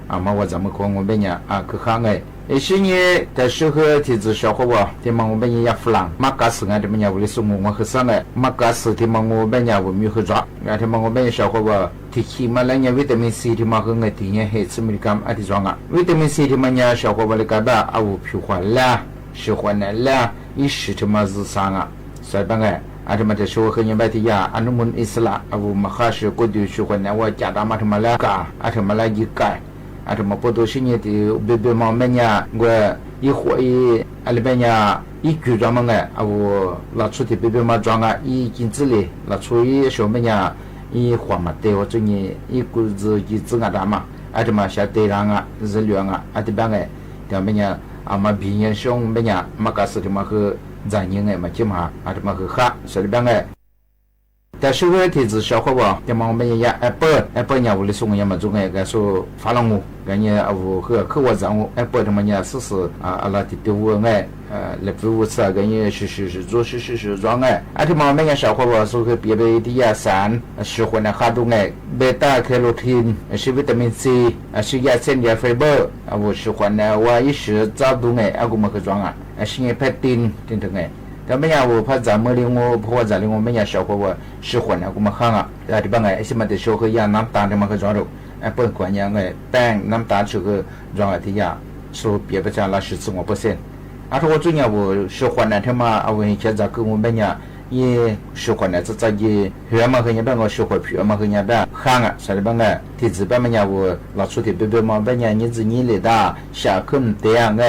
啊嘛，我咱們講我們呀，啊，可好哎， 哎，係也，但是和提子消化不，這嘛我們也要分，麼个時候，這麼樣，屋裡送我們學生哎，麼个時候，這嘛我們也烏，沒有喝茶，啊，這嘛我們也消化不，提起嘛來也維他命C，這嘛和𠊎提也係吃米干，啊，這種啊，維他命C，這嘛也消化不了，該吧，啊，烏，皮花啦，喜歡呢啦，一時這嘛日常啊，所以吧，哎， อาตมาจะโชว์คืนยังไปที่ยาอนุมูลอิสระ อาวุธมหาเสน่ห์ ก็ดูสู่คนเนี่ยว่าจะตามมาถึงมาแล้วกา อาตมาแล้วยิงไก่ อาตมาปวดตัวชิ้นนี้ที่เบเบมาแม่นยา ว่าอีขวาอีอะไรแม่นยา อีกูจอมมังไง อาวุธละชุดที่เบเบมาจองอ่ะ อีกินจื้อเลย ละชุดอีโฉมแม่นยา อีขวามาเตวะจุนี้ อีกูจื้อกินจื้องะตามมา อาตมาเสียเตรังอ่ะ เสียเหลืองอ่ะ อาตมาไง แต่แม่นยา อามาบีเงินส่งแม่นยา มากาสือที่มาคือจ่ายเงินไง มาเข้มหา อาตมาคือค่ะ สวัสดีบ้างไง แต่ชื่อว่าที่จื้อเสาข้อว่า แต่มาแม่นยาแอปเปิ้ล แอปเปิ้ลเนี่ย อาวุธลิสุงยามาจุงไง กาสู่ฝรั่งงู กาเนี่ย อาวุธคือ คือว่าจ่างงู แอปเปิ้ลที่มันเนี่ย ซื่อๆ อ่า อะไรที่ตัวไง เอ่อ เล็บฟูสา กาเนี่ย ชื่อๆๆ จ่อชื่อๆๆ จ่อไง อาตมาแม่นยาเสาข้อว่า สู่คือเปียไปที่ยาสาร ชื่อคนนะค่ะดูไง เบต้าแคโรทีน ชื่อวิตามินซี ชื่อยาเส้นใยไฟเบอร์ อาวุธชื่อคนนะว่าอีชื่อจ่อดูไง อากุมาคือจ่ออ่ะ ชื่อเนี่ยเพคติน ถึงๆ ไง แต่แม่นยาอาวุธผ่าจ่ายเมื่อลิงโง เพราะว่าจ่ายลิงโงแม่นยาเสาข้อว่า ชื่อคนนะ อากุมาข้างอ่ะ แต่ที่บ้างไง ไอ้สิมันจะโชว์คือยาน้ำตาลที่มันคือจ่อดู แอปเปิ้ลขวดเนี่ยไง แป้งน้ำตาลชื่อคือจ่ออ่ะที่ยา สู่เปียไปจ่ายละสิบสองเปอร์เซ็นต์ อาทุกคนจุเนี่ยอาวุธชื่อคนนะ ที่มาอาวุธเห็นเขียนจ่ายคืองูแม่นยา ยี่สิบขวดเนี่ย จะ จะยี่สิบขวดมาคือเนี่ยแป้ง ก็สิบขวดผิวมาคือเนี่ยแป้ง ข้างอ่ะ สวัสดีบ้างไง ที่จื้อแป้งแม่นยาอาวุธ ละชุดที่เบเบมาแม่นยา ยี่สิบยี่เลยด้า เสียขึ้นเตียงไง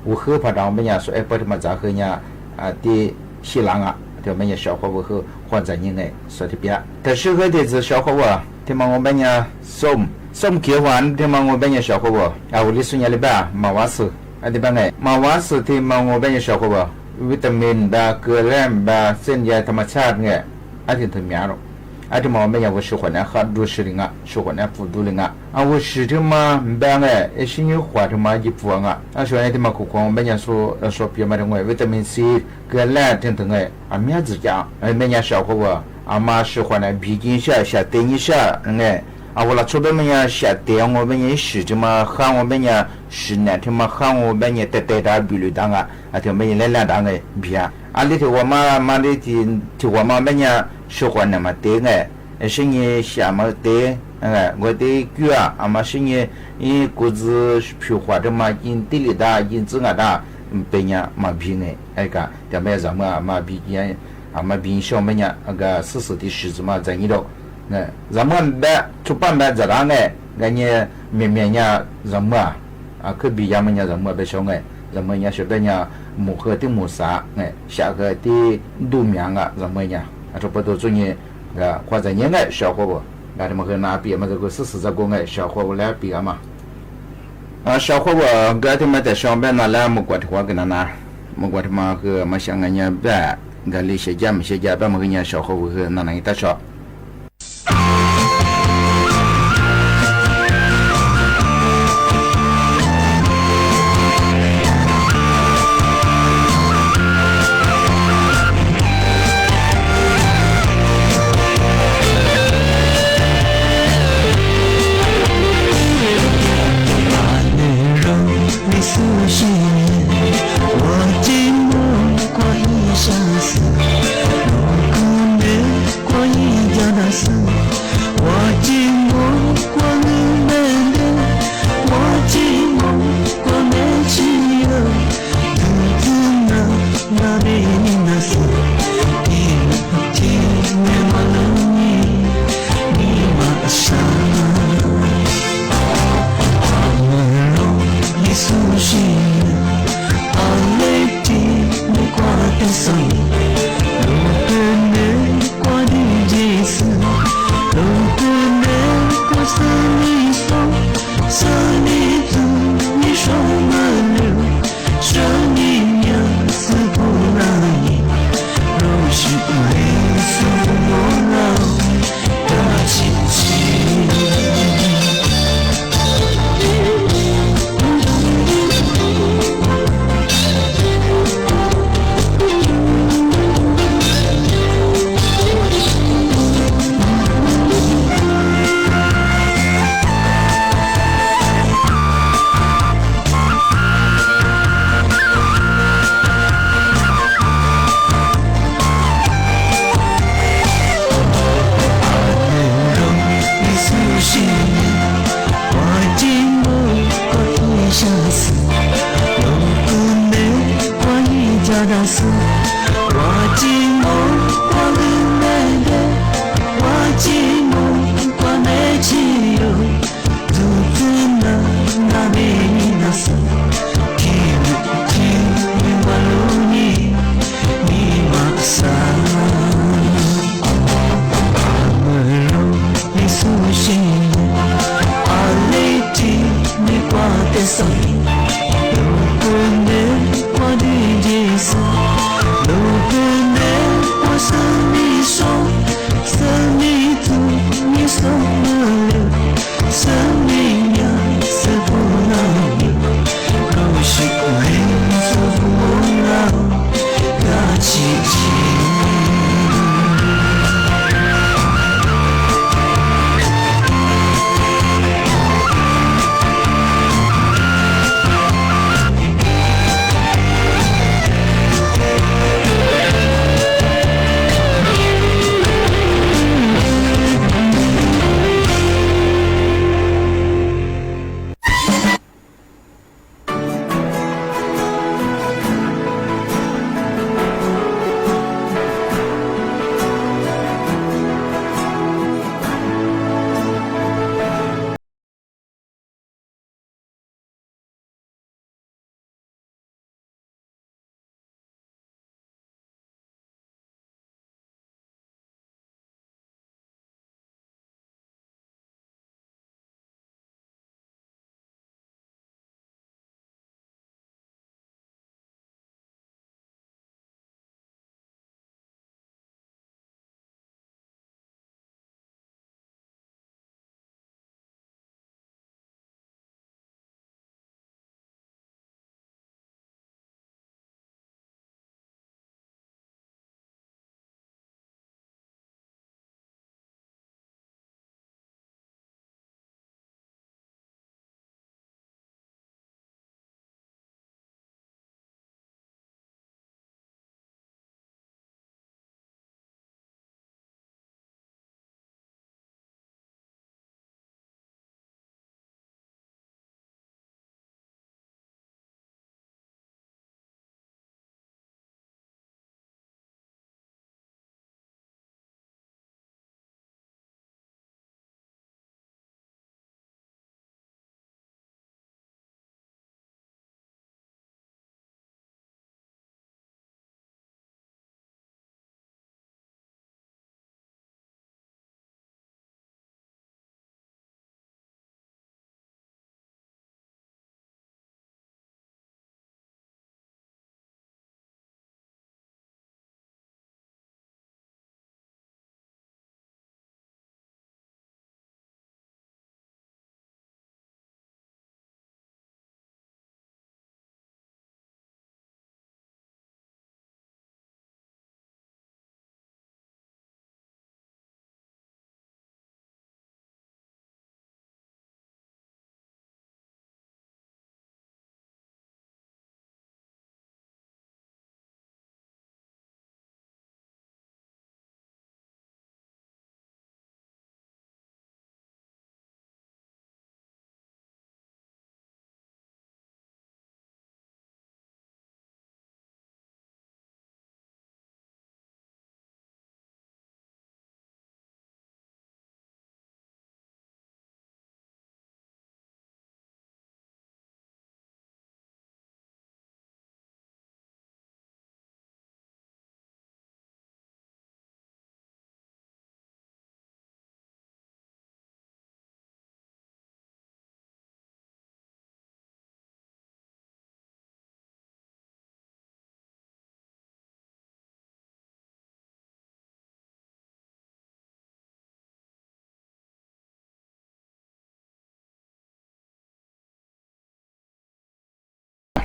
อาวุธคือผ่าดาวแม่นยา สู่แอปเปิ้ลที่มาจ่ายคือเนี่ย อ่า ที่ชิ้นหลังอ่ะ ที่แม่นยาเสาข้อว่าคือ ขวดจ่ายยี่สิบไง สวัสดีเปีย แต่ชื่อคือที่จื้อเสาข้อว่า ที่มางูแม่นยาส้ม ส้มเขียวหวาน ที่มางูแม่นยาเสาข้อว่า อาวุธลิสุงยาลิบ้า มาว่าสือ อาทิตย์บ้างไง มาว่าสือที่มาโงเบญญาเสาข้อว่า วิตามินบา เกลือแร่บา เส้นใยธรรมชาติไง อาทิตย์ถึงมีอารมณ์ อาทิตย์มาโงเบญญาว่าชื่อคนเนี่ยค่ะ ดูชื่อลิงอ่ะ ชื่อคนเนี่ยฟูดูลิงอ่ะ อาวุธชื่อที่มาบาไง เอชิญยูขวาที่มาหยิบฟังอ่ะ อาช่วยที่มาคุกคองเบญญาสู่ เอ่อ สู่เปียมาถึงไง วิตามินซี เกลือแร่ถึงถึงไง อาเมียจืดจ้า เอ้ย เบญญาเสาข้อว่า อามาชื่อคนเนี่ย บีกินเสีย เสียเตยินเสียไง อาเวลาโชว์เบญญาเสียเต โงเบญญาอีชื่อที่มาข้างโงเบญญา ชื่อเนี่ยที่มาข้างโงเบญญาเตเตดาบิลุดังอ่ะ อาที่เบญญาเล่นๆดังไงเบีย อาลีที่ว่ามา มาลีที่ ที่ว่ามาเบญญาชื่อคนเนี่ยมาเตไง เอชิญยีเสียมาเตไง โงเตกั๋ว อามาชิญยี อีกูจื้อผิวขวาที่มากินตี้ลิดา กินจื้องาดา เบญญามาบีไง ไอ้กะ แต่เบญญาสามารถมาบีกิน อามาบีเสียเบญญา ก็ซื่อๆ ตี้ชื่อจะมาจะงี้ดอก เนี่ย สามารถแบบทุกปันแบบจะดังไง ก็เนี่ย เมียๆ เนี่ย สามารถ อ่ะ คือบียามันเนี่ย สามารถแบบเสียไง สามารถเนี่ย เสียแบบเนี่ย หมู่เคยตี้หมู่สาไง เสียเคยตี้ดูเมียงอ่ะ สามารถเนี่ย อ่ะ ทุกประตูจุดนี้ ก็ควรจะเนี่ยไง เสียข้อบ่ ก็ที่มันคือนาเปียมันจะคือซื่อๆ จะกูไง เสียข้อบ่แล้วปีกะมา อ่า เสียข้อบ่ ก็ที่มันแต่เสียแบบนั้นแล้ว มันกว่าที่ว่ากันนะนะ มันกว่าที่มาคือมาเสียงเงี้ยแบบ ก็เลยเสียยาไม่เสียยาแบบมันคือเนี่ย เสียข้อบ่คือนั่นเอง แต่เสีย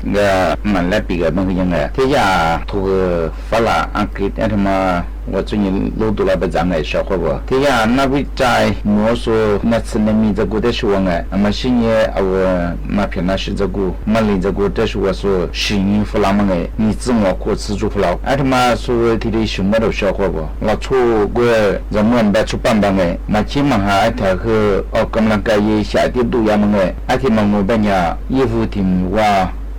ကမၤလဲပံာ်က့ၤမ့ၢ်ဟူယဲၢ်ဂ့ၤ ထံၣ်ယၤ ထုးဂ့ၤ ဖးလၢ် အင်္ဂလိပ် အထဲမှာ ဝဲ သိုညီလိဒိၣ်လၢ်ဘၣ် ယဲၢ်ဂ့ၤ ဆရာခေါ်ဘၣ် ထံၣ်ယၤ นักวิจัย မီၤစိ နၢ်စနမံၤ ဇာတ်ကူး တဲဆိဝဲဂ့ၤ အမၤရှဲၣ်ညါ အဝဲ နၢ်ဖျၢၣ်နၢ်ရှုး ဇာတ်ကူး မၤလ့ၣ် ဇာတ်ကူး တဲဆိဝဲ စိၤ ရှံၣ်နံၤ ဖလါမ့ၢ်ဂ့ၤ နံၣ်သီလီၤခိၣ် သီစူဖလါ အထဲမှာ စိၤဝဲ ထံၣ်လၢယဆိမိၣ်ဒီး ဆရာခေါ်ဘၣ် လီၤဆီကွဲ ဇာတ်မုၣ်ဘၣ် ဆိပာ်ဘၣ်ဂ့ၤ မၤဆ့မၤဟး အထဲဟဲ ออกกำลังกาย ယဲၢ် ဆၢတဲဒိၣ်ယါမ့ၢ်ဂ့ၤ အထဲမှာ မိၢ်ဘၣ်ညါ ယဲၢ်ဟူထံၣ်မံၤဝါ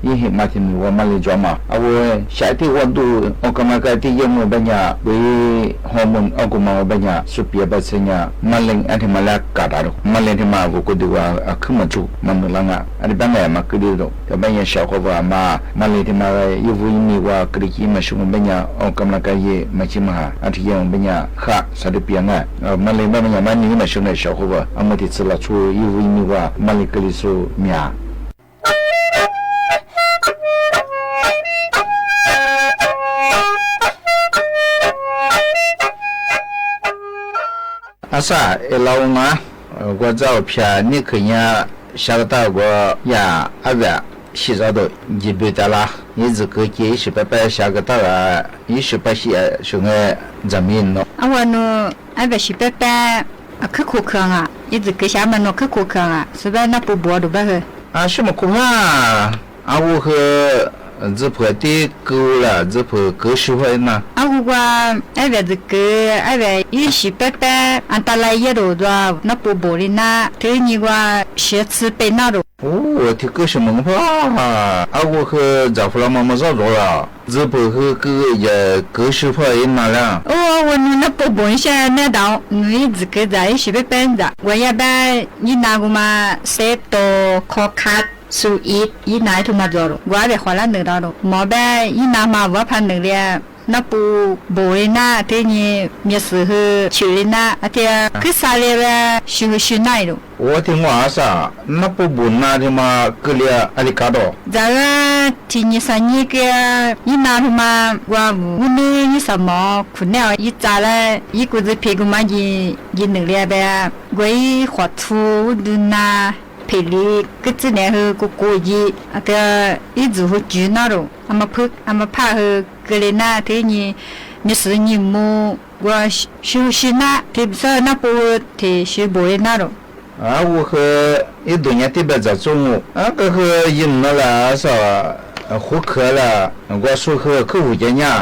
ယဲၢ်ဟ့ၣ်မၤထံၣ်မံၤဝါ မၤလ့ၣ် ယွၤမး အဝဲ ဆၢတဲဝဲဒိၣ် ออกกำลังกาย တ့ၢ်ယဲၢ် မိၢ်ဘၣ်ညါ ပှ့ၤ ฮอร์โมน အီၣ်ကူမၤ မိၢ်ဘၣ်ညါ စိၤပျဲဘၣ်ဆၢညါ မၤလ့ၣ် အထဲမှာ လၢကးတၢ်ဒီး မၤလ့ၣ် ထဲမှာ ပကိးဒံးဝဲ အခုမၤဆူၣ် မၤနုာ်လၢ်ငါ အတဘၣ်ဂ့ၤ မၤကဒုဒီး တဘၣ်ယဲၢ် ဆရာခေါ်ဘၣ် မၤ မၤလ့ၣ် ထဲမှာ ယဲၢ်ဟူယဲၢ်နံၤဝါ ကဒုးက့ၤမၤဆိမိၣ်ဘၣ်ညါ ออกกำลังกาย ယဲၢ် မၤဆ့မၤဟး အထဲယဲၢ် မိၢ်ဘၣ်ညါ ဃၣ် ဆၢတဲပျဲဂ့ၤ မၤလ့ၣ် ဘၣ်မၤညါ မၤနံၤမၤဆိမိၣ်န့ၣ် ဆရာခေါ်ဘၣ် အမၤထံၣ်ဆၢလီၤဆီ ယဲၢ်ဟူယဲၢ်နံၤဝါ မၤလ့ၣ် ကလံၤစိမျး အစၢ် အဲၣ်လီၤဝဲမး ကွၢ်စၢ်အိၣ်ဖျါ နံၣ်ခုညါ ဆါကတၢၢ်ဂီၤ ယၤ အဝဲ ဟံးစ့ၢ်ဒီး ယဘၣ်တၢ်လၢ ယဇုးက့ၤ ယဟံၣ်ရှံးပဲပဲ ဆါကတၢၢ်ဂီၤ ယဟံၣ်ရှံးပဲပဲ ဟံၣ်ရှံးပဲပဲ ဇာတ်မုၣ်နီၤ အဝဲနုၤ အဝဲဟံၣ်ရှံးပဲပဲ အခုခိၣ်ခုၣ်ဂ့ၤ ယဇုးက့ၤ ဆါမနီၤ အခုခိၣ်ခုၣ်ဂ့ၤ စူဘဲနၢ်ပူၤဘိးဒိၣ်ဘၣ်ဟ့ အဆိကမိၣ်ခိၣ်ဂ့ၤ အဝဲဟ့ ဇုးဖှဲးတ့ၢ်ကုလၢ ဇုးဖှဲးကုရှုဖဲအံၤနၤ အဝဲကွၢ် အဝဲယဇုးက့ၤ အဝဲဟံၣ်ရှံးပဲပဲ အတၢ်လၢယဲၢ်ဒိၣ်ဒွး နၢ်ပူၤဘိးဒိၣ်နၤ တုၤနံၤကွၢ် ရှဲးဆံပဲနၢ်ဒိၣ် အိၣ် ထံကုရှုမုၣ်ဖး အဝဲဟ့ ဇာတ်ဖျါမၤမၤစီၣ်ဒိၣ်လီၤ ဇုးဖှဲးဟ့ ကု ယကုရှုဖဲအံၤ နၤလၢ အိၣ် အဝဲနုၤ နၢ်ပူၤဘိး ယရှဲနဲဒၣ် နုၤယဇုးက့ၤ ယဟံၣ်ရှံးပဲပဲ ယကွၢ်ယဲၢ်ဘၣ် ယနာ်ကမၤ စဲတီ ခီခါ စူအံ ယနာ် ယထုးမၤဒိၣ်ဒိၣ် ကွၢ်ဘၣ်ဃီလၢနုာ်ဒီးဒိၣ် မ့ၢ်ဘၣ် ယနာ်မၤဝဲဖးနုာ်လံ နၢ်ပူၤဘိးလံနၤ တုၤနံၤ မ့ၢ်စၢၤဟ့ ဆူၣ်လံနၤ အထဲ ခုစးလံဝဲ ရှုၣ်ဟ့ရှုၣ်နၤအံၤဒိၣ် အိၣ် ထံမီၢ်အစၢ် နၢ်ပူၤဘိးနၤ ထံမီၢ်ကုလံ အလံကါဒီး စးဝဲ ထံၣ်နံၣ်ဆါနံၣ်က့ ယနာ်ထံမီၢ် ကွၢ်ဝူနုၢ် ယစၢ်မီၢ် ခိၣ်နဲၣ်အီၤ ယစးလၢ ယကူၣ်သ့ဖံးကူၣ်မၤ ယနုာ်လံဘၣ် ကွၢ်ယဃီထူ ဒုးနၤ ဖံးလံ ကၠံၣ်နဲၣ်ဟ့ ကိၢ်ကိၢ်ယံၤ အက ယဇူးဟ့စုနၤဒိၣ် အမၤဖး အမၤဖးဟ့ ကုလံနၤ တုၤနံၤ မ့ၢ်စၢၤနံၣ်မူ ကွၢ် ရှုၣ်ဟ့ရှုၣ်နၤ ထံဆၢနၢ်ပူၤ ထံရှုၣ်ဘိးလံနၤဒိၣ် အဝဲဟ့ ယဒိးညါတ့ၢ်ဘၣ်စၢၤကၠိမူ အကဟ့ယနုာ်လၢ်လၢ်စၢ် ဃုခၢလၢ် ကွၢ်ဆိဟ့ ခုၣ်ဝူၤကညၣ်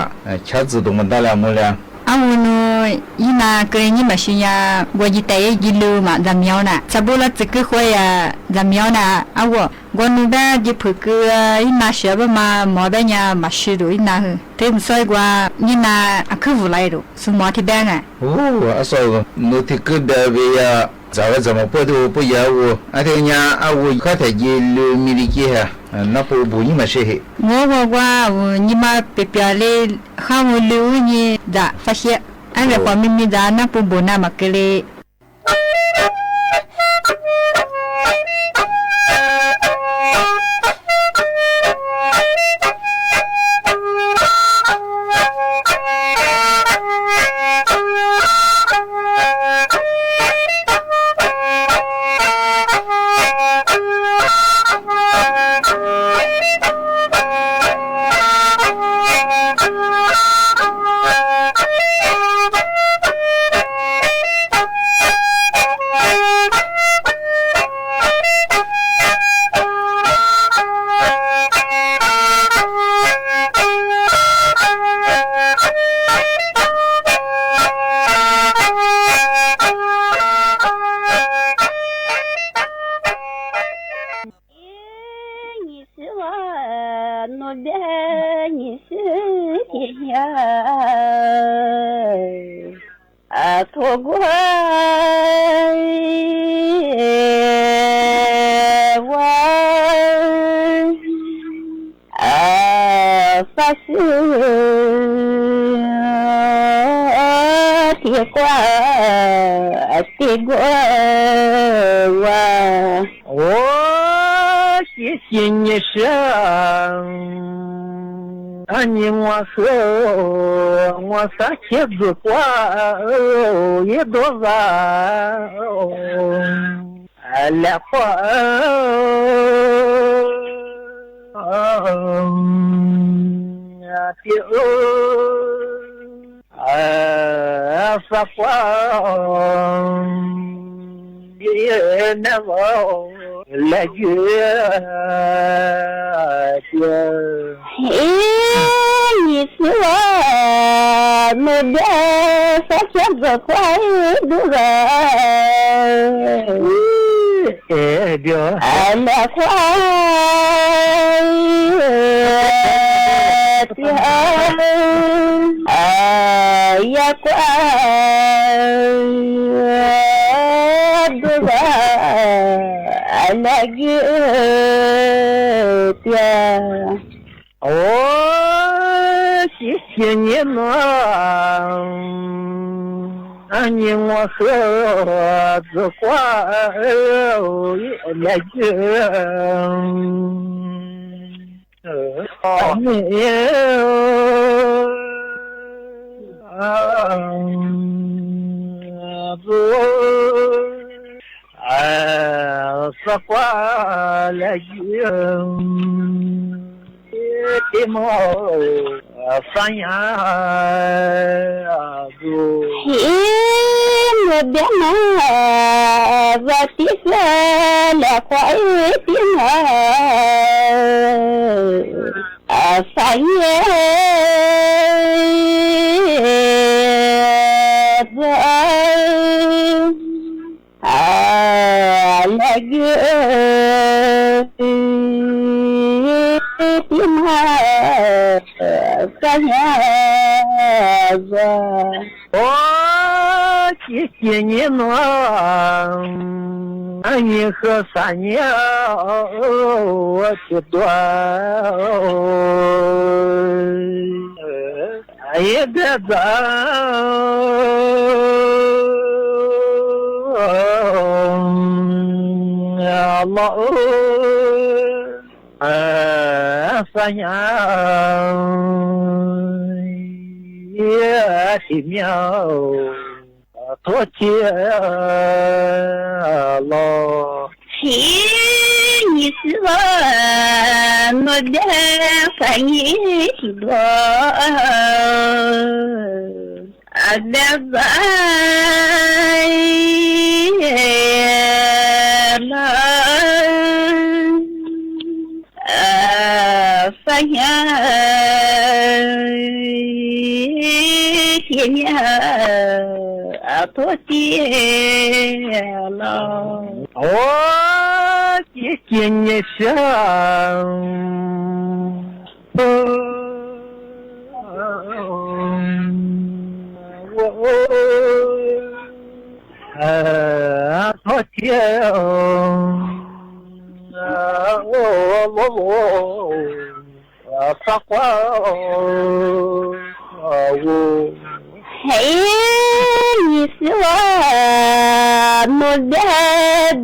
ဆါဇုးဒိၣ်မတၤလၢအမူလၢ် အဝဲနုၤ ယနာ်ကုလံ ယမၤဆူညါ ကွၢ်ယတဲယဲၢ်ယလုၢ်မး ဇာတ်မြောင်းနၤ စးဘိလၢသုးက့ဃုယၤ ဇာတ်မြောင်းနၤ အဝဲ ကွၢ်နုၤဘၣ်ယဖုးကု ယနာ်ရှုၣ်ဘၣ်မး မ့ၢ်ဘၣ်ညါ မၤရှုၣ်ဒိၣ်ယနာ်ဟ့ တုၤမုၢ်ဆ့ၣ်ကွၢ် ယနာ်အခုၣ်ဝူၤလၢ်အံၤဒိၣ် စူမီၢ်ထံဘဲငါ အိၣ် အစၢ် နုၤထံကုဒဲးဘၣ်ယၤ စးဝဲစၢ်မီၢ်ပှၢ်ဒိၣ်ပှၢ်ယၤဝဲ အထဲညါအဝဲခါထဲယလုၢ်မံလံက့ဟဲ နၢ်ပူၤဘိးယမၤရှုၣ်ဟ့ မ့ၢ်ဝဲကွၢ်ဝဲ ယမၤပျဲပျဲလံ ဃၣ်ဝဲလုၢ်အူညံ ဒၣ်ဖးရှဲ အလဲၤဃီမံမံဒၣ် နၢ်ပူၤဘိးနၤမၤကုလံ အိၣ် ရှံရှံနံၣ်ရှံ အနံၣ်ဝါဃု ဝါသးခ့ဘုကွၢ် ယဒိးဘၣ် လဲၤဃီ Ati, o, a, sa kwa, ye, ne, o, la, ye, ye. Ee, nyi si wa, no de sa kia zo kwa i du ga. Ee, ee, dio. A la kwa i tia. A ya kwa i du ga. A la gi tia. O, ki, ki nyi no, a nyi ngwa he, zo kwa, o, i, la gi, a nyi, a, zo, a, sa kwa la gi, ti mo, a, sa nya, a, zo. Hi, mo de ma, a, za ti sa la kwa i ti ma, a, sa nya, a, zo. A la gi ti ma sa nya za. O, ki, ki nyi no, a nyi he sa nya, o, o, ti dwa. A ye de za, a, lo, a, sa nya, ye, ti mia, o. A, to ti, a, lo. Hi, nyi si wa, no de sa nyi ti dwa. A de za, la. A, sa nya, ti nya, a, to ti, a, lo. O, ki, ki nyi sa. O, o, o. A, to ti, a, o, o, o, o, a, sa kwa, o, a, wo. Hei, nyi si wa, mo de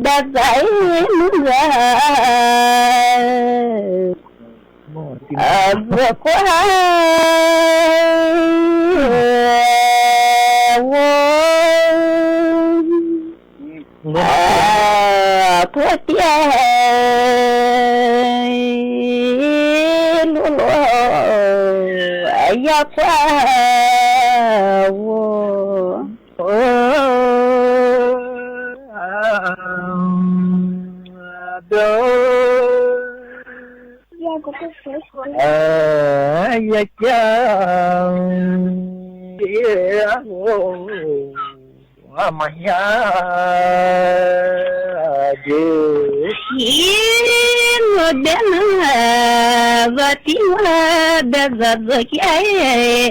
da za i mu ga. A, zo kwa, wo. A, to ti, a, lo, lo. A, ya kwa, wo. O, a, do. A, ya, ya, ya, o, a, ma, ya, de. Hi, mo de ma, ba ti wa, da, za, zo, ki, a, e,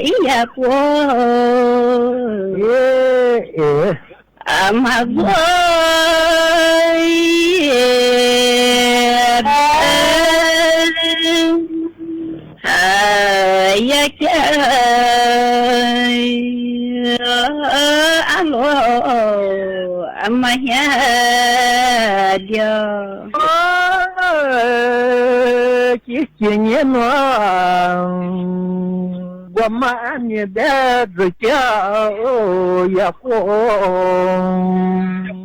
i, ya, ko. E, e. A, ma, zo, i, e, da, a, ya, ki, a, lo, a, ma, ya, dio. Ki, ki, nyi, no. Goma a mi bezi kia o ya ko.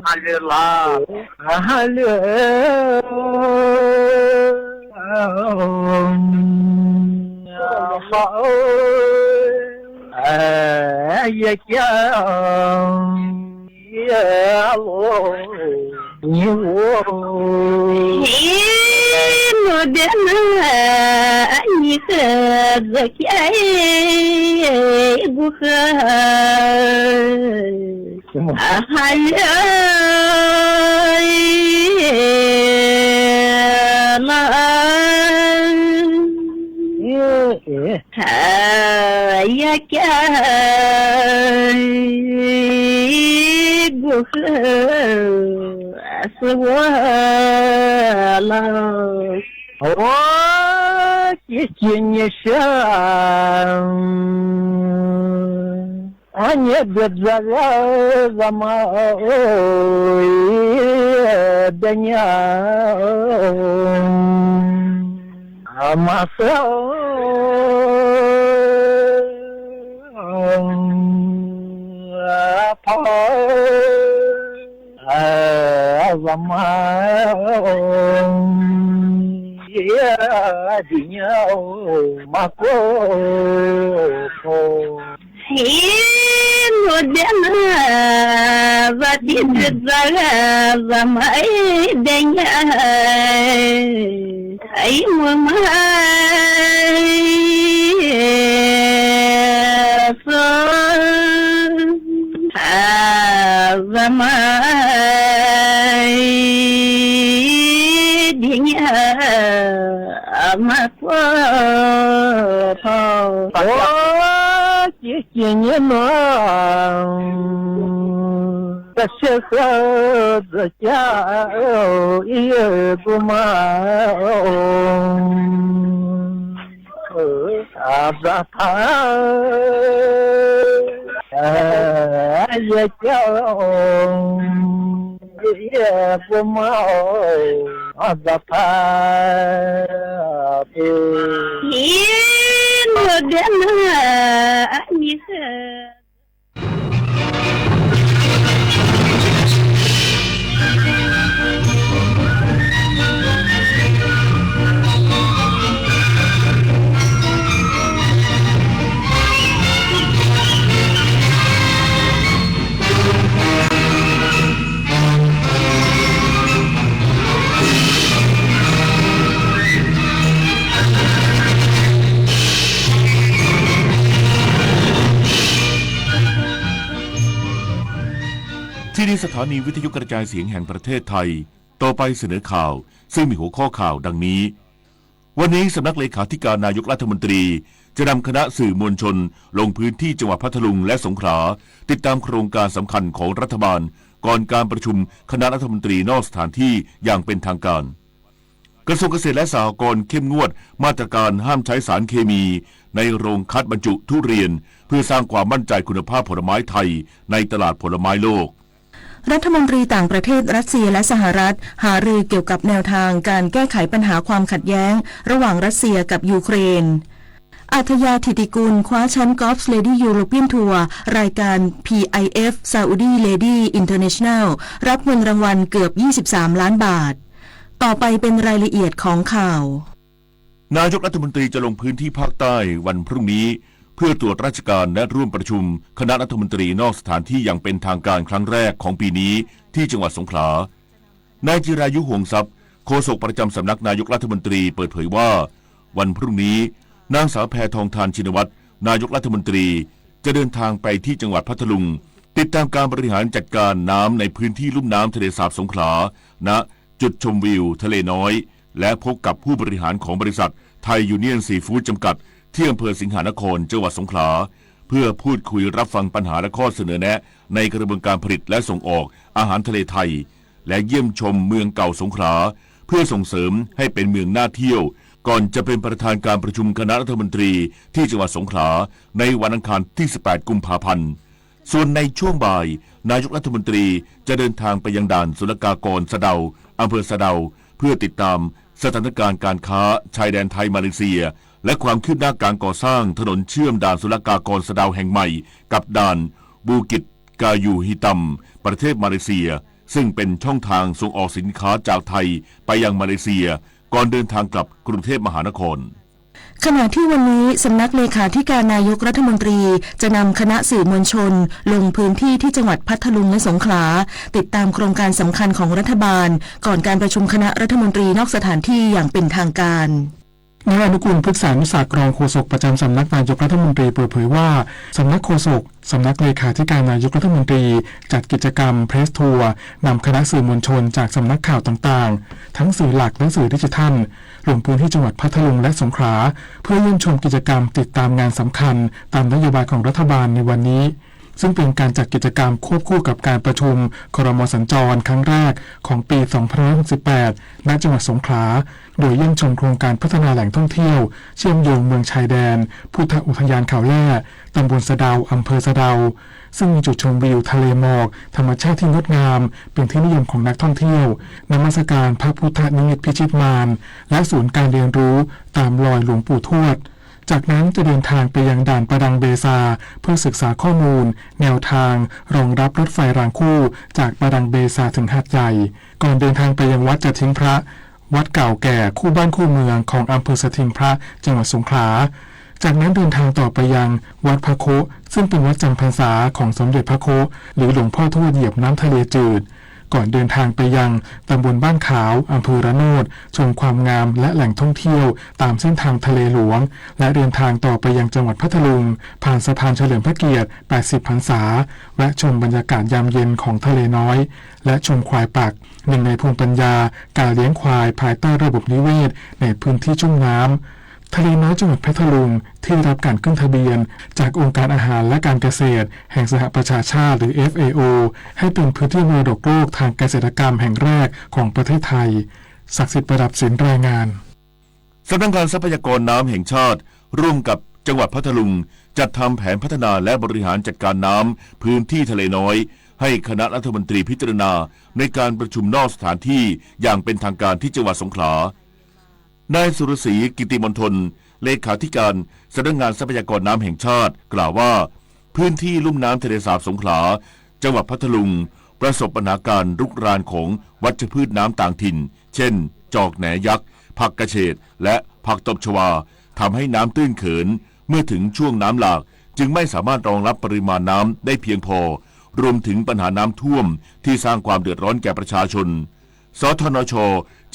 Haleluya. Haleluya. ที่นี่สถานีวิทยุกระจายเสียงแห่งประเทศไทย ต่อไปเสนอข่าว ซึ่งมีหัวข้อข่าวดังนี้ วันนี้สำนักเลขาธิการนายกรัฐมนตรี จะนำคณะสื่อมวลชนลงพื้นที่จังหวัดพัทลุงและสงขลา ติดตามโครงการสำคัญของรัฐบาล ก่อนการประชุมคณะรัฐมนตรีนอกสถานที่อย่างเป็นทางการ กระทรวงเกษตรและสหกรณ์เข้มงวดมาตรการห้ามใช้สารเคมีในโรงคัดบรรจุทุเรียน เพื่อสร้างความมั่นใจคุณภาพผลไม้ไทยในตลาดผลไม้โลก รัฐมนตรีต่างประเทศรัสเซียและสหรัฐหารือเกี่ยวกับแนวทางการแก้ไขปัญหาความขัดแย้งระหว่างรัสเซียกับยูเครน อัธยา ถิติกุล คว้าแชมป์กอล์ฟเลดี้ยูโรเปียนทัวร์รายการ พีไอเอฟ Saudi Lady International รับเงินรางวัลเกือบ ยี่สิบสามล้านบาท ต่อไปเป็นรายละเอียดของข่าว นายกรัฐมนตรีจะลงพื้นที่ภาคใต้วันพรุ่งนี้ เพื่อตรวจราชการและร่วมประชุมคณะรัฐมนตรีนอกสถานที่อย่างเป็นทางการครั้งแรกของปีนี้ที่จังหวัดสงขลา นายจิรายุ ห่วงทรัพย์ โฆษกประจำสำนักนายกรัฐมนตรีเปิดเผยว่า วันพรุ่งนี้ นางสาวแพทองธาร ชินวัตร นายกรัฐมนตรี จะเดินทางไปที่จังหวัดพัทลุง ติดตามการบริหารจัดการน้ำในพื้นที่ลุ่มน้ำทะเลสาบสงขลา ณ จุดชมวิวทะเลน้อย และพบกับผู้บริหารของบริษัทไทยยูเนี่ยนซีฟู้ดจำกัด ที่อำเภอสิงหานคร จังหวัดสงขลา เพื่อพูดคุยรับฟังปัญหาและข้อเสนอแนะในกระบวนการผลิตและส่งออกอาหารทะเลไทย และเยี่ยมชมเมืองเก่าสงขลา เพื่อส่งเสริมให้เป็นเมืองน่าเที่ยว ก่อนจะเป็นประธานการประชุมคณะรัฐมนตรีที่จังหวัดสงขลา ในวันอังคารที่ สิบแปด กุมภาพันธ์ ส่วนในช่วงบ่าย นายกรัฐมนตรีจะเดินทางไปยังด่านศุลกากรสะเดา อำเภอสะเดา เพื่อติดตามสถานการณ์การค้าชายแดนไทยมาเลเซีย และความคืบหน้าการก่อสร้างถนนเชื่อมด่านศุลกากรสะเดาแห่งใหม่ กับด่านบูกิตกายูฮิตัม ประเทศมาเลเซีย ซึ่งเป็นช่องทางส่งออกสินค้าจากไทยไปยังมาเลเซีย ก่อนเดินทางกลับกรุงเทพมหานคร ขณะที่วันนี้สำนักเลขาธิการนายกรัฐมนตรีจะนำคณะสื่อมวลชนลงพื้นที่ที่จังหวัดพัทลุงและสงขลา ติดตามโครงการสำคัญของรัฐบาล ก่อนการประชุมคณะรัฐมนตรีนอกสถานที่อย่างเป็นทางการ นายอนุกูล พฤกษานุศักดิ์ รองโฆษกประจำสำนักนายกรัฐมนตรีเปิดเผยว่า สำนักโฆษก สำนักเลขาธิการนายกรัฐมนตรี จัดกิจกรรมเพรสทัวร์ นำคณะสื่อมวลชนจากสำนักข่าวต่างๆ ทั้งสื่อหลักและสื่อดิจิทัล ลงพื้นที่จังหวัดพัทลุงและสงขลา เพื่อเยี่ยมชมกิจกรรมติดตามงานสำคัญตามนโยบายของรัฐบาลในวันนี้ ซึ่งเป็นการจัดกิจกรรมควบคู่กับการประชุม ครม.สัญจรครั้งแรกของปี สองพันห้าร้อยหกสิบแปด ณ จังหวัดสงขลา โดยเยี่ยมชมโครงการพัฒนาแหล่งท่องเที่ยวเชื่อมโยงเมืองชายแดน พุทธอุทยานเขาแล่ ตำบลสะเดา อำเภอสะเดา ซึ่งมีจุดชมวิวทะเลหมอก ธรรมชาติที่งดงาม เป็นที่นิยมของนักท่องเที่ยว นมัสการพระพุทธนิมิตพิชิตมาร และศูนย์การเรียนรู้ตามรอยหลวงปู่ทวด จากนั้นจะเดินทางไปยังด่านประดังเบซา เพื่อศึกษาข้อมูล แนวทางรองรับรถไฟรางคู่จากประดังเบซาถึงหาดใหญ่ ก่อนเดินทางไปยังวัดจะทิ้งพระ วัดเก่าแก่คู่บ้านคู่เมืองของอำเภอสถิงพระ จังหวัดสงขลา จากนั้นเดินทางต่อไปยังวัดพระโคะ ซึ่งเป็นวัดจำพรรษาของสมเด็จพระโคะ หรือหลวงพ่อทวดเหยียบน้ำทะเลจืด ก่อนเดินทางไปยังตำบลบ้านขาว อำเภอระโนด ชมความงามและแหล่งท่องเที่ยวตามเส้นทางทะเลหลวง และเดินทางต่อไปยังจังหวัดพัทลุง ผ่านสะพานเฉลิมพระเกียรติ แปดสิบ พรรษา แวะชมบรรยากาศยามเย็นของทะเลน้อย และชมควายปัก หนึ่งในภูมิปัญญาการเลี้ยงควายภายใต้ระบบนิเวศในพื้นที่ชุ่มน้ำ ทะเลน้อยจังหวัดพัทลุง ที่ได้รับการขึ้นทะเบียนจากองค์การอาหารและการเกษตรแห่งสหประชาชาติ หรือ เอฟเอโอ ให้เป็นพื้นที่มรดกโลกทางเกษตรกรรมแห่งแรกของประเทศไทย ศักดิ์สิทธิ์ ประดับศิลป์ รายงาน สำนักงานทรัพยากรน้ำแห่งชาติ ร่วมกับจังหวัดพัทลุง จัดทำแผนพัฒนาและบริหารจัดการน้ำพื้นที่ทะเลน้อย ให้คณะรัฐมนตรีพิจารณาในการประชุมนอกสถานที่อย่างเป็นทางการที่จังหวัดสงขลา นายสุรศรี กิติมณฑล เลขาธิการสำนักงานทรัพยากรน้ำแห่งชาติ กล่าวว่า พื้นที่ลุ่มน้ำทะเลสาบสงขลา จังหวัดพัทลุง ประสบปัญหาการรุกรานของวัชพืชน้ำต่างถิ่น เช่น จอกแหนยักษ์ ผักกระเฉด และผักตบชวา ทำให้น้ำตื้นเขิน เมื่อถึงช่วงน้ำหลาก จึงไม่สามารถรองรับปริมาณน้ำได้เพียงพอ รวมถึงปัญหาน้ำท่วมที่สร้างความเดือดร้อนแก่ประชาชน สทนช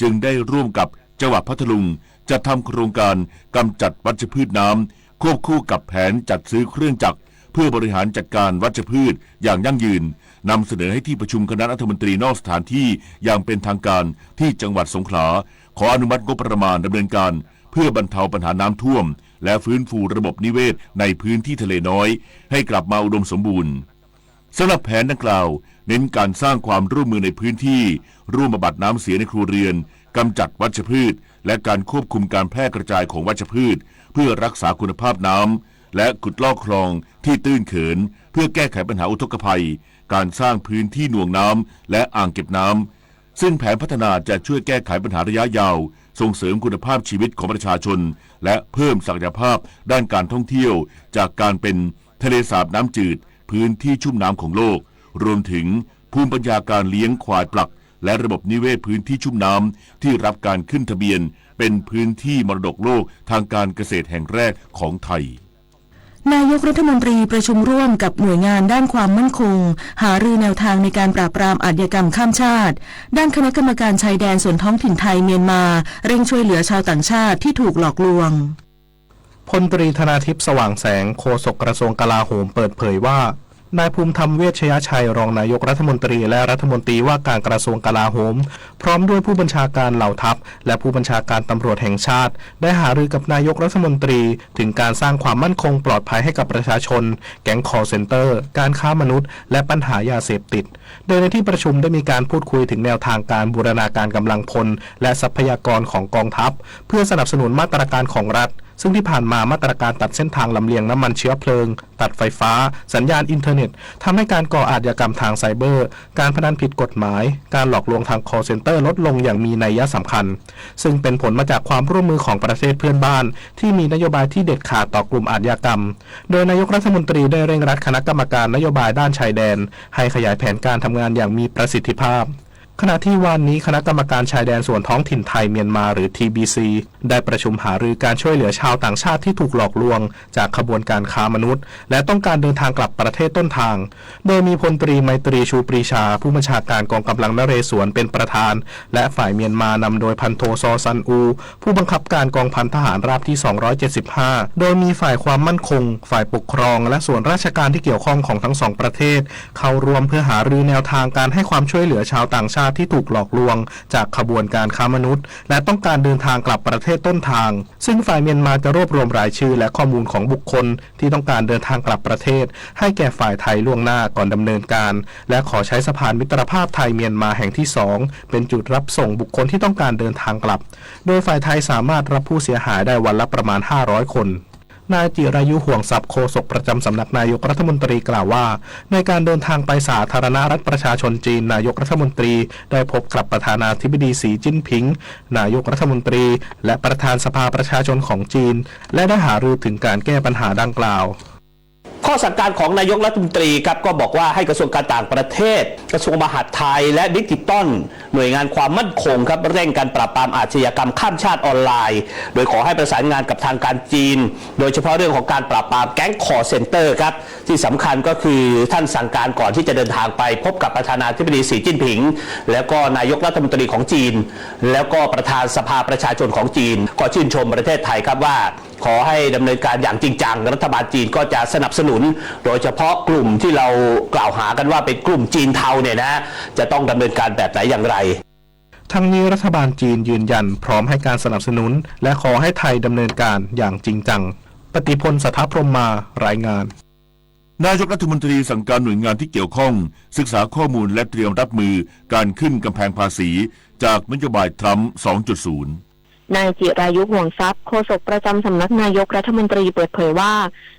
จึงได้ร่วมกับจังหวัดพัทลุง จัดทำโครงการกำจัดวัชพืชน้ำ ควบคู่กับแผนจัดซื้อเครื่องจักร เพื่อบริหารจัดการวัชพืชอย่างยั่งยืน นำเสนอให้ที่ประชุมคณะรัฐมนตรีนอกสถานที่อย่างเป็นทางการที่จังหวัดสงขลา ขออนุมัติงบประมาณดำเนินการ เพื่อบรรเทาปัญหาน้ำท่วม และฟื้นฟูระบบนิเวศในพื้นที่ทะเลน้อย ให้กลับมาอุดมสมบูรณ์ สำหรับแผนดังกล่าว เน้นการสร้างความร่วมมือในพื้นที่ ร่วมบำบัดน้ำเสียในครัวเรือน กำจัดวัชพืช และการควบคุมการแพร่กระจายของวัชพืช เพื่อรักษาคุณภาพน้ำ และขุดลอกคลองที่ตื้นเขิน เพื่อแก้ไขปัญหาอุทกภัย การสร้างพื้นที่หน่วงน้ำ และอ่างเก็บน้ำ ซึ่งแผนพัฒนาจะช่วยแก้ไขปัญหาระยะยาว ส่งเสริมคุณภาพชีวิตของประชาชน และเพิ่มศักยภาพด้านการท่องเที่ยว จากการเป็นทะเลสาบน้ำจืด พื้นที่ชุ่มน้ำของโลก รวมถึงภูมิปัญญาการเลี้ยงควายปลัก และระบบนิเวศพื้นที่ชุ่มน้ำ ที่รับการขึ้นทะเบียนเป็นพื้นที่มรดกโลกทางการเกษตรแห่งแรกของไทย นายกรัฐมนตรีประชุมร่วมกับหน่วยงานด้านความมั่นคง หารือแนวทางในการปราบปรามอาชญากรรมข้ามชาติ ด้านคณะกรรมการชายแดนส่วนท้องถิ่นไทยเมียนมา เร่งช่วยเหลือชาวต่างชาติที่ถูกหลอกลวง พลตรีธนาทิพย์ สว่างแสง โฆษกกระทรวงกลาโหม เปิดเผยว่า นายภูมิธรรม เวชยชัย รองนายกรัฐมนตรี และรัฐมนตรีว่าการกระทรวงกลาโหม พร้อมด้วยผู้บัญชาการเหล่าทัพ และผู้บัญชาการตำรวจแห่งชาติ ได้หารือกับนายกรัฐมนตรี ถึงการสร้างความมั่นคงปลอดภัยให้กับประชาชน แก๊ง call center การค้ามนุษย์ และปัญหายาเสพติด โดยในที่ประชุมได้มีการพูดคุยถึงแนวทางการบูรณาการกำลังพล และทรัพยากรของกองทัพ เพื่อสนับสนุนมาตรการของรัฐ ซึ่งที่ผ่านมามาตรการตัดเส้นทางลำเลียงน้ำมันเชื้อเพลิง ตัดไฟฟ้า สัญญาณอินเทอร์เน็ต ทำให้การก่ออาชญากรรมทางไซเบอร์ การพนันผิดกฎหมาย การหลอกลวงทาง call center ลดลงอย่างมีนัยสำคัญ ซึ่งเป็นผลมาจากความร่วมมือของประเทศเพื่อนบ้าน ที่มีนโยบายที่เด็ดขาดต่อกลุ่มอาชญากรรม โดยนายกรัฐมนตรีได้เร่งรัดคณะกรรมการนโยบายด้านชายแดน ให้ขยายแผนการทำงานอย่างมีประสิทธิภาพ ขณะที่วานนี้คณะกรรมการชายแดนส่วนท้องถิ่นไทยเมียนมาหรือ ทีบีซี ได้ประชุมหารือการช่วยเหลือชาวต่างชาติที่ถูกหลอกลวงจากขบวนการค้ามนุษย์ และต้องการเดินทางกลับประเทศต้นทาง โดยมีพลตรีไมตรี ชูปรีชา ผู้บัญชาการกองกำลังนเรศวรเป็นประธาน และฝ่ายเมียนมานำโดยพันโท ซอ ซันอู ผู้บังคับการกองพันทหารราบที่ สองร้อยเจ็ดสิบห้า โดยมีฝ่ายความมั่นคง ฝ่ายปกครอง และส่วนราชการที่เกี่ยวข้องของทั้งสองประเทศ เข้าร่วมเพื่อหารือแนวทางการให้ความช่วยเหลือชาวต่างชาติที่ถูกหลอกลวงจากขบวนการค้ามนุษย์ และต้องการเดินทางกลับประเทศต้นทาง ซึ่งฝ่ายเมียนมาจะรวบรวมรายชื่อและข้อมูลของบุคคลที่ต้องการเดินทางกลับประเทศ ให้แก่ฝ่ายไทยล่วงหน้าก่อนดำเนินการ และขอใช้สะพานมิตรภาพไทยเมียนมาแห่งที่สอง เป็นจุดรับส่งบุคคลที่ต้องการเดินทางกลับ โดยฝ่ายไทยสามารถรับผู้เสียหายได้วันละประมาณ ห้าร้อย คน นายจิรายุ ห่วงทรัพย์ โฆษกประจำสำนักนายกรัฐมนตรีกล่าวว่า ในการเดินทางไปสาธารณรัฐประชาชนจีน นายกรัฐมนตรีได้พบกับประธานาธิบดีสีจิ้นผิง นายกรัฐมนตรี และประธานสภาประชาชนของจีน และได้หารือถึงการแก้ปัญหาดังกล่าว ข้อสั่งการของนายกรัฐมนตรีครับ ก็บอกว่าให้กระทรวงการต่างประเทศ กระทรวงมหาดไทย และดิจิตอล หน่วยงานความมั่นคงครับ เร่งการปราบปรามอาชญากรรมข้ามชาติออนไลน์ โดยขอให้ประสานงานกับทางการจีน โดยเฉพาะเรื่องของการปราบปรามแก๊ง call center ครับ ที่สำคัญก็คือท่านสั่งการก่อนที่จะเดินทางไปพบกับประธานาธิบดีสีจิ้นผิง แล้วก็นายกรัฐมนตรีของจีน แล้วก็ประธานสภาประชาชนของจีน ก็ชื่นชมประเทศไทยครับว่า ขอให้ดำเนินการอย่างจริงจัง รัฐบาลจีนก็จะสนับสนุน โดยเฉพาะกลุ่มที่เรากล่าวหากันว่าเป็นกลุ่มจีนเทาเนี่ยนะ จะต้องดำเนินการแบบไหนอย่างไร ทั้งนี้รัฐบาลจีนยืนยันพร้อมให้การสนับสนุน และขอให้ไทยดำเนินการอย่างจริงจัง ปฏิพล สัทธพรหมมา รายงาน นายกรัฐมนตรีสั่งการหน่วยงานที่เกี่ยวข้อง ศึกษาข้อมูลและเตรียมรับมือการขึ้นกำแพงภาษีจากนโยบายทรัมป์ สองจุดศูนย์ นายจิรายุ ห่วงทรัพย์ โฆษกประจำสำนักนายกรัฐมนตรีเปิดเผยว่า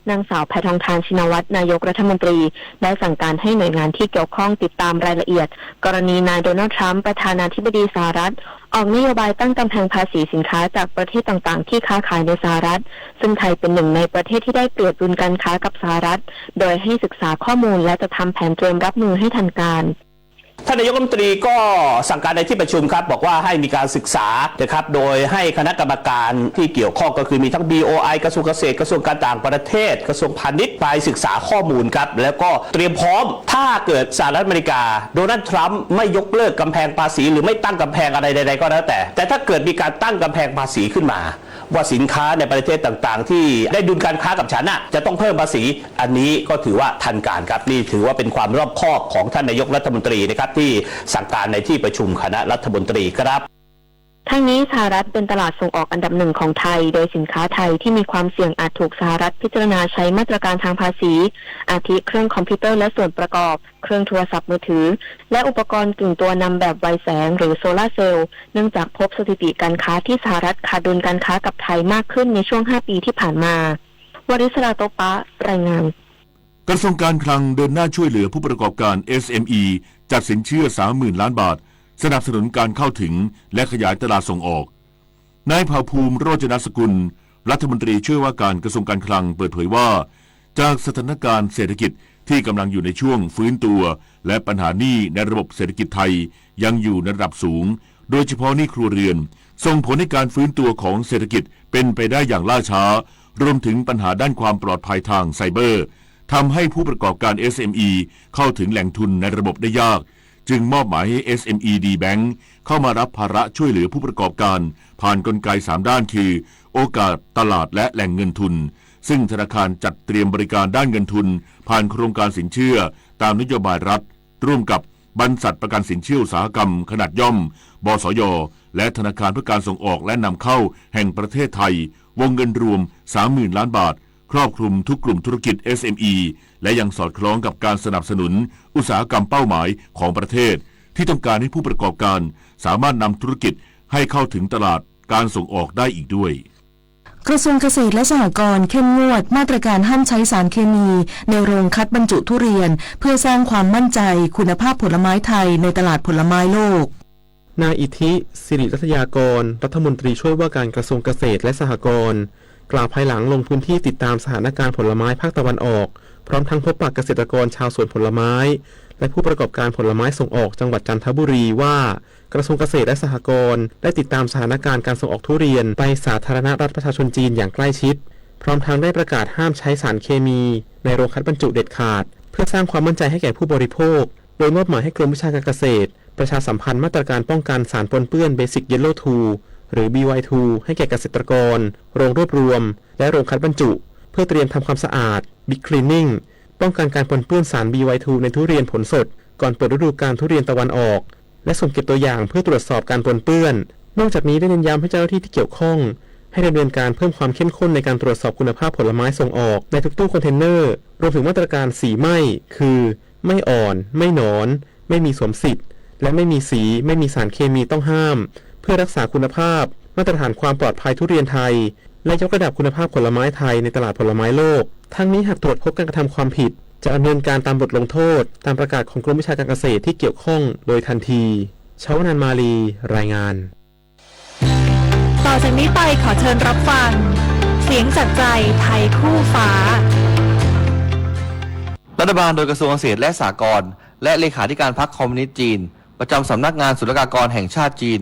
นางสาวแพทองธาร ชินวัตร นายกรัฐมนตรี ได้สั่งการให้หน่วยงานที่เกี่ยวข้องติดตามรายละเอียด กรณีนายโดนัลด์ ทรัมป์ ประธานาธิบดีสหรัฐ ออกนโยบายตั้งกำแพงภาษีสินค้าจากประเทศต่างๆ ที่ค้าขายในสหรัฐ ซึ่งไทยเป็นหนึ่งในประเทศที่ได้เปรียบดุลการค้ากับสหรัฐ โดยให้ศึกษาข้อมูลและจัดทำแผนเตรียมรับมือให้ทันการ ท่านนายกรัฐมนตรีก็สั่งการในที่ประชุมครับ บอกว่าให้มีการศึกษานะครับ โดยให้คณะกรรมการที่เกี่ยวข้องก็คือมีทั้ง บีโอไอ กระทรวงเกษตร กระทรวงการต่างประเทศ กระทรวงพาณิชย์ ไปศึกษาข้อมูลครับ แล้วก็เตรียมพร้อม ถ้าเกิดสหรัฐอเมริกา โดนัลด์ ทรัมป์ ไม่ยกเลิกกำแพงภาษี หรือไม่ตั้งกำแพงอะไรใดๆ ก็แล้วแต่ แต่ถ้าเกิดมีการตั้งกำแพงภาษีขึ้นมา ว่าสินค้าในประเทศต่างๆ ที่ได้ดุลการค้ากับฉันน่ะ จะต้องเพิ่มภาษี อันนี้ก็ถือว่าทันการครับ นี่ถือว่าเป็นความรอบคอบของท่านนายกรัฐมนตรีนะครับ ที่สั่งการในที่ประชุมคณะรัฐมนตรีครับ ทั้งนี้สหรัฐเป็นตลาดส่งออกอันดับหนึ่งของไทย โดยสินค้าไทยที่มีความเสี่ยงอาจถูกสหรัฐพิจารณาใช้มาตรการทางภาษี อาทิเครื่องคอมพิวเตอร์และส่วนประกอบ เครื่องโทรศัพท์มือถือ และอุปกรณ์กึ่งตัวนำแบบไวแสงหรือโซลาร์เซลล์ เนื่องจากพบสถิติการค้าที่สหรัฐขาดดุลการค้ากับไทยมากขึ้นในช่วงห้าปีที่ผ่านมา วริศรา โต๊ะป๊ะ รายงาน กระทรวงการคลังเดินหน้าช่วยเหลือผู้ประกอบการ เอสเอ็มอี จัดสินเชื่อ สามหมื่น ล้านบาท สนับสนุนการเข้าถึง และขยายตลาดส่งออก นายเผ่าภูมิ โรจนสกุล รัฐมนตรีช่วยว่าการกระทรวงการคลังเปิดเผยว่า จากสถานการณ์เศรษฐกิจที่กำลังอยู่ในช่วงฟื้นตัว และปัญหาหนี้ในระบบเศรษฐกิจไทยยังอยู่ในระดับสูง โดยเฉพาะหนี้ครัวเรือน ส่งผลให้การฟื้นตัวของเศรษฐกิจเป็นไปได้อย่างล่าช้า รวมถึงปัญหาด้านความปลอดภัยทางไซเบอร์ ทำให้ผู้ประกอบการ เอสเอ็มอี เข้าถึงแหล่งทุนในระบบได้ยาก จึงมอบหมายให้ เอสเอ็มอี ดี แบงก์ เข้ามารับภาระช่วยเหลือผู้ประกอบการ ผ่านกลไกสามด้านคือ โอกาส ตลาด และแหล่งเงินทุน ซึ่งธนาคารจัดเตรียมบริการด้านเงินทุน ผ่านโครงการสินเชื่อ ตามนโยบายรัฐ ร่วมกับบรรษัทประกันสินเชื่ออุตสาหกรรมขนาดย่อม บสย และธนาคารเพื่อการส่งออกและนำเข้าแห่งประเทศไทย วงเงินรวม สามหมื่น ล้านบาท ครอบคลุมทุกกลุ่มธุรกิจ เอสเอ็มอี และยังสอดคล้องกับการสนับสนุนอุตสาหกรรมเป้าหมายของประเทศ ที่ต้องการให้ผู้ประกอบการสามารถนำธุรกิจให้เข้าถึงตลาดการส่งออกได้อีกด้วย กระทรวงเกษตรและสหกรณ์เข้มงวดมาตรการห้ามใช้สารเคมีในโรงคัดบรรจุทุเรียน เพื่อสร้างความมั่นใจคุณภาพผลไม้ไทยในตลาดผลไม้โลก นายอิทธิ สิริรัตยากร รัฐมนตรีช่วยว่าการกระทรวงเกษตรและสหกรณ์ กล่าวภายหลังลงพื้นที่ติดตามสถานการณ์ผลไม้ภาคตะวันออก พร้อมทั้งพบปะเกษตรกรชาวสวนผลไม้ และผู้ประกอบการผลไม้ส่งออกจังหวัดจันทบุรีว่า กระทรวงเกษตรและสหกรณ์ได้ติดตามสถานการณ์การส่งออกทุเรียนไปสาธารณรัฐประชาชนจีนอย่างใกล้ชิด พร้อมทั้งได้ประกาศห้ามใช้สารเคมีในโรงคัดบรรจุเด็ดขาด เพื่อสร้างความมั่นใจให้แก่ผู้บริโภค โดยมอบหมายให้กรมวิชาการเกษตร ประชาสัมพันธ์มาตรการป้องกันสารปนเปื้อน Basic Yellow two หรือ บีวายทู ให้แก่เกษตรกร โรงรวบรวม และโรงคัดบรรจุ เพื่อเตรียมทำความสะอาด Big Cleaning ป้องกันการปนเปื้อนสาร บีวายทู ในทุเรียนผลสด ก่อนเปิดฤดูกาลทุเรียนตะวันออก และส่งเก็บตัวอย่างเพื่อตรวจสอบการปนเปื้อน นอกจากนี้ได้เน้นย้ำให้เจ้าหน้าที่ที่เกี่ยวข้อง ให้ดำเนินการเพิ่มความเข้มข้นในการตรวจสอบคุณภาพผลไม้ส่งออกในทุกตู้คอนเทนเนอร์ รวมถึงมาตรการสี่ไม่ คือ ไม่อ่อน ไม่หนอน ไม่มีสวมสิทธิ์ และไม่มีสี ไม่มีสารเคมีต้องห้าม เพื่อรักษาคุณภาพ มาตรฐานความปลอดภัยทุเรียนไทย และยกระดับคุณภาพผลไม้ไทยในตลาดผลไม้โลก ทั้งนี้หากตรวจพบการกระทำความผิด จะดำเนินการตามบทลงโทษ ตามประกาศของกรมวิชาการเกษตรที่เกี่ยวข้องโดยทันที ชวนันท์ มาลี รายงาน ต่อจากนี้ไปขอเชิญรับฟัง เสียงจากใจไทยคู่ฟ้า รัฐบาลโดยกระทรวงเกษตรและสหกรณ์ และเลขาธิการพรรคคอมมิวนิสต์จีน ประจำสำนักงานศุลกากรแห่งชาติจีน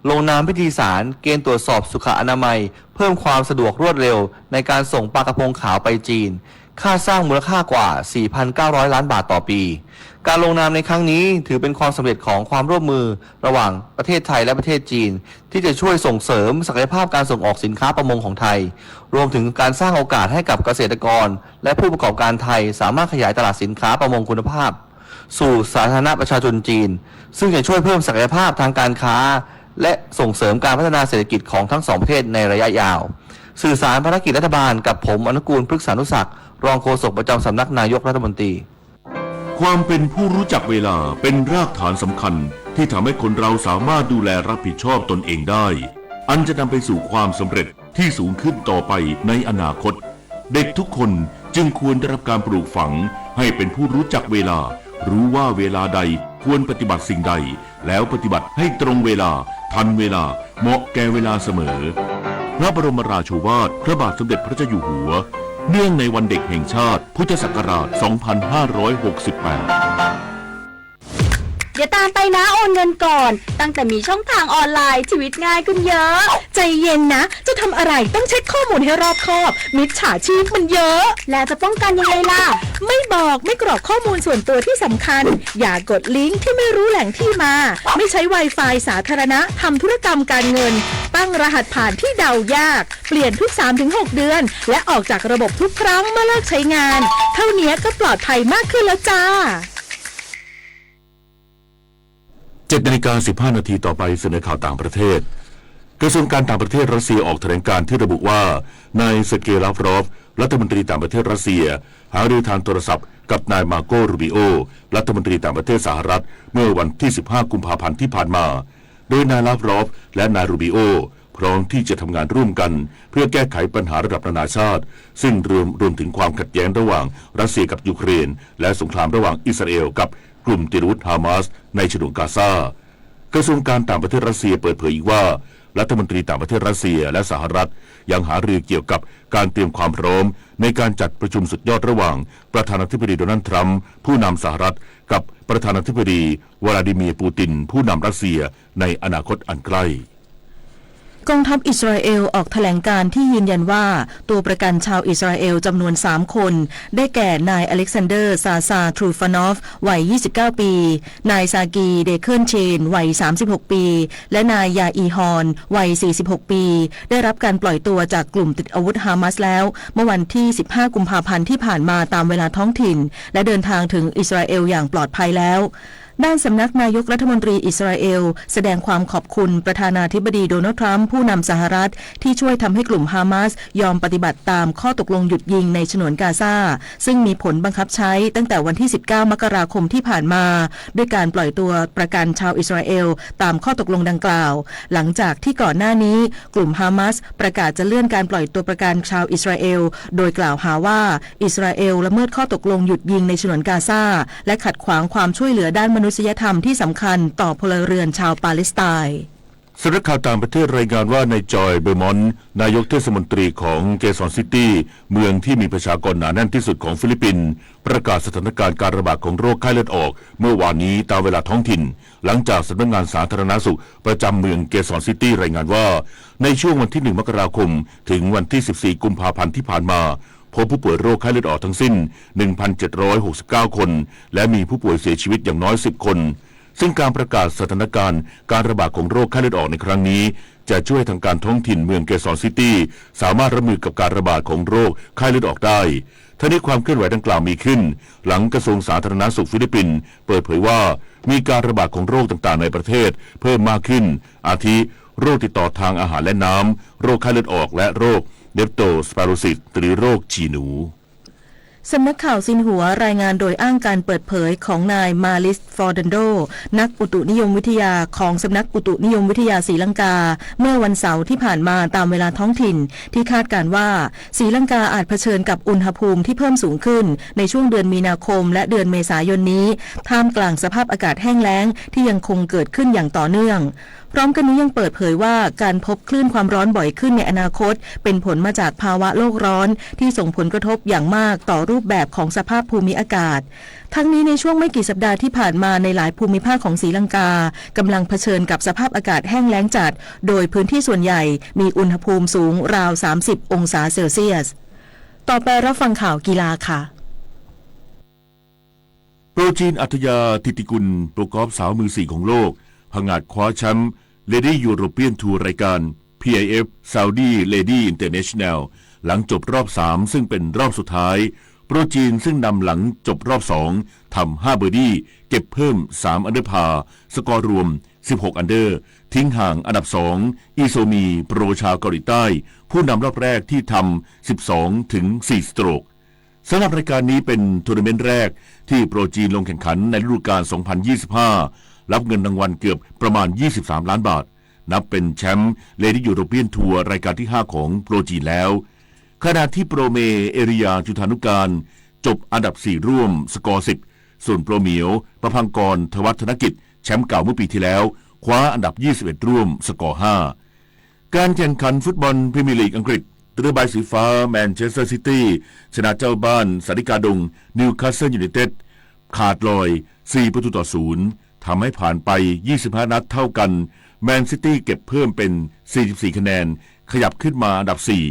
ลงนามพิธีสารเกณฑ์ตรวจสอบสุขอนามัย เพิ่มความสะดวกรวดเร็วในการส่งปลากระพงขาวไปจีน ค่าสร้างมูลค่ากว่า สี่พันเก้าร้อยล้านบาทต่อปี การลงนามในครั้งนี้ถือเป็นความสำเร็จของความร่วมมือระหว่างประเทศไทยและประเทศจีน ที่จะช่วยส่งเสริมศักยภาพการส่งออกสินค้าประมงของไทย รวมถึงการสร้างโอกาสให้กับเกษตรกร และผู้ประกอบการไทยสามารถขยายตลาดสินค้าประมงคุณภาพ สู่สาธารณะประชาชนจีน ซึ่งจะช่วยเพิ่มศักยภาพทางการค้า และส่งเสริมการพัฒนาเศรษฐกิจของทั้งสองประเทศในระยะยาว สื่อสารภารกิจรัฐบาลกับผม อนุกูล พฤกษานุศักดิ์ รองโฆษกประจำสำนักนายกรัฐมนตรี ความเป็นผู้รู้จักเวลาเป็นรากฐานสำคัญที่ทำให้คนเราสามารถดูแลรับผิดชอบตนเองได้ อันจะนำไปสู่ความสำเร็จที่สูงขึ้นต่อไปในอนาคต เด็กทุกคนจึงควรได้รับการปลูกฝังให้เป็นผู้รู้จักเวลา รู้ว่าเวลาใดควรปฏิบัติสิ่งใด แล้วปฏิบัติให้ตรงเวลา ทันเวลา เหมาะแก่เวลาเสมอ พระบรมราโชวาทพระบาทสมเด็จพระเจ้าอยู่หัว เนื่องในวันเด็กแห่งชาติ พุทธศักราช สองพันห้าร้อยหกสิบแปด เดี๋ยวตามไปนะ โอนเงินก่อน ตั้งแต่มีช่องทางออนไลน์ ชีวิตง่ายขึ้นเยอะ ใจเย็นนะ จะทำอะไรต้องเช็คข้อมูลให้รอบคอบ มิจฉาชีพมันเยอะ แล้วจะป้องกันยังไงล่ะ ไม่บอก ไม่กรอกข้อมูลส่วนตัวที่สำคัญ อย่ากดลิงก์ที่ไม่รู้แหล่งที่มา ไม่ใช้ Wi-Fi สาธารณะ ทำธุรกรรมการเงิน ตั้งรหัสผ่านที่เดายาก เปลี่ยนทุก สามถึงหก เดือน และออกจากระบบทุกครั้งเมื่อเลิกใช้งาน เท่านี้ก็ปลอดภัยมากขึ้นแล้วจ้า เจ็ดนาฬิกาสิบห้านาทีต่อไปเสนอข่าวต่างประเทศ กระทรวงการต่างประเทศรัสเซียออกแถลงการณ์ที่ระบุว่า นายเซอร์เกย์ ลาฟรอฟ รัฐมนตรีต่างประเทศรัสเซีย หารือทางโทรศัพท์กับนายมาโก รูบิโอ รัฐมนตรีต่างประเทศสหรัฐ เมื่อวันที่สิบห้ากุมภาพันธ์ที่ผ่านมา โดยนายลาฟรอฟ และนายรูบิโอ พร้อมที่จะทำงานร่วมกัน เพื่อแก้ไขปัญหาระดับนานาชาติ ซึ่งรวม รวมถึงความขัดแย้งระหว่างรัสเซียกับยูเครน และสงครามระหว่างอิสราเอลกับกลุ่มติดอาวุธฮามาสในฉนวนกาซา กระทรวงการต่างประเทศรัสเซียเปิดเผยอีกว่า รัฐมนตรีต่างประเทศรัสเซียและสหรัฐยังหารือเกี่ยวกับการเตรียมความพร้อมในการจัดประชุมสุดยอดระหว่างประธานาธิบดีโดนัลด์ทรัมป์ผู้นำสหรัฐ กับประธานาธิบดีวลาดิเมียร์ปูตินผู้นำรัสเซียในอนาคตอันใกล้ กองทัพอิสราเอลออกแถลงการณ์ที่ยืนยันว่า ตัวประกันชาวอิสราเอลจำนวนสามคน ได้แก่นายอเล็กซานเดอร์ ซาซา ทรูฟานอฟ วัยยี่สิบเก้าปี นายซากี เดเคิลเชน วัยสามสิบหกปี และนายยาอีฮอน วัยสี่สิบหกปี ได้รับการปล่อยตัวจากกลุ่มติดอาวุธฮามาสแล้ว เมื่อวันที่สิบห้ากุมภาพันธ์ที่ผ่านมาตามเวลาท้องถิ่น และเดินทางถึงอิสราเอลอย่างปลอดภัยแล้ว ด้านสำนักนายกรัฐมนตรีอิสราเอล แสดงความขอบคุณประธานาธิบดีโดนัลด์ทรัมป์ผู้นำสหรัฐ ที่ช่วยทำให้กลุ่มฮามาสยอมปฏิบัติตามข้อตกลงหยุดยิงในฉนวนกาซา ซึ่งมีผลบังคับใช้ตั้งแต่วันที่สิบเก้ามกราคมที่ผ่านมา ด้วยการปล่อยตัวประกันชาวอิสราเอลตามข้อตกลงดังกล่าว หลังจากที่ก่อนหน้านี้กลุ่มฮามาสประกาศจะเลื่อนการปล่อยตัวประกันชาวอิสราเอล โดยกล่าวหาว่าอิสราเอลละเมิดข้อตกลงหยุดยิงในฉนวนกาซา และขัดขวางความช่วยเหลือด้านมนุษยธรรมที่สำคัญต่อพลเรือนชาวปาเลสไตน์ สำนักข่าวต่างประเทศรายงานว่านายจอยเบอร์มอนต์ นายกเทศมนตรีของเกซอนซิตี้ เมืองที่มีประชากรหนาแน่นที่สุดของฟิลิปปินส์ ประกาศสถานการณ์การระบาดของโรคไข้เลือดออกเมื่อวานนี้ตามเวลาท้องถิ่น หลังจากสำนักงานสาธารณสุขประจำเมืองเกซอนซิตี้รายงานว่า ในช่วงวันที่หนึ่งมกราคมถึงวันที่สิบสี่กุมภาพันธ์ที่ผ่านมา พบผู้ป่วยโรคไข้เลือดออกทั้งสิ้นหนึ่งพันเจ็ดร้อยหกสิบเก้าคน และมีผู้ป่วยเสียชีวิตอย่างน้อยสิบคน ซึ่งการประกาศสถานการณ์การระบาดของโรคไข้เลือดออกในครั้งนี้ จะช่วยทางการท้องถิ่นเมืองเกซอนซิตี้ สามารถรับมือกับการระบาดของโรคไข้เลือดออกได้ ทั้งนี้ความเคลื่อนไหวดังกล่าวมีขึ้น หลังกระทรวงสาธารณสุขฟิลิปปินส์เปิดเผยว่า มีการระบาดของโรคต่างๆในประเทศเพิ่มมากขึ้น อาทิ โรคติดต่อทางอาหารและน้ำ โรคไข้เลือดออก และโรค Leptospirosis หรือโรคฉี่หนู สำนักข่าวซินหัวรายงานโดยอ้างการเปิดเผยของนายมาลิส ฟอร์ดันโด นักอุตุนิยมวิทยาของสำนักอุตุนิยมวิทยาศรีลังกา เมื่อวันเสาร์ที่ผ่านมาตามเวลาท้องถิ่น ที่คาดการณ์ว่าศรีลังกาอาจเผชิญกับอุณหภูมิที่เพิ่มสูงขึ้นในช่วงเดือนมีนาคมและเดือนเมษายนนี้ ท่ามกลางสภาพอากาศแห้งแล้งที่ยังคงเกิดขึ้นอย่างต่อเนื่อง พร้อมกันนี้ยังเปิดเผยว่าการพบคลื่นความร้อนบ่อยขึ้นในอนาคต เป็นผลมาจากภาวะโลกร้อนที่ส่งผลกระทบอย่างมากต่อรูปแบบของสภาพภูมิอากาศ ทั้งนี้ในช่วงไม่กี่สัปดาห์ที่ผ่านมาในหลายภูมิภาคของศรีลังกา กำลังเผชิญกับสภาพอากาศแห้งแล้งจัด โดยพื้นที่ส่วนใหญ่มีอุณหภูมิสูงราวสามสิบองศาเซลเซียส ต่อไปรับฟังข่าวกีฬาค่ะ โปรจีนอัธยา ธิติกุล โปรกอล์ฟสาวมือสี่ของโลก ผงาดคว้าแชมป์ Ladies European Tour รายการ พี ไอ เอฟ Saudi Ladies International หลังจบรอบสาม ซึ่งเป็นรอบสุดท้าย โปรจีนซึ่งนำหลังจบรอบสอง ทำห้าเบิร์ดี้ เก็บเพิ่มสามอันเดอร์พาร์ สกอร์รวมสิบหกอันเดอร์ ทิ้งห่างอันดับสอง อีโซมี โปรชาวเกาหลีใต้ ผู้นำรอบแรกที่ทำสิบสองถึงสี่สโตรก สำหรับรายการนี้เป็นทัวร์นาเมนต์แรกที่โปรจีนลงแข่งขันในฤดูกาลสองพันยี่สิบห้า รับเงินรางวัลเกือบประมาณยี่สิบสามล้านบาท นับเป็นแชมป์ Ladies European Tour รายการที่ห้าของโปรจีนแล้ว ขณะที่โปรเม เอริยา จุฑานุการ จบอันดับสี่ร่วม สกอร์สิบ ส่วนโปรเหมียว ประภังกร ทวัฒนกิจ แชมป์เก่าเมื่อปีที่แล้ว คว้าอันดับยี่สิบเอ็ดร่วม สกอร์ห้า การแข่งขันฟุตบอลพรีเมียร์ลีกอังกฤษ เรือใบสีฟ้าแมนเชสเตอร์ซิตี้ ชนะเจ้าบ้านสาริกาดง นิวคาสเซิลยูไนเต็ด ขาดลอย สี่ประตูต่อศูนย์ ทำให้ผ่านไปยี่สิบห้านัดเท่ากัน แมนซิตี้เก็บเพิ่มเป็นสี่สิบสี่คะแนน ขยับขึ้นมาอันดับสี่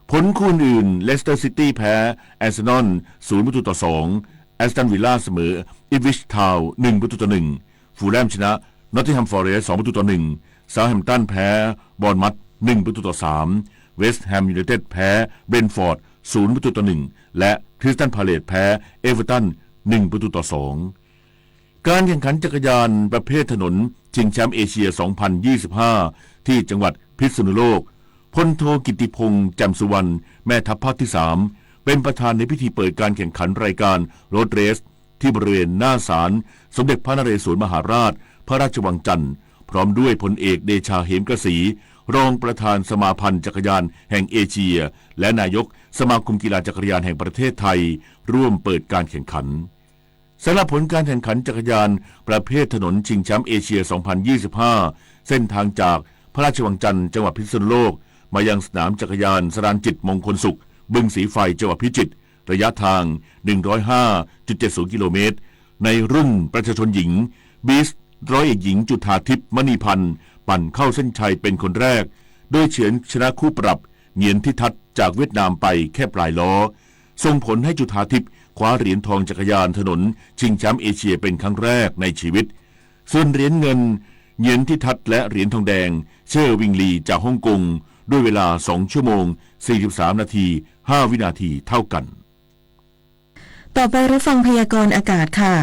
ผลคู่อื่น เลสเตอร์ซิตี้แพ้อาร์เซนอล ศูนย์ประตูต่อสอง แอสตันวิลล่าเสมอ อิปสวิชทาวน์ หนึ่งประตูต่อหนึ่ง ฟูลแฮมชนะ นอตติงแฮมฟอเรสต์ สองประตูต่อหนึ่ง เซาท์แฮมป์ตันแพ้บอร์นมัธ หนึ่งประตูต่อสาม เวสต์แฮมยูไนเต็ดแพ้เบรนท์ฟอร์ด ศูนย์ประตูต่อหนึ่ง และคริสตัลพาเลซแพ้เอเวอร์ตัน หนึ่งประตูต่อสอง การแข่งขันจักรยานประเภทถนนชิงแชมป์เอเชียสองพันยี่สิบห้า ที่จังหวัดพิษณุโลก พลโทกิตติพงษ์ แจ่มสุวรรณ แม่ทัพภาคที่สาม เป็นประธานในพิธีเปิดการแข่งขันรายการโรดเรส ที่บริเวณหน้าศาลสมเด็จพระนเรศวรมหาราช พระราชวังจันทร์ พร้อมด้วยพลเอกเดชา เหมกระสี รองประธานสมาพันธ์จักรยานแห่งเอเชีย และนายกสมาคมกีฬาจักรยานแห่งประเทศไทย ร่วมเปิดการแข่งขัน สำหรับผลการแข่งขันจักรยานประเภทถนนชิงแชมป์เอเชียสองพันยี่สิบห้า เส้นทางจากพระราชวังจันทร์จังหวัดพิษณุโลก มายังสนามจักรยานสราญจิตมงคลสุข บึงสีไฟ จังหวัดพิจิตร ระยะทาง หนึ่งร้อยห้าจุดเจ็ดศูนย์กิโลเมตร ในรุ่นประชาชนหญิง บีสต์ ร้อยเอกหญิงจุฑาทิพย์ มณีพันธ์ ปั่นเข้าเส้นชัยเป็นคนแรก โดยเฉือนชนะคู่ปรับ เหงียนทิทัศน์ จากเวียดนามไปแค่ปลายล้อ ส่งผลให้จุฑาทิพย์คว้าเหรียญทองจักรยานถนนชิงแชมป์เอเชียเป็นครั้งแรกในชีวิต ส่วนเหรียญเงิน เหงียนทิทัศน์ และเหรียญทองแดง เชอร์วิงลี จากฮ่องกง ด้วยเวลาสองชั่วโมง สี่สิบสามนาที ห้าวินาทีเท่ากัน ต่อไปรับฟังพยากรณ์อากาศค่ะ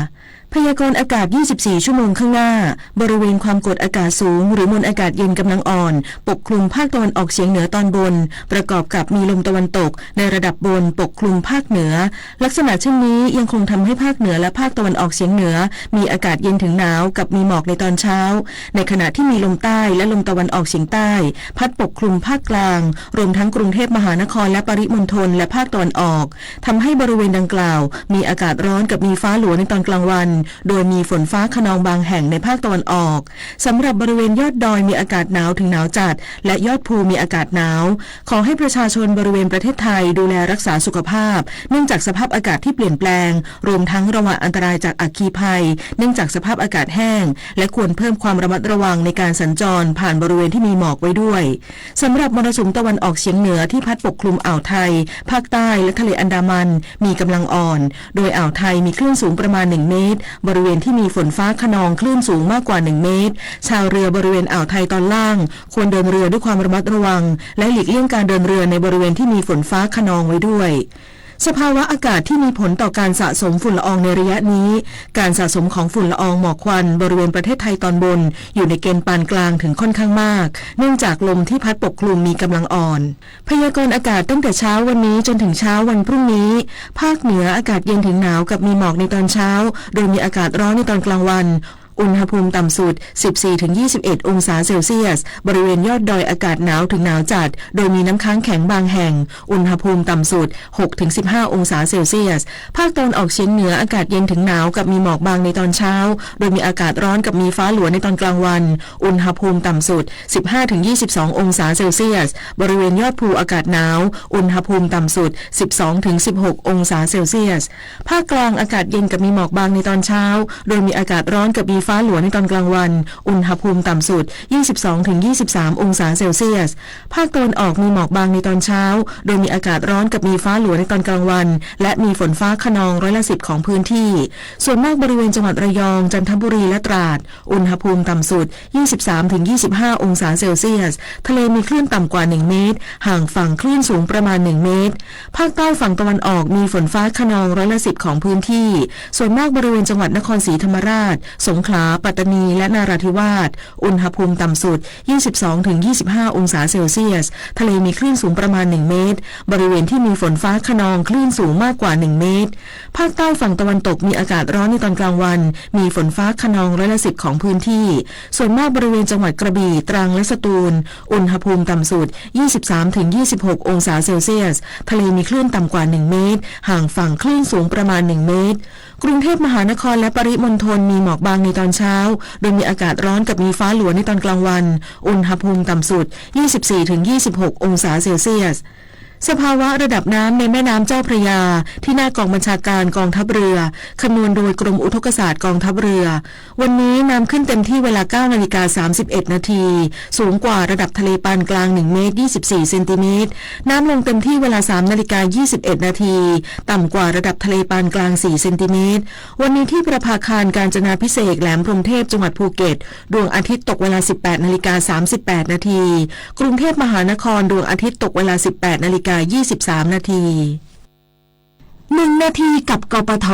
พยากรณ์อากาศ ยี่สิบสี่ ชั่วโมงข้างหน้า บริเวณความกดอากาศสูง หรือมวลอากาศเย็นกำลังอ่อน ปกคลุมภาคตะวันออกเฉียงเหนือตอนบน ประกอบกับมีลมตะวันตกในระดับบนปกคลุมภาคเหนือ ลักษณะเช่นนี้ยังคงทำให้ภาคเหนือและภาคตะวันออกเฉียงเหนือ มีอากาศเย็นถึงหนาวกับมีหมอกในตอนเช้า ในขณะที่มีลมใต้และลมตะวันออกเฉียงใต้ พัดปกคลุมภาคกลาง รวมทั้งกรุงเทพมหานครและปริมณฑลและภาคตะวันออก ทำให้บริเวณดังกล่าว มีอากาศร้อนกับมีฟ้าหลัวในตอนกลางวัน โดยมีฝนฟ้าคะนองบางแห่งในภาคตะวันออก สำหรับบริเวณยอดดอยมีอากาศหนาวถึงหนาวจัด และยอดภูมีอากาศหนาว ขอให้ประชาชนบริเวณประเทศไทยดูแลรักษาสุขภาพ เนื่องจากสภาพอากาศที่เปลี่ยนแปลง รวมทั้งระวังอันตรายจากอัคคีภัย เนื่องจากสภาพอากาศแห้ง และควรเพิ่มความระมัดระวังในการสัญจรผ่านบริเวณที่มีหมอกไว้ด้วย สำหรับมรสุมตะวันออกเฉียงเหนือที่พัดปกคลุมอ่าวไทย ภาคใต้ และทะเลอันดามัน มีกำลังอ่อน โดยอ่าวไทยมีคลื่นสูงประมาณ หนึ่ง เมตร บริเวณที่มีฝนฟ้าคะนองคลื่นสูงมากกว่า หนึ่ง เมตร ชาวเรือบริเวณอ่าวไทยตอนล่าง ควรเดินเรือด้วยความระมัดระวัง และหลีกเลี่ยงการเดินเรือในบริเวณที่มีฝนฟ้าคะนองไว้ด้วย สภาวะอากาศที่มีผลต่อการสะสมฝุ่นละอองในระยะนี้ การสะสมของฝุ่นละอองหมอกควันบริเวณประเทศไทยตอนบน อยู่ในเกณฑ์ปานกลางถึงค่อนข้างมาก เนื่องจากลมที่พัดปกคลุมมีกำลังอ่อน พยากรณ์อากาศตั้งแต่เช้าวันนี้จนถึงเช้าวันพรุ่งนี้ ภาคเหนืออากาศเย็นถึงหนาวกับมีหมอกในตอนเช้า โดยมีอากาศร้อนในตอนกลางวัน อุณหภูมิต่ำสุด สิบสี่ถึงยี่สิบเอ็ดองศาเซลเซียส บริเวณยอดดอยอากาศหนาวถึงหนาวจัด โดยมีน้ำค้างแข็งบางแห่ง อุณหภูมิต่ำสุด หกถึงสิบห้าองศาเซลเซียส ภาคตะวันออกเฉียงเหนืออากาศเย็นถึงหนาวกับมีหมอกบางในตอนเช้า โดยมีอากาศร้อนกับมีฟ้าหลัวในตอนกลางวัน อุณหภูมิต่ำสุด สิบห้าถึงยี่สิบสององศาเซลเซียส บริเวณยอดภูอากาศหนาว อุณหภูมิต่ำสุด สิบสองถึงสิบหกองศาเซลเซียส ภาคกลางอากาศเย็นกับมีหมอกบางในตอนเช้า โดยมีอากาศร้อนกับมีฟ้าหลัวในตอนกลางวัน อุณหภูมิต่ำสุด ยี่สิบสองถึงยี่สิบสามองศาเซลเซียส ภาคตะวันออกมีหมอกบางในตอนเช้า โดยมีอากาศร้อนกับมีฟ้าหลัวในตอนกลางวัน และมีฝนฟ้าคะนองร้อยละสิบของพื้นที่ ส่วนมากบริเวณจังหวัดระยอง จันทบุรี และตราด อุณหภูมิต่ำสุด ยี่สิบสามถึงยี่สิบห้าองศาเซลเซียส ทะเลมีคลื่นต่ำกว่า หนึ่ง เมตร ห่างฝั่งคลื่นสูงประมาณ หนึ่ง เมตร ภาคใต้ฝั่งตะวันออกมีฝนฟ้าคะนองร้อยละสิบของพื้นที่ ส่วนมากบริเวณจังหวัดนครศรีธรรมราช สงขลา ปัตตานี และนราธิวาส อุณหภูมิต่ำสุด ยี่สิบสองถึงยี่สิบห้าองศาเซลเซียส ทะเลมีคลื่นสูงประมาณ หนึ่ง เมตร บริเวณที่มีฝนฟ้าคะนองคลื่นสูงมากกว่า หนึ่ง เมตร ภาคใต้ฝั่งตะวันตกมีอากาศร้อนในตอนกลางวัน มีฝนฟ้าคะนองร้อยละสิบของพื้นที่ ส่วนมากบริเวณจังหวัดกระบี่ ตรัง และสตูล อุณหภูมิต่ำสุด ยี่สิบสามถึงยี่สิบหกองศาเซลเซียส ทะเลมีคลื่นต่ำกว่า หนึ่ง เมตร ห่างฝั่งคลื่นสูงประมาณ หนึ่ง เมตร กรุงเทพมหานครและปริมณฑลมีหมอกบางในตอนเช้า โดยมีอากาศร้อนกับมีฟ้าหลัวในตอนกลางวัน อุณหภูมิต่ำสุด ยี่สิบสี่ถึงยี่สิบหกองศาเซลเซียส สภาวะระดับน้ำในแม่น้ำเจ้าพระยา ที่หน้ากองบัญชาการกองทัพเรือ คำนวณโดยกรมอุทกศาสตร์กองทัพเรือ วันนี้น้ำขึ้นเต็มที่เวลา เก้านาฬิกาสามสิบเอ็ดนาที สูงกว่าระดับทะเลปานกลาง หนึ่ง เมตร ยี่สิบสี่เซนติเมตร น้ำลงเต็มที่เวลา สามนาฬิกายี่สิบเอ็ดนาที ต่ำกว่าระดับทะเลปานกลาง สี่ เซนติเมตร วันนี้ที่ประภาคารกาญจนาภิเษก แหลมพรหมเทพ จังหวัดภูเก็ต ดวงอาทิตย์ตกเวลา สิบแปดนาฬิกาสามสิบแปดนาที กรุงเทพมหานคร ดวงอาทิตย์ตกเวลา สิบแปดนาฬิกายี่สิบสามนาที หนึ่งนาทีกับ กปท.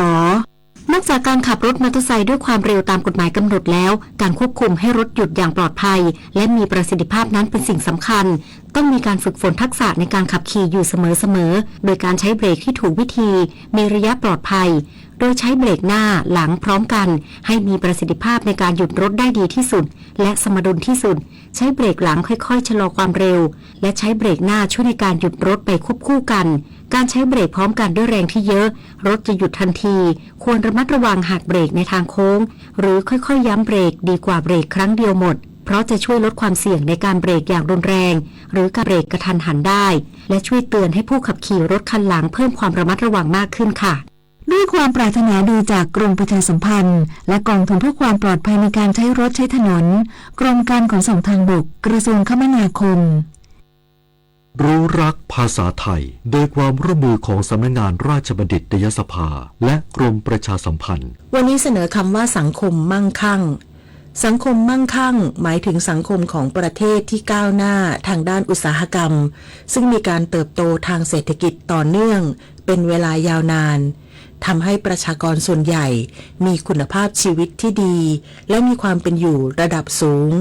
นอกจากการขับรถมอเตอร์ไซค์ด้วยความเร็วตามกฎหมายกำหนดแล้ว การควบคุมให้รถหยุดอย่างปลอดภัย และมีประสิทธิภาพนั้นเป็นสิ่งสำคัญ ต้องมีการฝึกฝนทักษะในการขับขี่อยู่เสมอๆ โดยการใช้เบรกที่ถูกวิธี มีระยะปลอดภัย โดยใช้เบรกหน้าหลังพร้อมกัน ให้มีประสิทธิภาพในการหยุดรถได้ดีที่สุด และสมดุลที่สุด ใช้เบรกหลังค่อยๆ ชะลอความเร็ว และใช้เบรกหน้าช่วยในการหยุดรถไปควบคู่กัน การใช้เบรกพร้อมกันด้วยแรงที่เยอะ รถจะหยุดทันที ควรระมัดระวังหากเบรกในทางโค้ง หรือค่อยๆ ย้ำเบรกดีกว่าเบรกครั้งเดียวหมด เพราะจะช่วยลดความเสี่ยงในการเบรกอย่างรุนแรง หรือการเบรกกระทันหันได้ และช่วยเตือนให้ผู้ขับขี่รถคันหลังเพิ่มความระมัดระวังมากขึ้นค่ะ ด้วยความปรารถนาดีจากกรมประชาสัมพันธ์ และกองทุนเพื่อความปลอดภัยในการใช้รถใช้ถนน กรมการขนส่งทางบก กระทรวงคมนาคม รู้รักภาษาไทย โดยความร่วมมือของสำนักงานราชบัณฑิตยสภา และกรมประชาสัมพันธ์ วันนี้เสนอคำว่าสังคมมั่งคั่ง สังคมมั่งคั่งหมายถึงสังคมของประเทศที่ก้าวหน้าทางด้านอุตสาหกรรม ซึ่งมีการเติบโตทางเศรษฐกิจต่อเนื่องเป็นเวลายาวนาน ทำให้ประชากรส่วนใหญ่มีคุณภาพชีวิตที่ดี และมีความเป็นอยู่ระดับสูง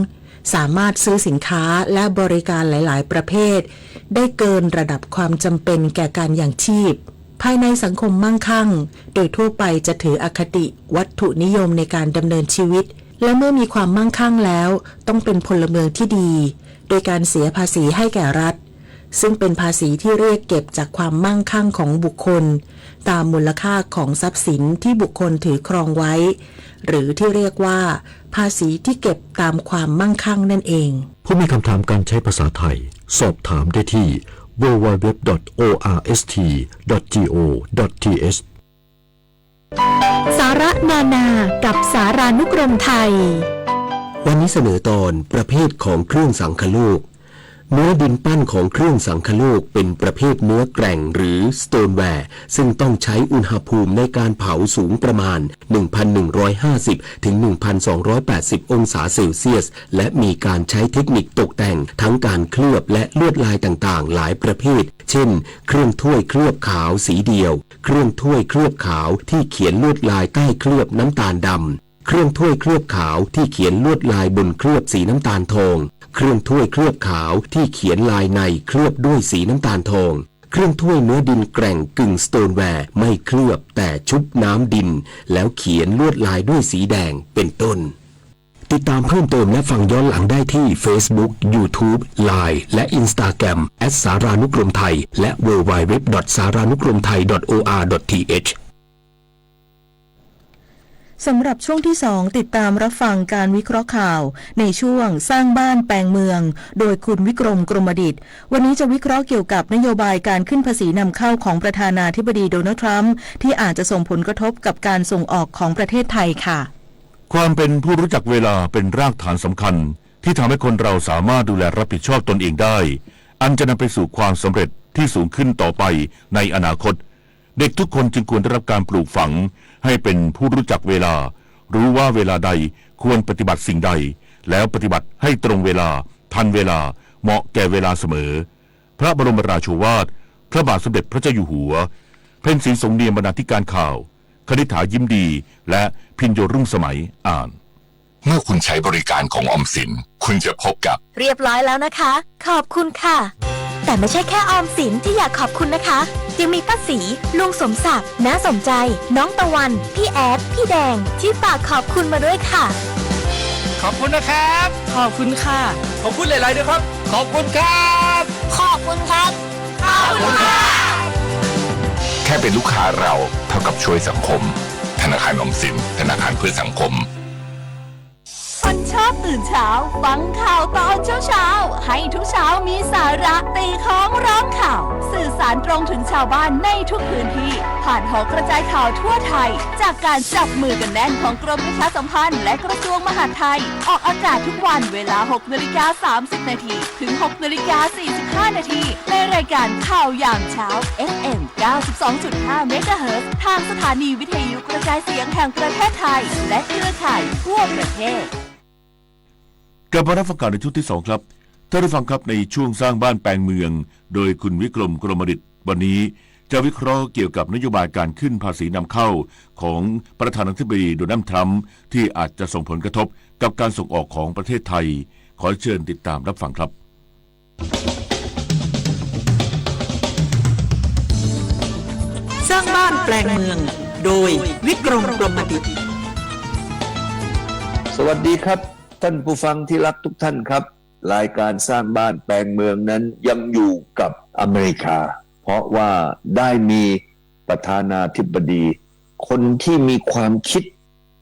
สามารถซื้อสินค้าและบริการหลายๆ ประเภท ได้เกินระดับความจำเป็นแก่การยังชีพ ภายในสังคมมั่งคั่ง โดยทั่วไปจะถืออคติวัตถุนิยมในการดำเนินชีวิต และเมื่อมีความมั่งคั่งแล้ว ต้องเป็นพลเมืองที่ดี โดยการเสียภาษีให้แก่รัฐ ซึ่งเป็นภาษีที่เรียกเก็บจากความมั่งคั่งของบุคคล ตามมูลค่าของทรัพย์สินที่บุคคลถือครองไว้ หรือที่เรียกว่าภาษีที่เก็บตามความมั่งคั่งนั่นเอง ผู้มีคำถามการใช้ภาษาไทย สอบถามได้ที่ ดับเบิลยู ดับเบิลยู ดับเบิลยู ดอท โอ อาร์ เอส ที ดอท จี โอ ดอท ที เอช สาระนานากับสารานุกรมไทย วันนี้เสนอตอนประเภทของเครื่องสังคโลก เนื้อดินปั้นของเครื่องสังคโลกเป็นประเภทเนื้อแกร่งหรือ stoneware ซึ่งต้องใช้อุณหภูมิในการเผาสูงประมาณ หนึ่งพันหนึ่งร้อยห้าสิบ ถึง หนึ่งพันสองร้อยแปดสิบ องศาเซลเซียส และมีการใช้เทคนิคตกแต่งทั้งการเคลือบและลวดลายต่างๆ หลายประเภท เช่น เครื่องถ้วยเคลือบขาวสีเดียว เครื่องถ้วยเคลือบขาวที่เขียนลวดลายใต้เคลือบน้ำตาลดำ เครื่องถ้วยเคลือบขาวที่เขียนลวดลายบนเคลือบสีน้ำตาลทอง เครื่องถ้วยเคลือบขาวที่เขียนลายในเคลือบด้วยสีน้ำตาลทอง เครื่องถ้วยเนื้อดินแกร่งกึ่ง stoneware ไม่เคลือบแต่ชุบน้ำดิน แล้วเขียนลวดลายด้วยสีแดง เป็นต้น ติดตามเพิ่มเติมและฟังย้อนหลังได้ที่ Facebook YouTube Line และ Instagram แอท สารานุกรมไทย และ ดับเบิลยู ดับเบิลยู ดับเบิลยู ดอท สารานุกรมไทย ดอท โอ อาร์ ดอท ที เอช สำหรับช่วงที่สอง ติดตามรับฟังการวิเคราะห์ข่าวในช่วงสร้างบ้านแปลงเมือง โดยคุณวิกรม กรมดิษฐ์ วันนี้จะวิเคราะห์เกี่ยวกับนโยบายการขึ้นภาษีนำเข้าของประธานาธิบดีโดนัลด์ทรัมป์ ที่อาจจะส่งผลกระทบกับการส่งออกของประเทศไทยค่ะ ความเป็นผู้รู้จักเวลาเป็นรากฐานสำคัญ ที่ทำให้คนเราสามารถดูแลรับผิดชอบตนเองได้ อันจะนำไปสู่ความสำเร็จที่สูงขึ้นต่อไปในอนาคต เด็กทุกคนจึงควรได้รับการปลูกฝังให้เป็นผู้รู้จักเวลา รู้ว่าเวลาใดควรปฏิบัติสิ่งใด แล้วปฏิบัติให้ตรงเวลา ทันเวลา เหมาะแก่เวลาเสมอ พระบรมราโชวาท พระบาทสมเด็จพระเจ้าอยู่หัว เพ็ญศรีสงเนียมบรรณาธิการข่าว คณิษฐา ยิ้มดี และพิญโญ รุ่งสมัย อ่าน เมื่อคุณใช้บริการของออมสิน คุณจะพบกับ เรียบร้อยแล้วนะคะ ขอบคุณค่ะ แต่ไม่ใช่แค่ออมสินที่อยากขอบคุณนะคะ ยังมีป้าศรี ลุงสมศักดิ์ น้าสมใจ น้องตะวัน พี่แอด พี่แดง ที่ฝากขอบคุณมาด้วยค่ะ ขอบคุณนะครับ ขอบคุณค่ะ ขอบคุณหลายๆ ด้วยครับ ขอบคุณครับ ขอบคุณครับ ขอบคุณค่ะ แค่เป็นลูกค้าเราเท่ากับช่วยสังคม ธนาคารออมสิน ธนาคารเพื่อสังคม คนชอบตื่นเช้า ฟังข่าวตอนเช้าๆ ให้ทุกเช้ามีสาระ ตีค้องร้องข่าว สื่อสารตรงถึงชาวบ้านในทุกพื้นที่ ผ่านหอกระจายข่าวทั่วไทย จากการจับมือกันแน่นของกรมประชาสัมพันธ์และกระทรวงมหาดไทย ออกอากาศทุกวันเวลา หกนาฬิกาสามสิบนาที ถึง หกนาฬิกาสี่สิบห้านาที ในรายการข่าวยามเช้า เอฟเอ็ม เก้าสิบสองจุดห้าเมกะเฮิรตซ์ ทางสถานีวิทยุกระจายเสียงแห่งประเทศไทย และเครือข่ายทั่วประเทศ กลับมารับฟังข่าวในช่วงที่สองครับ ท่านผู้ฟังครับ ในช่วงสร้างบ้านแปลงเมือง โดยคุณวิกรม กรมดิษฐ์ วันนี้จะวิเคราะห์เกี่ยวกับนโยบายการขึ้นภาษีนำเข้าของประธานาธิบดีโดนัลด์ทรัมป์ ที่อาจจะส่งผลกระทบกับการส่งออกของประเทศไทย ขอเชิญติดตามรับฟังครับ สร้างบ้านแปลงเมือง โดยวิกรม กรมดิษฐ์ สวัสดีครับ ท่านผู้ฟังที่รักทุกท่านครับ รายการสร้างบ้านแปลงเมืองนั้นยังอยู่กับอเมริกา เพราะว่าได้มีประธานาธิบดี คนที่มีความคิด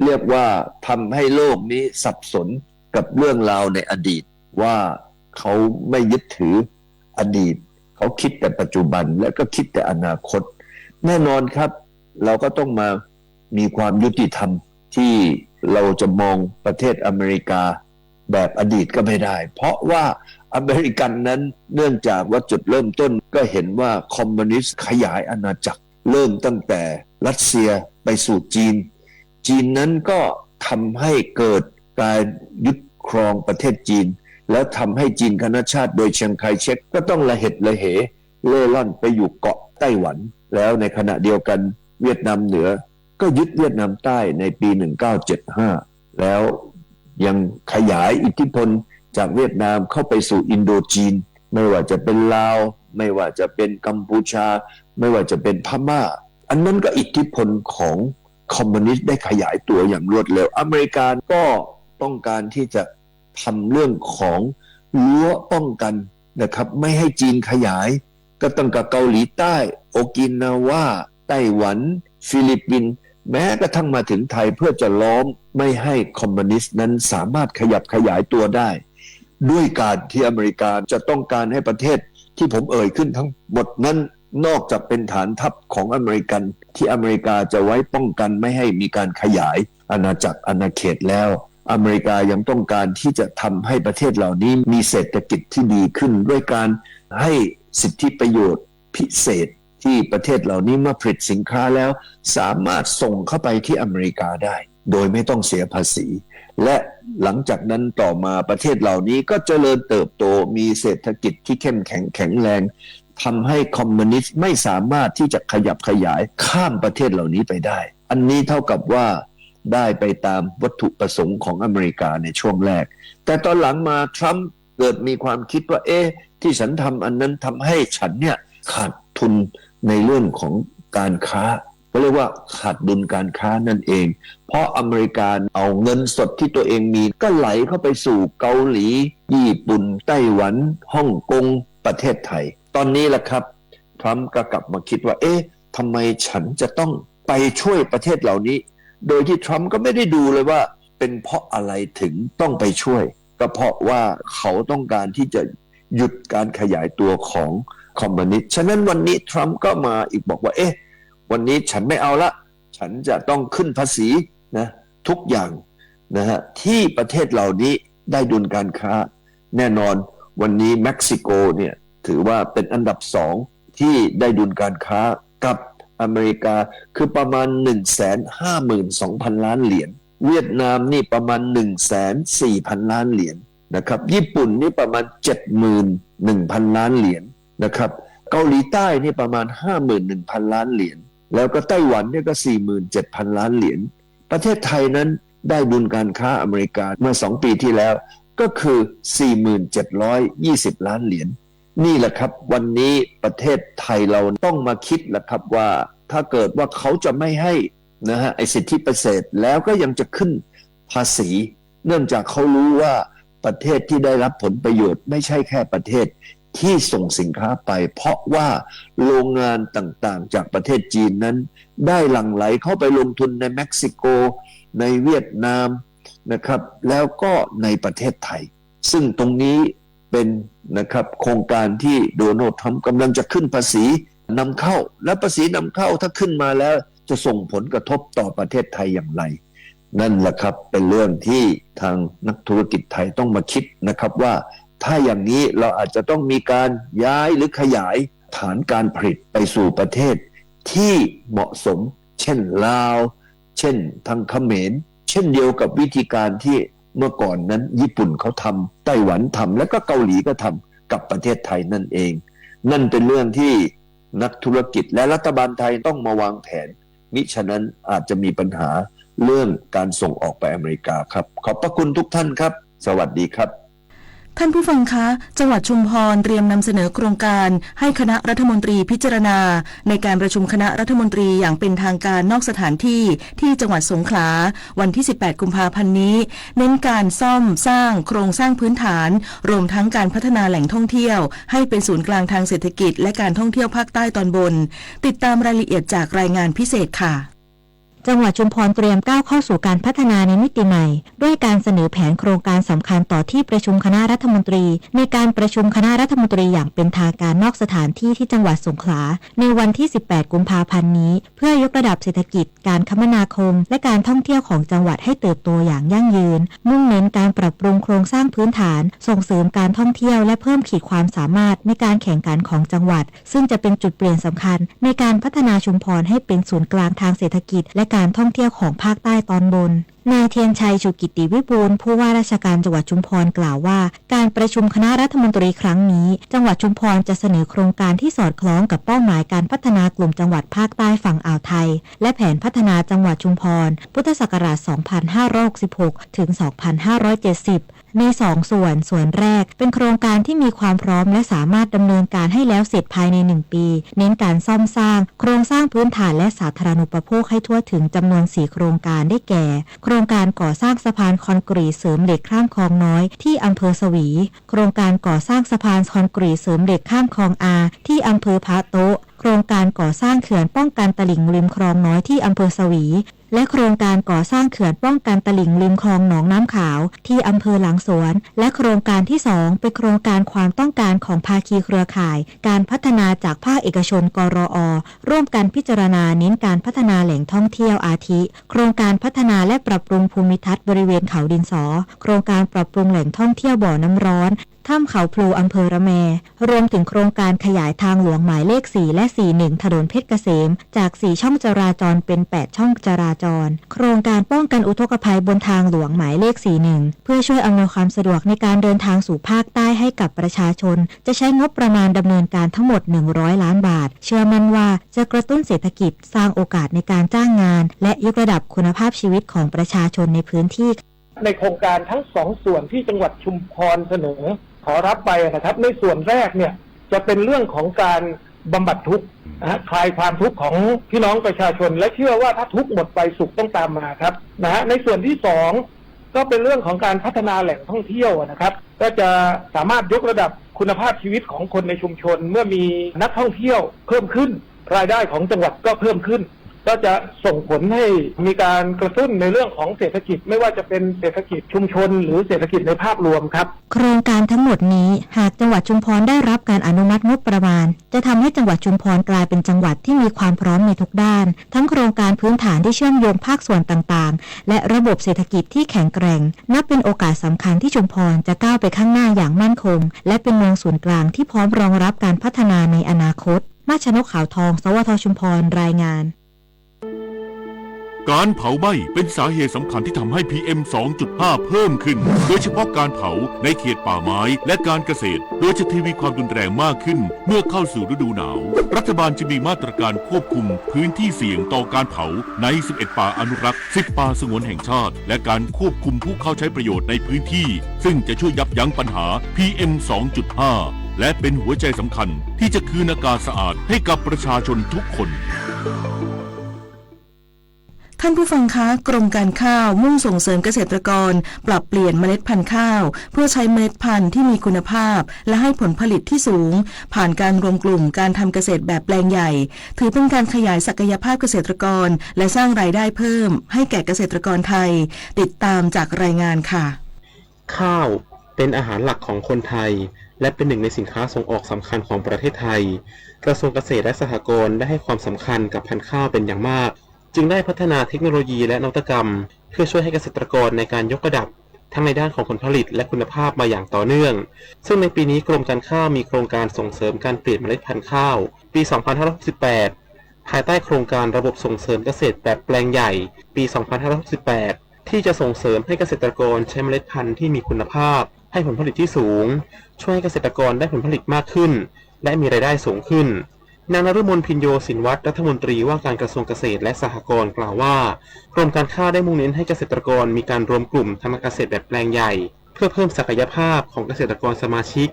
เรียกว่าทำให้โลกนี้สับสนกับเรื่องราวในอดีต ว่าเขาไม่ยึดถืออดีต เขาคิดแต่ปัจจุบัน และก็คิดแต่อนาคต แน่นอนครับ เราก็ต้องมามีความยุติธรรม ที่เราจะมองประเทศอเมริกาแบบอดีตก็ไม่ได้ เพราะว่าอเมริกันนั้น เนื่องจากว่าจุดเริ่มต้นก็เห็นว่าคอมมิวนิสต์ขยายอาณาจักร เริ่มตั้งแต่รัสเซียไปสู่จีน จีนนั้นก็ทำให้เกิดการยึดครองประเทศจีน แล้วทำให้จีนคณะชาติโดยเชียงไคเชกก็ต้องระเหตุระเหเร่ร่อนไปอยู่เกาะไต้หวัน แล้วในขณะเดียวกันเวียดนามเหนือก็ยึดเวียดนามใต้ในปี หนึ่งเก้าเจ็ดห้า แล้วยังขยายอิทธิพลจากเวียดนามเข้าไปสู่อินโดจีน ไม่ว่าจะเป็นลาว ไม่ว่าจะเป็นกัมพูชา ไม่ว่าจะเป็นพม่า อันนั้นก็อิทธิพลของคอมมิวนิสต์ได้ขยายตัวอย่างรวดเร็ว อเมริกาก็ต้องการที่จะทำเรื่องของรั้วป้องกัน นะครับ ไม่ให้จีนขยาย ก็ตั้งแต่เกาหลีใต้ โอกินาวา ไต้หวัน ฟิลิปปินส์ แม้กระทั่งมาถึงไทย เพื่อจะล้อมไม่ให้คอมมิวนิสต์นั้นสามารถขยับขยายตัวได้ ด้วยการที่อเมริกาจะต้องการให้ประเทศที่ผมเอ่ยขึ้นทั้งหมดนั้น นอกจากเป็นฐานทัพของอเมริกัน ที่อเมริกาจะไว้ป้องกันไม่ให้มีการขยายอาณาจักรอาณาเขตแล้ว อเมริกายังต้องการที่จะทำให้ประเทศเหล่านี้มีเศรษฐกิจที่ดีขึ้น ด้วยการให้สิทธิประโยชน์พิเศษ ที่ประเทศเหล่านี้เมื่อผลิตสินค้าแล้ว สามารถส่งเข้าไปที่อเมริกาได้ โดยไม่ต้องเสียภาษี และหลังจากนั้นต่อมาประเทศเหล่านี้ก็เจริญเติบโต มีเศรษฐกิจที่เข้มแข็งแข็งแรง ทำให้คอมมิวนิสต์ไม่สามารถที่จะขยับขยายข้ามประเทศเหล่านี้ไปได้ อันนี้เท่ากับว่าได้ไปตามวัตถุประสงค์ของอเมริกาในช่วงแรก แต่ตอนหลังมาทรัมป์เกิดมีความคิดว่า เอ๊ะ ที่ฉันทำอันนั้นทำให้ฉันเนี่ยขาดทุนในเรื่องของการค้า ก็เรียกว่าขาดดุลการค้านั่นเอง เพราะอเมริกาเอาเงินสดที่ตัวเองมีก็ไหลเข้าไปสู่เกาหลี ญี่ปุ่น ไต้หวัน ฮ่องกง ประเทศไทย ตอนนี้ล่ะครับ ทรัมป์ก็กลับมาคิดว่า เอ๊ะ ทำไมฉันจะต้องไปช่วยประเทศเหล่านี้ โดยที่ทรัมป์ก็ไม่ได้ดูเลยว่าเป็นเพราะอะไรถึงต้องไปช่วย ก็เพราะว่าเขาต้องการที่จะหยุดการขยายตัวของคอมมิวนิสต์ ฉะนั้นวันนี้ทรัมป์ก็มาอีกบอกว่า เอ๊ะ วันนี้ฉันไม่เอาละ ฉันจะต้องขึ้นภาษีนะ ทุกอย่างนะฮะ ที่ประเทศเหล่านี้ได้ดุลการค้า แน่นอนวันนี้เม็กซิโกเนี่ยถือว่าเป็นอันดับสองที่ได้ดุลการค้ากับอเมริกา คือประมาณ หนึ่งแสนห้าหมื่นสองพันล้านเหรียญ เวียดนามนี่ประมาณ หนึ่งแสนสี่พันล้านเหรียญนะครับ ญี่ปุ่นนี่ประมาณ เจ็ดหมื่นหนึ่งพันล้านเหรียญนะครับ เกาหลีใต้นี่ประมาณ ห้าหมื่นหนึ่งพันล้านเหรียญ แล้วก็ไต้หวันเนี่ยก็ สี่หมื่นเจ็ดพันล้านเหรียญ ประเทศไทยนั้นได้ดุลการค้าอเมริกาเมื่อสองปีที่แล้ว ก็คือ สี่หมื่นเจ็ดร้อยยี่สิบล้านเหรียญ นี่แหละครับ วันนี้ประเทศไทยเราต้องมาคิดแล้วครับว่า ถ้าเกิดว่าเขาจะไม่ให้นะฮะ ไอ้สิทธิพิเศษ แล้วก็ยังจะขึ้นภาษี เนื่องจากเขารู้ว่าประเทศที่ได้รับผลประโยชน์ไม่ใช่แค่ประเทศที่ส่งสินค้าไป เพราะว่าโรงงานต่างๆ จากประเทศจีนนั้น ได้หลั่งไหลเข้าไปลงทุนในเม็กซิโก ในเวียดนามนะครับ แล้วก็ในประเทศไทย ซึ่งตรงนี้เป็นนะครับ โครงการที่โดนัลด์ทรัมป์กำลังจะขึ้นภาษีนำเข้า และภาษีนำเข้าถ้าขึ้นมาแล้วจะส่งผลกระทบต่อประเทศไทยอย่างไร นั่นแหละครับ เป็นเรื่องที่ทางนักธุรกิจไทยต้องมาคิดนะครับ ว่าถ้าอย่างนี้เราอาจจะต้องมีการย้ายหรือขยายฐานการผลิตไปสู่ประเทศที่เหมาะสม เช่นลาว เช่นทางเขมร เช่นเดียวกับวิธีการที่เมื่อก่อนนั้นญี่ปุ่นเขาทำ ไต้หวันทำ และก็เกาหลีก็ทำกับประเทศไทยนั่นเอง นั่นเป็นเรื่องที่นักธุรกิจและรัฐบาลไทยต้องมาวางแผน มิฉะนั้นอาจจะมีปัญหาเรื่องการส่งออกไปอเมริกาครับ ขอบพระคุณทุกท่านครับ สวัสดีครับ ท่านผู้ฟังคะ จังหวัดชุมพรเตรียมนำเสนอโครงการให้คณะรัฐมนตรีพิจารณา ในการประชุมคณะรัฐมนตรีอย่างเป็นทางการนอกสถานที่ ที่จังหวัดสงขลา วันที่ สิบแปด กุมภาพันธ์นี้ เน้นการซ่อมสร้างโครงสร้างพื้นฐาน รวมทั้งการพัฒนาแหล่งท่องเที่ยว ให้เป็นศูนย์กลางทางเศรษฐกิจ และการท่องเที่ยวภาคใต้ตอนบน ติดตามรายละเอียดจากรายงานพิเศษค่ะ จังหวัดชุมพรเตรียมก้าวเข้าสู่การพัฒนาในมิติใหม่ ด้วยการเสนอแผนโครงการสำคัญต่อที่ประชุมคณะรัฐมนตรี ในการประชุมคณะรัฐมนตรีอย่างเป็นทางการนอกสถานที่ที่จังหวัดสงขลา ในวันที่ สิบแปด กุมภาพันธ์นี้ เพื่อยกระดับเศรษฐกิจ การคมนาคม และการท่องเที่ยวของจังหวัดให้เติบโตอย่างยั่งยืน มุ่งเน้นการปรับปรุงโครงสร้างพื้นฐาน ส่งเสริมการท่องเที่ยว และเพิ่มขีดความสามารถในการแข่งขันของจังหวัด ซึ่งจะเป็นจุดเปลี่ยนสำคัญในการพัฒนาชุมพรให้เป็นศูนย์กลางทางเศรษฐกิจ และการท่องเที่ยวของภาคใต้ตอนบน นายเทียนชัย ชูกิตติวิบูลย์ ผู้ว่าราชการจังหวัดชุมพรกล่าวว่า การประชุมคณะรัฐมนตรีครั้งนี้ จังหวัดชุมพรจะเสนอโครงการที่สอดคล้องกับเป้าหมายการพัฒนากลุ่มจังหวัดภาคใต้ฝั่งอ่าวไทย และแผนพัฒนาจังหวัดชุมพร พุทธศักราช สองพันห้าร้อยหกสิบหก ถึง สองพันห้าร้อยเจ็ดสิบ ในสองส่วน ส่วนแรกเป็นโครงการที่มีความพร้อมและสามารถดำเนินการให้แล้วเสร็จภายในหนึ่งปี เน้นการซ่อมสร้างโครงสร้างพื้นฐานและสาธารณูปโภคให้ทั่วถึงจำนวนสี่โครงการ ได้แก่ โคร ครงการก่อสร้างสะพานคอนกรีตเสริมเหล็กข้ามคลองน้อยที่อำเภอสวี โครงการก่อสร้างสะพานคอนกรีตเสริมเหล็กข้ามคลองอาที่อำเภอพระโต๊ะ โครงการก่อสร้างเขื่อนป้องกันตลิ่งริมคลองน้อยที่อำเภอสวี และโครงการก่อสร้างเขื่อนป้องกันตลิ่งริมคลองหนองน้ำขาวที่อำเภอหลังสวน และโครงการที่สองเป็นโครงการความต้องการของภาคีเครือข่าย การพัฒนาจากภาคเอกชน กรอ ร่วมกันพิจารณาเน้นการพัฒนาแหล่งท่องเที่ยวอาทิ โครงการพัฒนาและปรับปรุงภูมิทัศน์บริเวณเขาดินสอ โครงการปรับปรุงแหล่งท่องเที่ยวบ่อน้ำร้อน ถ้ำเขาพลูอำเภอระแม รวมถึงโครงการขยายทางหลวงหมายเลขสี่และสี่หนึ่ง ถนนเพชรเกษม จากสี่ช่องจราจรเป็นแปดช่องจราจร โครงการป้องกันอุทกภัยบนทางหลวงหมายเลขสี่หนึ่ง เพื่อช่วยอำนวยความสะดวกในการเดินทางสู่ภาคใต้ให้กับประชาชน จะใช้งบประมาณดำเนินการทั้งหมดหนึ่งร้อยล้านบาท เชื่อมั่นว่าจะกระตุ้นเศรษฐกิจ สร้างโอกาสในการจ้างงาน และยกระดับคุณภาพชีวิตของประชาชนในพื้นที่ ในโครงการทั้งสองส่วนที่จังหวัดชุมพรเสนอขอรับไปนะครับ ในส่วนแรกเนี่ยจะเป็นเรื่องของการบำบัดทุกข์นะฮะ คลายความทุกข์ของพี่น้องประชาชน และเชื่อว่าถ้าทุกข์หมดไปสุขต้องตามมาครับนะฮะ ในส่วนที่สองก็เป็นเรื่องของการพัฒนาแหล่งท่องเที่ยวนะครับ ก็จะสามารถยกระดับคุณภาพชีวิตของคนในชุมชน เมื่อมีนักท่องเที่ยวเพิ่มขึ้น รายได้ของจังหวัดก็เพิ่มขึ้น ก็จะส่งผลให้มีการกระตุ้นในเรื่องของเศรษฐกิจ ไม่ว่าจะเป็นเศรษฐกิจชุมชนหรือเศรษฐกิจในภาพรวมครับ โครงการทั้งหมดนี้ หากจังหวัดชุมพรได้รับการอนุมัติงบประมาณ จะทำให้จังหวัดชุมพรกลายเป็นจังหวัดที่มีความพร้อมในทุกด้าน ทั้งโครงการพื้นฐานที่เชื่อมโยงภาคส่วนต่างๆ และระบบเศรษฐกิจที่แข็งแกร่ง นับเป็นโอกาสสำคัญที่ชุมพรจะก้าวไปข้างหน้าอย่างมั่นคง และเป็นเมืองศูนย์กลางที่พร้อมรองรับการพัฒนาในอนาคต มาชนกขาวทอง สวท ชุมพร รายงาน การเผาไหม้เป็นสาเหตุสำคัญที่ทำให้ พีเอ็ม สองจุดห้า เพิ่มขึ้น โดยเฉพาะการเผาในเขตป่าไม้และการเกษตร โดยจะทวีความรุนแรงมากขึ้นเมื่อเข้าสู่ฤดูหนาว รัฐบาลจึงมีมาตรการควบคุมพื้นที่เสี่ยงต่อการเผาใน สิบเอ็ด ป่าอนุรักษ์ สิบ ป่าสงวนแห่งชาติ และการควบคุมผู้เข้าใช้ประโยชน์ในพื้นที่ ซึ่งจะช่วยยับยั้งปัญหา พีเอ็ม สองจุดห้า และเป็นหัวใจสำคัญที่จะคืนอากาศสะอาดให้กับประชาชนทุกคน ท่านผู้ฟังคะ กรมการข้าวมุ่งส่งเสริมเกษตรกรปรับเปลี่ยนเมล็ดพันธุ์ข้าว เพื่อใช้เมล็ดพันธุ์ที่มีคุณภาพ และให้ผลผลิตที่สูง ผ่านการรวมกลุ่มการทำเกษตรแบบแปลงใหญ่ ถือเป็นการขยายศักยภาพเกษตรกร และสร้างรายได้เพิ่มให้แก่เกษตรกรไทย ติดตามจากรายงานค่ะ ข้าวเป็นอาหารหลักของคนไทย และเป็นหนึ่งในสินค้าส่งออกสำคัญของประเทศไทย กระทรวงเกษตรและสหกรณ์ได้ให้ความสำคัญกับพันธุ์ข้าวเป็นอย่างมาก จึงได้พัฒนาเทคโนโลยีและนวัตกรรม เพื่อช่วยให้เกษตรกรในการยกระดับ ทั้งในด้านของผลผลิตและคุณภาพมาอย่างต่อเนื่อง ซึ่งในปีนี้กรมการข้าวมีโครงการส่งเสริมการเปลี่ยนเมล็ดพันธุ์ข้าว ปี สองพันห้าร้อยหกสิบแปด ภายใต้โครงการระบบส่งเสริมเกษตรแบบแปลงใหญ่ ปี สองพันห้าร้อยหกสิบแปด ที่จะส่งเสริมให้เกษตรกรใช้เมล็ดพันธุ์ที่มีคุณภาพ ให้ผลผลิตที่สูง ช่วยให้เกษตรกรได้ผลผลิตมากขึ้น และมีรายได้สูงขึ้น นางนฤมล พิญโยศินวัฒน์ รัฐมนตรีว่าการกระทรวงเกษตรและสหกรณ์กล่าวว่า กรมการข้าวได้มุ่งเน้นให้เกษตรกรมีการรวมกลุ่มทำการเกษตรแบบแปลงใหญ่ เพื่อเพิ่มศักยภาพของเกษตรกรสมาชิก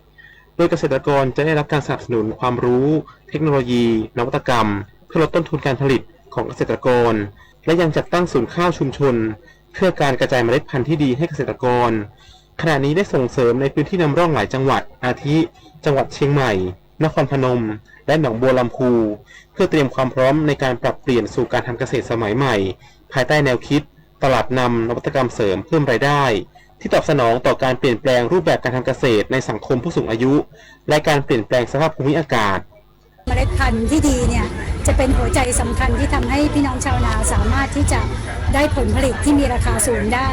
โดยเกษตรกรจะได้รับการสนับสนุนความรู้ เทคโนโลยี นวัตกรรม เพื่อลดต้นทุนการผลิตของเกษตรกร และยังจัดตั้งศูนย์ข้าวชุมชน เพื่อการกระจายเมล็ดพันธุ์ที่ดีให้เกษตรกร ขณะนี้ได้ส่งเสริมในพื้นที่นำร่องหลายจังหวัด อาทิ จังหวัดเชียงใหม่ นครพนม และหนองบัวลำภู เพื่อเตรียมความพร้อมในการปรับเปลี่ยนสู่การทำเกษตรสมัยใหม่ ภายใต้แนวคิด ตลาดนำนวัตกรรมเสริมเพิ่มรายได้ ที่ตอบสนองต่อการเปลี่ยนแปลงรูปแบบการทำเกษตรในสังคมผู้สูงอายุ และการเปลี่ยนแปลงสภาพภูมิอากาศ เมล็ดพันธุ์ที่ดีเนี่ยจะเป็นหัวใจสำคัญที่ทำให้พี่น้องชาวนาสามารถที่จะได้ผลผลิตที่มีราคาสูงได้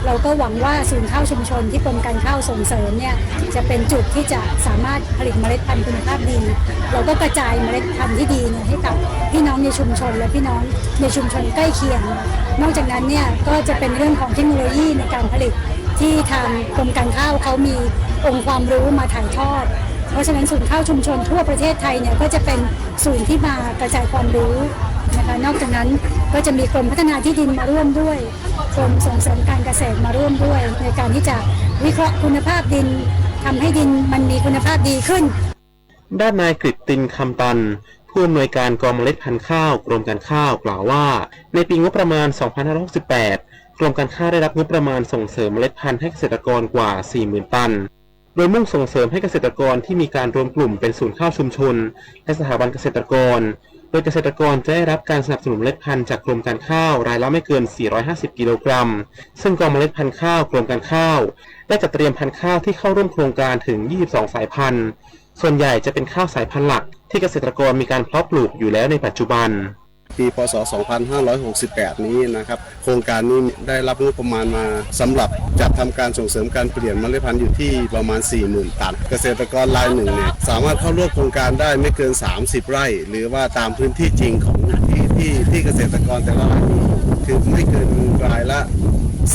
เราก็หวังว่าศูนย์ข้าวชุมชนที่กรมการข้าวส่งเสริมเนี่ยจะเป็นจุดที่จะสามารถผลิตเมล็ดพันธุ์คุณภาพดี เราก็กระจายเมล็ดพันธุ์ที่ดีเนี่ยให้กับพี่น้องในชุมชนและพี่น้องในชุมชนใกล้เคียง นอกจากนั้นเนี่ยก็จะเป็นเรื่องของเทคโนโลยีในการผลิตที่ทางกรมการข้าวเขามีองค์ความรู้มาถ่ายทอด เพราะฉะนั้นศูนย์ข้าวชุมชนทั่วประเทศไทยเนี่ยก็จะเป็นศูนย์ที่มากระจายความรู้นะคะ นอกจากนั้นก็จะมีกรมพัฒนาที่ดินมาร่วมด้วย กรมส่งเสริมการเกษตรมาร่วมด้วย ในการที่จะวิเคราะห์คุณภาพดิน ทำให้ดินมันมีคุณภาพดีขึ้น ด้านนายกฤตติน คำตัน ผู้อำนวยการกองเมล็ดพันธุ์ข้าว กรมการข้าว กล่าวว่า ในปีงบประมาณ สองพันห้าร้อยหกสิบแปด กรมการข้าวได้รับงบประมาณส่งเสริมเมล็ดพันธุ์ให้เกษตรกรกว่า สี่หมื่น ตัน โดยมุ่งส่งเสริมให้เกษตรกรที่มีการรวมกลุ่มเป็นศูนย์ข้าวชุมชน และสถาบันเกษตรกร โดยเกษตรกรจะได้รับการสนับสนุนเมล็ดพันธุ์จากกรมการข้าวรายละไม่เกิน สี่ร้อยห้าสิบ กิโลกรัม ซึ่งกองเมล็ดพันธุ์ข้าวกรมการข้าวได้จัดเตรียมพันธุ์ข้าวที่เข้าร่วมโครงการถึง ยี่สิบสอง สายพันธุ์ ส่วนใหญ่จะเป็นข้าวสายพันธุ์หลักที่เกษตรกรมีการเพาะปลูกอยู่แล้วในปัจจุบัน ปี พ.ศ. สองพันห้าร้อยหกสิบแปด นี้นะครับ โครงการนี้ได้รับงบประมาณมาสำหรับจัดทำการส่งเสริมการเปลี่ยนเมล็ดพันธุ์อยู่ที่ประมาณ สี่หมื่น ตัน เกษตรกรรายหนึ่งเนี่ยสามารถเข้าร่วมโครงการได้ไม่เกิน สามสิบ ไร่ หรือว่าตามพื้นที่จริงของที่ ที่ ที่เกษตรกรแต่ละรายมี คือไม่เกินรายละ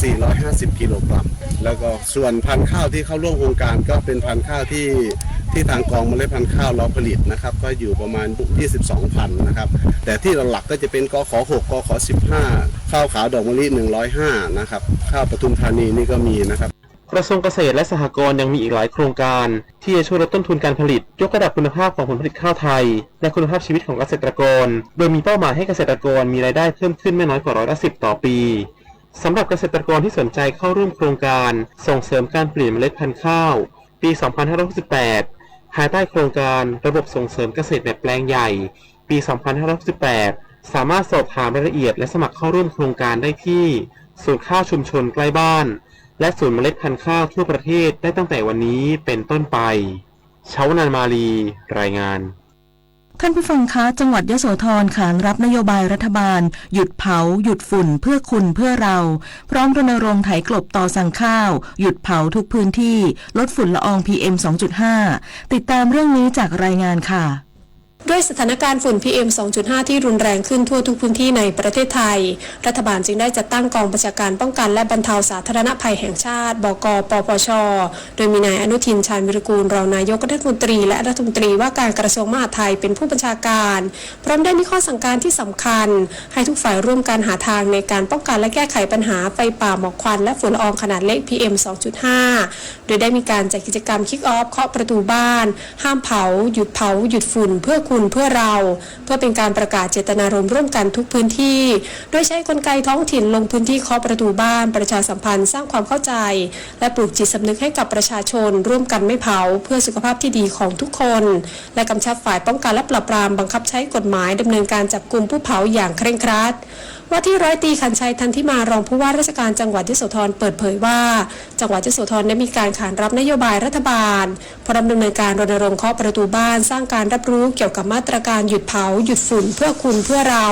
สี่ร้อยห้าสิบ กิโลกรัม แล้วก็ส่วนพันธุ์ข้าวที่เข้าร่วมโครงการก็เป็นพันธุ์ข้าวที่ ที่ทางกองเมล็ดพันธุ์ข้าวเราผลิตนะครับ ก็อยู่ประมาณ ยี่สิบสอง พันธุ์นะครับ แต่ที่หลักๆก็จะเป็น กข. หก กข. สิบห้า ข้าวขาวดอกมะลิ หนึ่งร้อยห้า นะครับ ข้าวปทุมธานีนี่ก็มีนะครับ กระทรวงเกษตรและสหกรณ์ยังมีอีกหลายโครงการที่จะช่วยลดต้นทุนการผลิต ยกระดับคุณภาพของผลผลิตข้าวไทย และคุณภาพชีวิตของเกษตรกร โดยมีเป้าหมายให้เกษตรกรมีรายได้เพิ่มขึ้นไม่น้อยกว่าร้อยละสิบต่อปี สำหรับเกษตรกรที่สนใจเข้าร่วมโครงการส่งเสริมการเปลี่ยนเมล็ดพันธุ์ข้าว ปี สองพันห้าร้อยหกสิบแปด ภายใต้โครงการระบบส่งเสริมเกษตรแบบแปลงใหญ่ ปี สองพันห้าร้อยหกสิบแปด สามารถสอบถามรายละเอียดและสมัครเข้าร่วมโครงการได้ที่ ศูนย์ข้าวชุมชนใกล้บ้าน และศูนย์เมล็ดพันธุ์ข้าวทั่วประเทศได้ตั้งแต่วันนี้เป็นต้นไป ชาวนานมาลี รายงาน ท่านผู้ฟังคะ จังหวัดยโสธรขานรับนโยบายรัฐบาล หยุดเผา หยุดฝุ่น เพื่อคุณ เพื่อเรา พร้อมรณรงค์ไถกลบตอสั่งข้าว หยุดเผาทุกพื้นที่ ลดฝุ่นละออง พีเอ็ม สองจุดห้า ติดตามเรื่องนี้จากรายงานค่ะ ด้วยสถานการณ์ฝุ่น พีเอ็ม สองจุดห้า ที่รุนแรงขึ้นทั่วทุกพื้นที่ในประเทศไทย รัฐบาลจึงได้จัดตั้งกองบัญชาการป้องกันและบรรเทาสาธารณภัยแห่งชาติ บก.ป.ป.ช. โดยมีนายอนุทิน ชาญวีรกูล รองนายกรัฐมนตรี และรัฐมนตรีว่าการกระทรวงมหาดไทยเป็นผู้บัญชาการ พร้อมได้มีข้อสั่งการที่สำคัญ ให้ทุกฝ่ายร่วมกันหาทางในการป้องกันและแก้ไขปัญหาไฟป่า หมอกควัน และฝุ่นละอองขนาดเล็ก พีเอ็ม สองจุดห้า โดยได้มีการจัดกิจกรรม Kick Off เคาะประตูบ้าน ห้ามเผา หยุดเผา หยุดฝุ่น เพื่อคุณ เพื่อเรา เพื่อเป็นการประกาศเจตนารมณ์ร่วมกันทุกพื้นที่ โดยใช้กลไกท้องถิ่นลงพื้นที่เคาะประตูบ้าน ประชาสัมพันธ์ สร้างความเข้าใจ และปลูกจิตสำนึกให้กับประชาชน ร่วมกันไม่เผา เพื่อสุขภาพที่ดีของทุกคน และกำชับฝ่ายป้องกันและปราบปรามบังคับใช้กฎหมายดำเนินการจับกุมผู้เผาอย่างเคร่งครัด ว่าที่ร้อยตรีขันชัย ทันทิมา รองผู้ว่าราชการจังหวัดยโสธรเปิดเผยว่า จังหวัดยโสธรได้มีการขานรับนโยบายรัฐบาล พร้อมดำเนินการรณรงค์เคาะประตูบ้าน สร้างการรับรู้เกี่ยวกับมาตรการหยุดเผา หยุดฝุ่น เพื่อคุณ เพื่อเรา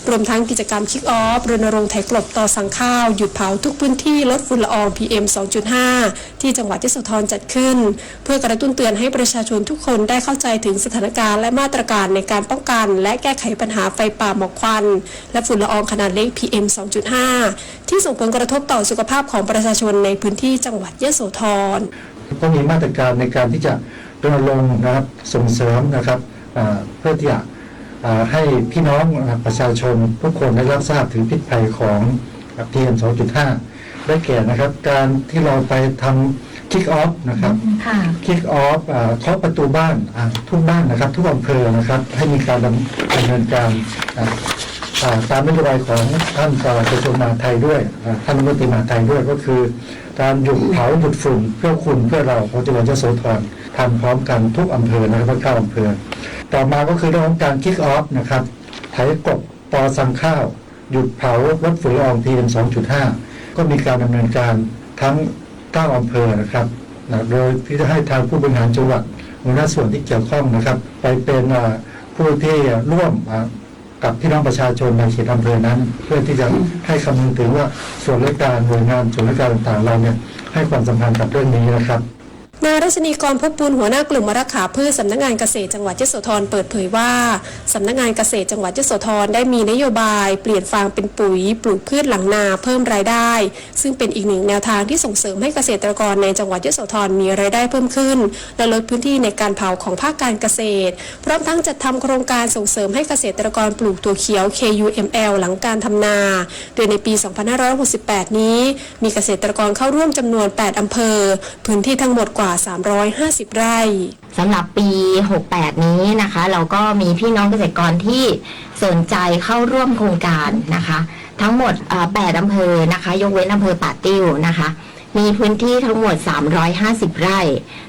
รวมทั้งกิจกรรม Kick Off รณรงค์ไถกลบตอสั่งข้าว หยุดเผาทุกพื้นที่ ลดฝุ่นละออง พีเอ็ม สองจุดห้า ที่จังหวัดยโสธรจัดขึ้น เพื่อกระตุ้นเตือนให้ประชาชนทุกคนได้เข้าใจถึงสถานการณ์และมาตรการในการป้องกัน และแก้ไขปัญหาไฟป่า หมอกควัน และฝุ่นละอองขนาดเล็ก พีเอ็ม สองจุดห้า ที่ส่งผลกระทบต่อสุขภาพของประชาชนในพื้นที่จังหวัดยโสธร ก็มีมาตรการในการที่จะรณรงค์นะครับ ส่งเสริมนะครับ อ่า เพื่อที่จะ อ่า ให้พี่น้องนะครับ ประชาชนทุกคนได้รับทราบถึงพิษภัยของ พีเอ็ม สองจุดห้า ได้แก่นะครับ การที่เราไปทำ Kick Off นะครับ ค่ะ Kick Off อ่า เคาะประตูบ้าน อ่า ทุกบ้านนะครับ ทุกอำเภอนะครับ ให้มีการดำ ดำเนินการ อ่า อ่า ตามนโยบายของท่าน อ่า กระทรวงมหาดไทยด้วย อ่า ท่านรัฐมนตรีมหาดไทยด้วย ก็คือการหยุดเผา หยุดฝุ่น เพื่อคุณ เพื่อเรา ของจังหวัดยโสธร ทำพร้อมกันทุกอำเภอนะครับ ทั้งเก้าอำเภอ ต่อมาก็คือเรื่องของการ Kick Off นะครับ ไถกลบตอสั่งข้าว หยุดเผา ลดฝุ่นละออง พีเอ็ม สองจุดห้า ก็มีการดำเนินการทั้งเก้าอำเภอนะครับ นะ โดยที่จะให้ทางผู้บริหารจังหวัด หัวหน้าส่วนที่เกี่ยวข้องนะครับ ไปเป็น อ่า ผู้ที่ร่วม อ่า กับพี่น้องประชาชนในเขตอำเภอนั้น เพื่อที่จะให้คำนึงถึงว่าส่วนราชการ หน่วยงานส่วนราชการต่างๆ เราเนี่ย ให้ความสำคัญกับเรื่องนี้นะครับ นางรัชนีกร ภพบุญ หัวหน้ากลุ่มอารักขาพืช สำนักงานเกษตรจังหวัดยโสธรเปิดเผยว่า สำนักงานเกษตรจังหวัดยโสธรได้มีนโยบายเปลี่ยนฟางเป็นปุ๋ย ปลูกพืชหลังนาเพิ่มรายได้ ซึ่งเป็นอีกหนึ่งแนวทางที่ส่งเสริมให้เกษตรกรในจังหวัดยโสธรมีรายได้เพิ่มขึ้น และลดพื้นที่ในการเผาของภาคการเกษตร พร้อมทั้งจัดทำโครงการส่งเสริมให้เกษตรกรปลูกถั่วเขียว เคยูเอ็มแอล หลังการทำนา โดยในปี สองพันห้าร้อยหกสิบแปด นี้ มีเกษตรกรเข้าร่วมจำนวน แปดอำเภอ พื้นที่ทั้งหมดกว่า สามร้อยห้าสิบ ไร่ สำหรับปี หกแปด นี้นะคะ เราก็มีพี่น้องเกษตรกรที่สนใจเข้าร่วมโครงการนะคะ ทั้งหมด เอ่อ แปดอำเภอนะคะ ยกเว้นอำเภอป่าติ้วนะคะ มีพื้นที่ทั้งหมด สามร้อยห้าสิบไร่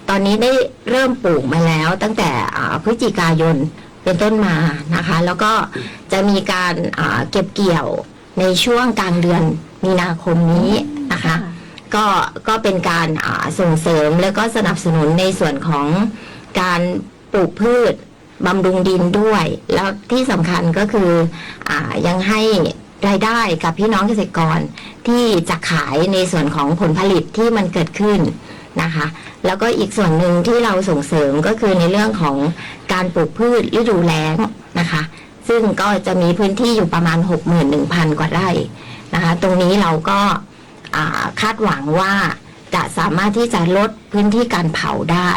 ตอนนี้ได้เริ่มปลูกมาแล้วตั้งแต่ อ่า พฤศจิกายนเป็นต้นมานะคะ แล้วก็จะมีการ อ่า เก็บเกี่ยวในช่วงกลางเดือนมีนาคมนี้นะคะ ค่ะ ก็ ก็เป็นการ อ่า ส่งเสริมและก็สนับสนุนในส่วนของการปลูกพืชบำรุงดินด้วย แล้วที่สำคัญก็คือ อ่า ยังให้รายได้กับพี่น้องเกษตรกรที่จะขายในส่วนของผลผลิตที่มันเกิดขึ้นนะคะ แล้วก็อีกส่วนหนึ่งที่เราส่งเสริมก็คือในเรื่องของการปลูกพืชฤดูแล้งนะคะ ซึ่งก็จะมีพื้นที่อยู่ประมาณ หกหมื่นหนึ่งพันกว่าไร่นะคะ ตรงนี้เราก็ อ่า คาดหวังว่าจะสามารถที่จะลดพื้นที่การเผาได้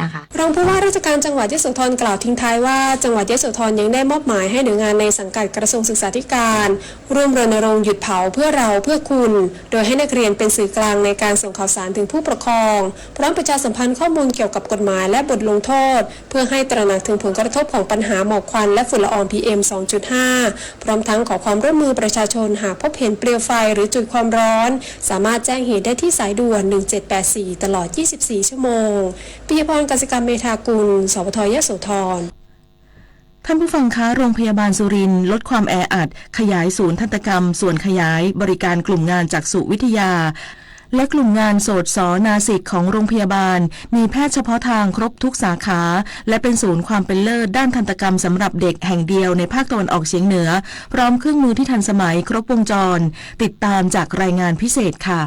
นะคะ รองผู้ว่าราชการจังหวัดยโสธรกล่าวทิ้งท้ายว่า จังหวัดยโสธรยังได้มอบหมายให้หน่วยงานในสังกัดกระทรวงศึกษาธิการ ร่วมรณรงค์หยุดเผาเพื่อเราเพื่อคุณ โดยให้นักเรียนเป็นสื่อกลางในการส่งข่าวสารถึงผู้ปกครอง พร้อมประชาสัมพันธ์ข้อมูลเกี่ยวกับกฎหมายและบทลงโทษ เพื่อให้ตระหนักถึงผลกระทบของปัญหาหมอกควันและฝุ่นละออง พีเอ็ม สองจุดห้า พร้อมทั้งขอความร่วมมือประชาชน หากพบเห็นเปลวไฟหรือจุดความร้อน สามารถแจ้งเหตุได้ที่สายด่วน หนึ่งเจ็ดแปดสี่ ตลอด ยี่สิบสี่ ชั่วโมง ปิยพร กสิกรรมเมธากุล สวท ยโสธร ท่านผู้ฟังคะ โรงพยาบาลสุรินทร์ลดความแออัด ขยายศูนย์ทันตกรรม ส่วนขยายบริการกลุ่มงานจักษุวิทยา และกลุ่มงานโสตสอนาสิกของโรงพยาบาล มีแพทย์เฉพาะทางครบทุกสาขา และเป็นศูนย์ความเป็นเลิศด้านทันตกรรมสำหรับเด็กแห่งเดียวในภาคตะวันออกเฉียงเหนือ พร้อมเครื่องมือที่ทันสมัยครบวงจร ติดตามจากรายงานพิเศษค่ะ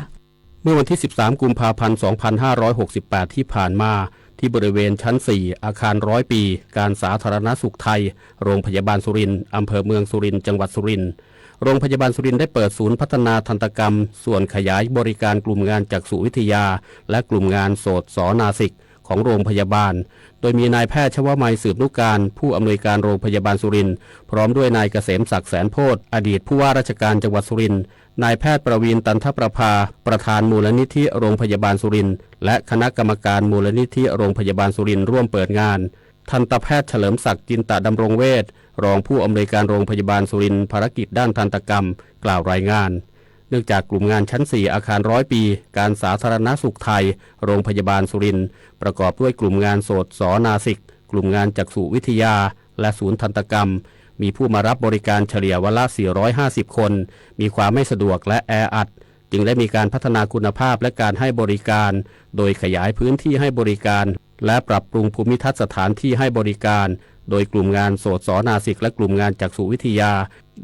เมื่อวันที่ สิบสาม กุมภาพันธ์ สองพันห้าร้อยหกสิบแปด ที่ผ่านมา ที่บริเวณชั้น สี่ อาคารร้อยปี การสาธารณสุขไทย โรงพยาบาลสุรินทร์ อำเภอเมืองสุรินทร์ จังหวัดสุรินทร์ โรงพยาบาลสุรินทร์ได้เปิดศูนย์พัฒนาทันตกรรม ส่วนขยายบริการกลุ่มงานจักษุวิทยา และกลุ่มงานโสตสอนาสิกของโรงพยาบาล โดยมีนายแพทย์ชวมัย สืบนุการ ผู้อำนวยการโรงพยาบาลสุรินทร์ พร้อมด้วยนายเกษมศักดิ์ แสนโพธิ์ อดีตผู้ว่าราชการจังหวัดสุรินทร์ นายแพทย์ประวีณ ตันทประภา ประธานมูลนิธิโรงพยาบาลสุรินทร์ และคณะกรรมการมูลนิธิโรงพยาบาลสุรินทร์ร่วมเปิดงาน ทันตแพทย์เฉลิมศักดิ์ จินตะดำรงเวช รองผู้อำนวยการโรงพยาบาลสุรินทร์ ภารกิจด้านทันตกรรม กล่าวรายงาน เนื่องจากกลุ่มงานชั้น สี่ อาคารร้อยปี การสาธารณสุขไทย โรงพยาบาลสุรินทร์ ประกอบด้วยกลุ่มงานโสตสอนาสิก กลุ่มงานจักษุวิทยา และศูนย์ทันตกรรม มีผู้มารับบริการเฉลี่ยวันละ สี่ร้อยห้าสิบคน มีความไม่สะดวกและแออัด จึงได้มีการพัฒนาคุณภาพและการให้บริการ โดยขยายพื้นที่ให้บริการ และปรับปรุงภูมิทัศน์สถานที่ให้บริการ โดยกลุ่มงานโสตสอนาสิก และกลุ่มงานจักษุวิทยา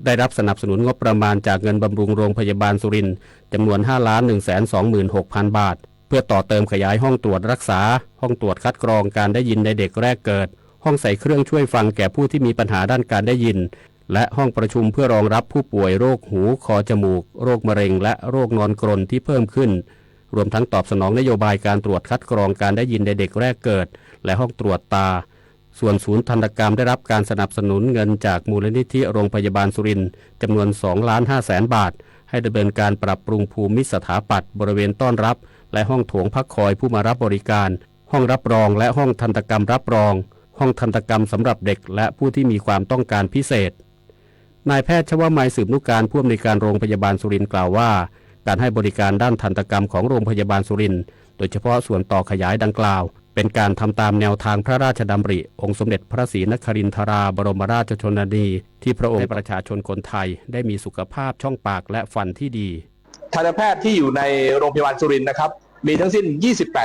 ได้รับสนับสนุนงบประมาณจากเงินบำรุงโรงพยาบาลสุรินทร์ จำนวน ห้าล้านหนึ่งแสนสองหมื่นหกพันบาท เพื่อต่อเติมขยายห้องตรวจรักษา ห้องตรวจคัดกรองการได้ยินในเด็กแรกเกิด ห้องใส่เครื่องช่วยฟังแก่ผู้ที่มีปัญหาด้านการได้ยิน และห้องประชุมเพื่อรองรับผู้ป่วยโรคหู คอ จมูก โรคมะเร็ง และโรคนอนกรนที่เพิ่มขึ้น รวมทั้งตอบสนองนโยบายการตรวจคัดกรองการได้ยินในเด็กแรกเกิด และห้องตรวจตา ส่วนศูนย์ทันตกรรมได้รับการสนับสนุนเงินจากมูลนิธิโรงพยาบาลสุรินทร์ จำนวน สองล้านห้าแสนบาท ให้ดำเนินการปรับปรุงภูมิสถาปัตย์บริเวณต้อนรับ และห้องโถงพักคอยผู้มารับบริการ ห้องรับรองและห้องทันตกรรมรับรอง ห้องทันตกรรมสำหรับเด็กและผู้ที่มีความต้องการพิเศษ นายแพทย์ชวมัย สืบนุการ ผู้อำนวยการโรงพยาบาลสุรินทร์กล่าวว่า การให้บริการด้านทันตกรรมของโรงพยาบาลสุรินทร์ โดยเฉพาะส่วนต่อขยายดังกล่าว เป็นการทำตามแนวทางพระราชดำริองค์สมเด็จพระศรีนครินทราบรมราชชนนี ที่พระองค์ให้ประชาชนคนไทยได้มีสุขภาพช่องปากและฟันที่ดี ทันตแพทย์ที่อยู่ในโรงพยาบาลสุรินทร์นะครับ มีทั้งสิ้น ยี่สิบแปด